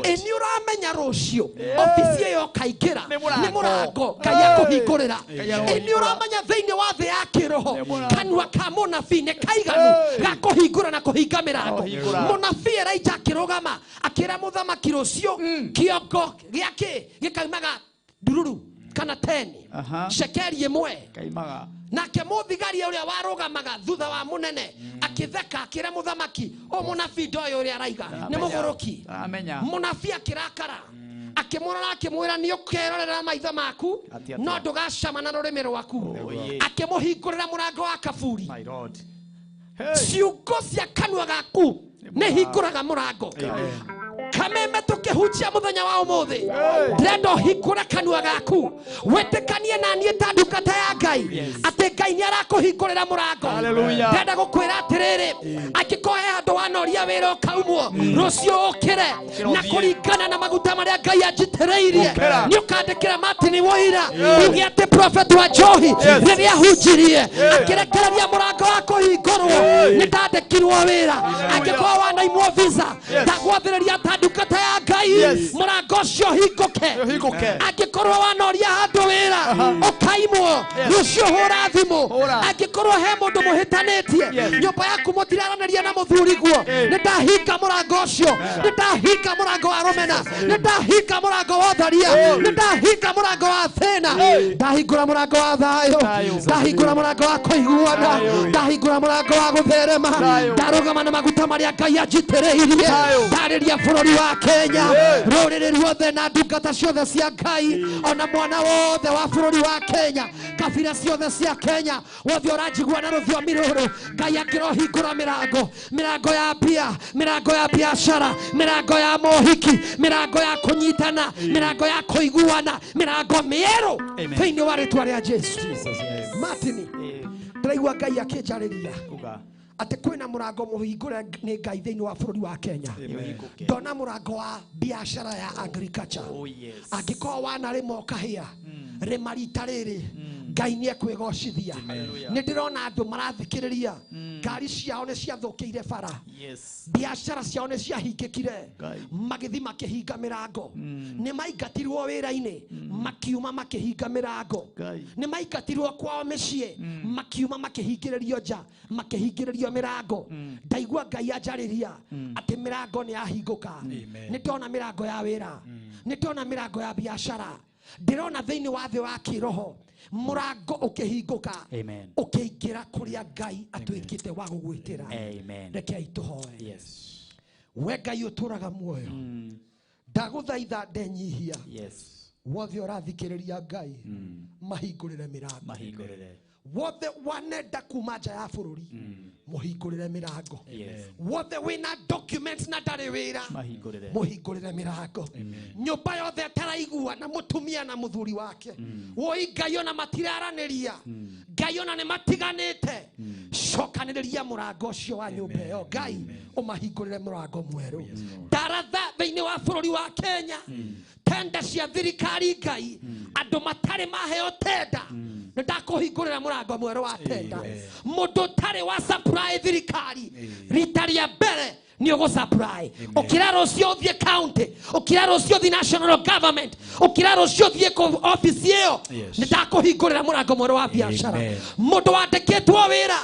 Ĩ nĩ ũramenya rũciũ obici ĩyo ũkaingĩra nĩ mũrango Ngai akũhingũrĩra. Ĩ nĩ ũramenya thĩinĩ wa thĩ ya kĩroho kanua ka mũnabii nĩ kaiganu ga kũhingũra na kũhinga mĩrango. Mũnabii Elijah akĩrũgama akĩra mũthamaki rũciũ kĩongo gĩake gĩkaumaga ndururu kana 10 shekeri ĩmwe. Nake mũthigari ũrĩa warũgamaga thutha wa mũnene akĩtheka akĩra mũthamaki, o mũnabii ndoĩ ũrĩa araiga nĩ mũgũrũki. Mũnabii akĩrakara akĩmũrora akĩmwĩra nĩ ũkerorera maitho maku no ndũgacama na rũrĩmĩ rwaku. Akĩmũhingũrĩra mũrango wa kaburi. Ciugo cia kanua gaku nĩ hingũraga mũrango. Kameme tukĩhunjia mũthenya wa ũmũthĩ, ndĩrenda ũhingũre kanua gaku wĩtĩkanie na niĩ ta ndungata ya Ngai atĩ Ngai nĩ arakũhingũrĩra mũrango. Ndĩrenda gũkwĩra atĩrĩrĩ, angĩkorwo he handũ wanoria wĩra ũkaumwo, rũciũ ũkĩre na kũringana na maguta marĩa Ngai anjitĩrĩirie nĩ ũkandĩkĩra Martin Wũira uge atĩ prophet wa njohi rĩrĩa ahunjirie akĩrekereria mũrango wa kũhingũrwo nĩ ndandĩkirwo wĩra. Angĩkorwo wanaimwo visa, ndagwathĩrĩria ta ndungata ya Ngai mũrango ũcio ũhingũke. Angĩkorwo wanoria handũ wĩra ũkaimwo, rũciũ hũra thimũ. Angĩkorwo he mũndũ mũhĩtanĩtie nyũmba yaku mũtiraranĩria na mũthuriguo, nĩ ndahinga mũrango ũcio, nĩ ndahinga mũrango wa rũmena, nĩ ndahinga mũrango wa ũtharia, nĩ ndahinga mũrango wa thĩna, ndahingũra mũrango wa thayũ, ndahingũra mũrango wa kũiguana, ndahingũra mũrango wa gũtherema, ndarũgama na maguta marĩa Ngai anjitĩrĩirie, ndarĩria bũrũri wa Kenya, rũrĩrĩ ruothe na ndungata ciothe cia Ngai, ona mwana wothe wa bũrũri wa Kenya, kabira ciothe cia Kenya, wothe ũranjigua na rũthiomi rũrũ, Ngai akĩrohingũra mĩrango, mĩrango ya mbia, mĩrango ya biacara, mĩrango ya mohiki, mĩrango ya kũnyitana, mĩrango ya kũiguana, mĩrango mĩerũ thĩinĩ wa rĩtwa rĩa Jesu. Martin, ndĩraigua Ngai akĩnjarĩria atĩ kwĩna mũrango mũhingũre nĩ Ngai thĩinĩ wa bũrũri wa Kenya. Ndona mũrango wa biacara ya agriculture. Angĩkorwo wanarĩma ũkahĩa, rĩma rita rĩrĩ, Ngai nĩ ekwĩgocithia. Nĩ ndĩrona andũ marathikĩrĩria ngari ciao nĩ ciathũkĩire bara, biacara ciao nĩ ciahingĩkire, magĩthiĩ makĩhinga mĩrango, nĩ maingatirwo wĩra-inĩ makiuma makĩhinga mĩrango, nĩ maingatirwo kwao mĩciĩ makiuma makĩhingĩrĩrio nja, makĩhingĩrĩrio mĩrango. Ndaigua Ngai anjarĩria atĩ mĩrango nĩ yahingũka. Nĩ ndona mĩrango ya wĩra, nĩ ndona mĩrango ya biacara, ndĩrona thĩinĩ wa thĩ wa kĩroho mũrango ũkĩhingũka ũkĩingĩra kũrĩa Ngai atwĩkĩte wa gũgwĩtĩra. Rekei tũhoe. We Ngai ũtũraga muoyo, ndagũthaitha ndenyihia. Wothe ũrathikĩrĩria Ngai, mahingũrĩre mĩrango. Wothe wanenda kuma nja ya bũrũri, mũhingũrĩre mĩrango. Wothe wĩna documents na ndarĩ wĩra, mũhingũrĩre mĩrango. Nyũmba yothe ataraigua na mũtumia na mũthuri wake, woi Ngai ona matiraranĩria, Ngai ona nĩ matiganĩte, cokanĩrĩria mũrango ũcio wa nyũmba ĩyo. Ngai ũmahingũrĩre mũrango mwerũ. Ndaratha thĩinĩ wa bũrũri wa Kenya, tenda cia thirikari Ngai, andũ matarĩ maheo tenda, nĩ ndakũhingũrĩra mũrango mwerũ wa tenda. Mũndũ ũtarĩ wa supply thirikari rita rĩa mbere nĩ ũgũ supply. Ũkĩra rũciũ ũthiĩ county, ũkĩra rũciũ ũthiĩ national government, ũkĩra rũciũ ũthiĩ office ĩyo, nĩ ndakũhingũrĩra mũrango mwerũ wa biacara. Mũndũ wandĩkĩtwo wĩra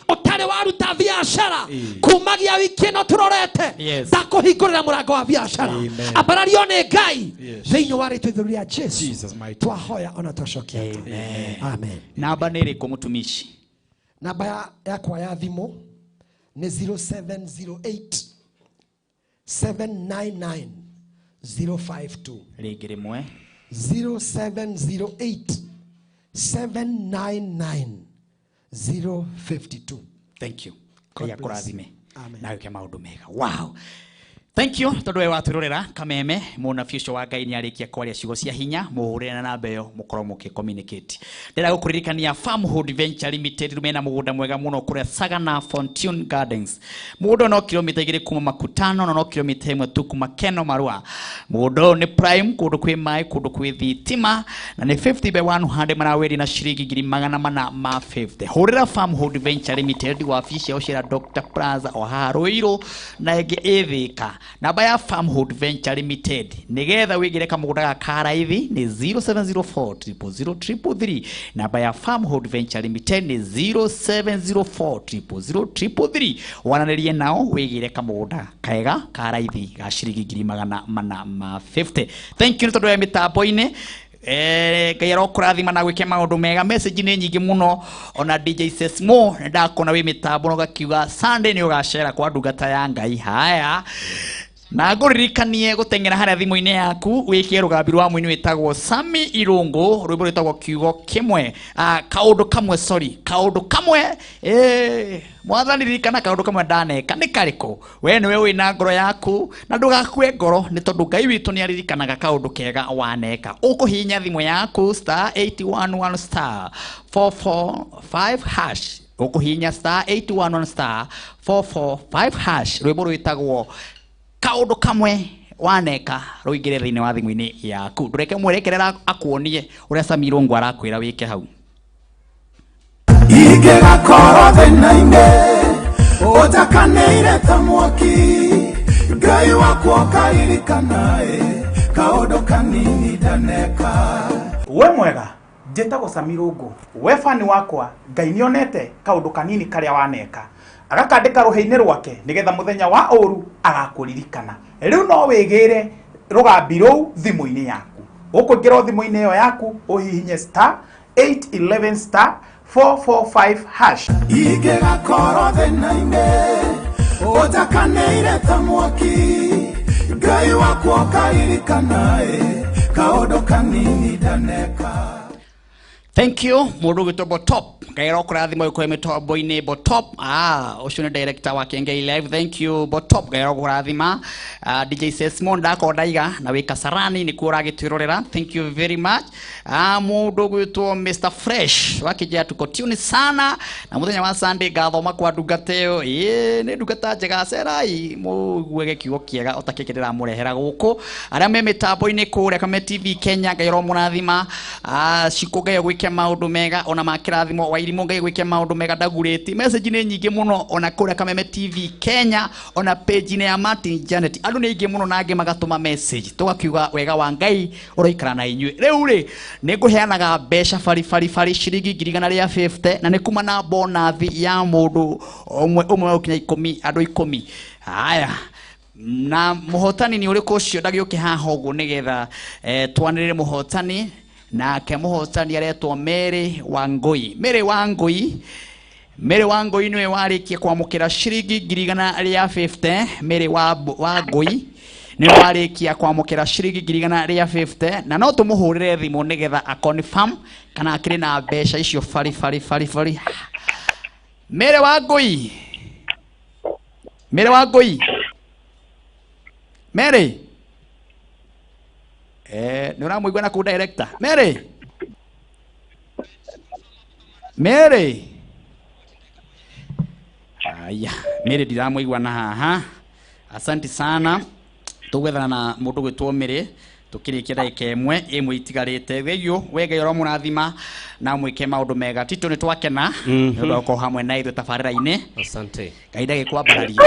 ũtarĩ waruta biacara kumagia wiki ĩno tũrorete, ndakũhingũrĩra mũrango wa biacara. Ambarario nĩ Ngai thĩinĩ wa rĩtwa itheru rĩa Jesu twahoya ona twacokia. Amen. Namba nĩ ĩrĩkũ mũtumishi? Namba yakwa ya thimũ nĩ 0708 799 052. Rĩngĩ rĩmwe. 0708 799 052. Thank you. Ngai akũrathime na gwĩke maũndũ mega. Wow. Thank you tondu we watwirorera kameme munabii ucio wa Ngai niarikia kwaria ciugo cia hinya muhurire na namba iyo mukorwo muki communicate. Ndĩrenda gũkũririkania Farmhood Venture Limited mena mũgũnda mwega mũno kũrĩa Sagana Fortune Gardens. Mũgũnda no kilomita 2 kuma Makutano na no kilomita 1 tu kuma Keno Marua. Mũgũnda ũyũ nĩ prime, kũndũ kwĩ maĩ, kũndũ kwĩ thitima na nĩ 50 by 100 maraweri na ciringi 450. Hũrĩra Farmhood Venture Limited wabici ciao cia Dr Plaza o haha Ruiru na ĩngĩ ĩ Thika. Namba ya Farmhood Venture Limited nigetha wigire kamugunda ga karaithi ni 0704 000 333. Namba ya Farmhood Venture Limited ni 0704 000 333. Wananirie nao wigire kamugunda kaega karaithi ga ciringi 450. Thank you tondu ya mitambo-ini. Ngai arokũrathima na gwĩke maũndũ mega. Message nĩ nyingĩ mũno ona DJ Sesmo ndakona wĩ mĩtambo ũgakiuga Sunday nĩ ũgacera kwa ndungata ya Ngai. Haya, na ngũririkanie gũteng'era harĩa thimũ-inĩ yaku wĩkie rũgambi rwa mũini wĩtagwo Sami Irũngũ, rwĩmbo rwĩtagwo kiugo kĩmwe, kaũndũ kamwe, sorry, kaũndũ kamwe. Mwathani ririkana kaũndũ kamwe ndaneka nĩ karĩkũ? We nĩwe wĩna ngoro yaku na ndũgakue ngoro nĩ tondũ Ngai witũ nĩ aririkanaga kaũndũ kega waneka. Ũkũhihinya thimũ yaku star 811 star 445 hash, ũkũhihinya star 811 star 445 hash, rwĩmbo rwĩtagwo kaũndũ kamwe waneka rũingĩre thĩinĩ wa thimũ-inĩ yaku. Ndũreke mwerekerera akuonie ũrĩa Sami Irũngũ arakwĩra wĩke hau. Ingĩgakorwo thĩna-inĩ ũtakanĩire ta mwaki, Ngai wakwa ũkaririkana kaũndũ kanini ndaneka. We mwega, njĩtagwo Sami Irũngũ. We fani wakwa, Ngai nĩonete kaũndũ kanini karĩa waneka, agakandĩka rũhĩ-inĩ rwake nĩgetha mũthenya wa ũru agakũririkana. Rĩu no wĩgĩre rũgambi rũu thimũ-inĩ yaku. Ũkũingĩra thimũ-inĩ ĩyo yaku ũhihinye star 811 star 445 hash. Ingĩgakorwo thĩna-inĩ ũtakanĩire ta mwaki, Ngai wakwa ũkaririkana kaũndũ kanini ndaneka. Thank you mũndũ ũgwĩtwo Botop. Ngai arokũrathima ũkorwo mĩtambo-inĩ Botop. Ũcio nĩ director wa Kengei Live. Thank you Botop. Ngai arokũrathima. DJ Sesmo ndakorwo ndaiga na wĩ Kasarani nĩkuo ũragĩtwĩrorera. Thank you very much. Mũndũ ũgwĩtwo Mr Fresh wakĩnjĩra tuko tune sana na mũthenya wa Sunday ngathoma kwa ndungata ĩyo. Ĩĩ nĩ ndungata njega, cerai mũiguage kiugo kĩega o ta kĩkĩ ndĩramũrehera gũkũ. Arĩa me mĩtambo-inĩ kũrĩa Kame TV Kenya, Ngai aromũrathima. Cikũ Ngai agwĩke maũndũ mega ona makĩrathimo Wairimũ Ngai gwĩke maũndũ mega ndagurĩti. Message nĩ nyingĩ mũno ona kũrĩa Kameme TV Kenya ona page-inĩ ya Martin Janet. Andũ nĩ aingĩ mũno na angĩ magatũma message tũgakiuga wega wa Ngai ũroikara na inyuĩ. Rĩu rĩ nĩ ngũheanaga mbeca bari bari bari ciringi 150 na nĩ kuma na bonathi ya mũndũ ũmwe ũmwe gũkinya 10 andũ 10. Haya, na mũhotani nĩ ũrĩkũ ũcio ndagĩũke haha ũguo nĩgetha twanĩrĩre mũhotani. Nake mũhotani aretwo Mary Wangui. Mary Wangui, Mary wa Ngũi nĩwe warĩkia kwamũkĩra ciringi 150,000. Mary wa Ngũi nĩwe warĩkia kwamũkĩra ciringi 150,000 na no tũmũhũrĩre thimũ nĩgetha a confirm kana akĩrĩ na mbeca icio bari bari bari bari. Mary wa Ngũi, Mary wa Ngũi, Mary, nĩ ũramũigua na kũu director. Mary, Mary, aya Mary ndiramũigua na haha. Asante sana. Tũgwethana na mũndũ gwĩtwo Mary tukirikia ndagĩka ĩmwe itigarĩte. Thegio we Ngai ũromũrathima na mwĩke maũndũ mega. Tito nĩ twakena nĩ ũndũ wa gũkorwo hamwe na ithuĩ tabarĩra-inĩ. Asante. Ngai ndagĩkwambararia.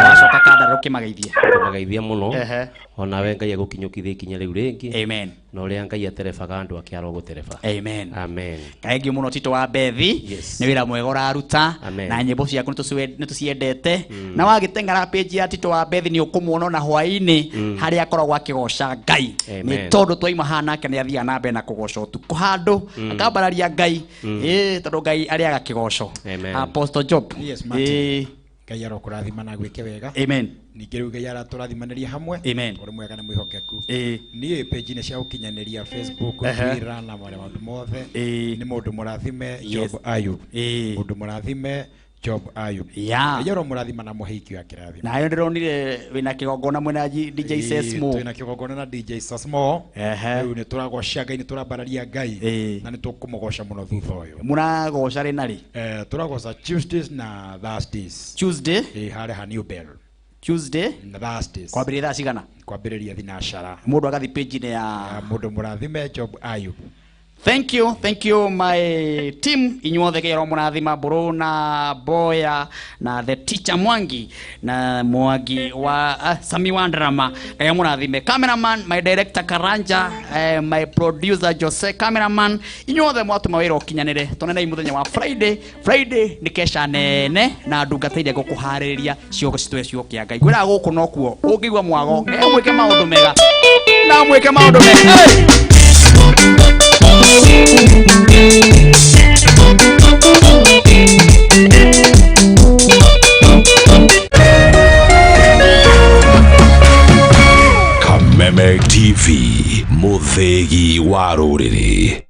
Wacoka kandara ũkĩmageithia. Ũkĩmageithia mũno. Onawe Ngai agũkinyũkithie ikinya rĩu rĩngĩ. Amen. Na ũrĩa Ngai aterebaga andũ ake arogũtereba. Amen. Amen. Thengiũ mũno Tito wa Bethi. Yes. Nĩ wĩra mwega ũraruta na nyĩmbo ciaku nĩ tũciendete. Na wagĩteng'era page ya Tito wa Bethi nĩ ũkũmuona ona hwaĩ-inĩ harĩa akoragwo akĩgoca Ngai. Nĩ tondũ twaima haha nake nĩ athiaga na mbere na kũgoca ũtukũ handũ akambararia Ngai. Tondũ Ngai arĩaga kĩgoco. Apostle Job. Yes, Martin. Ngai arokũrathima na gwĩke wega. Amen. Ningĩ rĩu Ngai aratũrathimanĩria hamwe. Amen. Ũrĩ mwega na mwĩhokeku. Niĩ page-inĩ cia ũkinyanĩria Facebook, Twitter na marĩa maũndũ mothe. Nĩ mũndũ mũrathime Job Ayub. Mũndũ mũrathime Job Ayub. Yeah. Ngai aromũrathima na mũhe ikio ya kĩrathimo. Nayo ndĩronire wĩna kĩgongona mwena DJ Sesmo. Twĩna kĩgongona na DJ Sesmo. Rĩu nĩ tũragoca Ngai, nĩ tũrambararia Ngai na nĩ tũkũmũgoca mũno thutha ũyũ. Mũragoca rĩ na rĩ? Tũragoca Tuesdays na Thursdays. Tuesday? Harĩa ha New Bell. Tuesday na Thursdays. Kwambĩrĩria thaa cigana? Kwambĩrĩria thinacara. Mũndũ agathiĩ page-inĩ ya mũndũ mũrathime Job Ayub. Thank you, thank you my team inyuothe Ngai aromũrathima, Mbũrũ na Boya na the teacher Mwangi na Mwangi wa Sami wa drama. Ngai amũrathime. Cameraman, my director Karanja, my producer Jose cameraman, inyuothe mwatũma wĩra ũkinyanĩre. Tonanei mũthenya wa Friday. Friday nĩ kesha nene na ndungata iria ngũkũharĩrĩria ciugo citwe ciugo kĩa Ngai. Ngwĩraga gũkũ nokuo ũngĩigua mwago, Ngai amwĩke maũndũ mega na amwĩke maũndũ mega. Hey! Kameme TV, Muthegi wa rũrĩrĩ.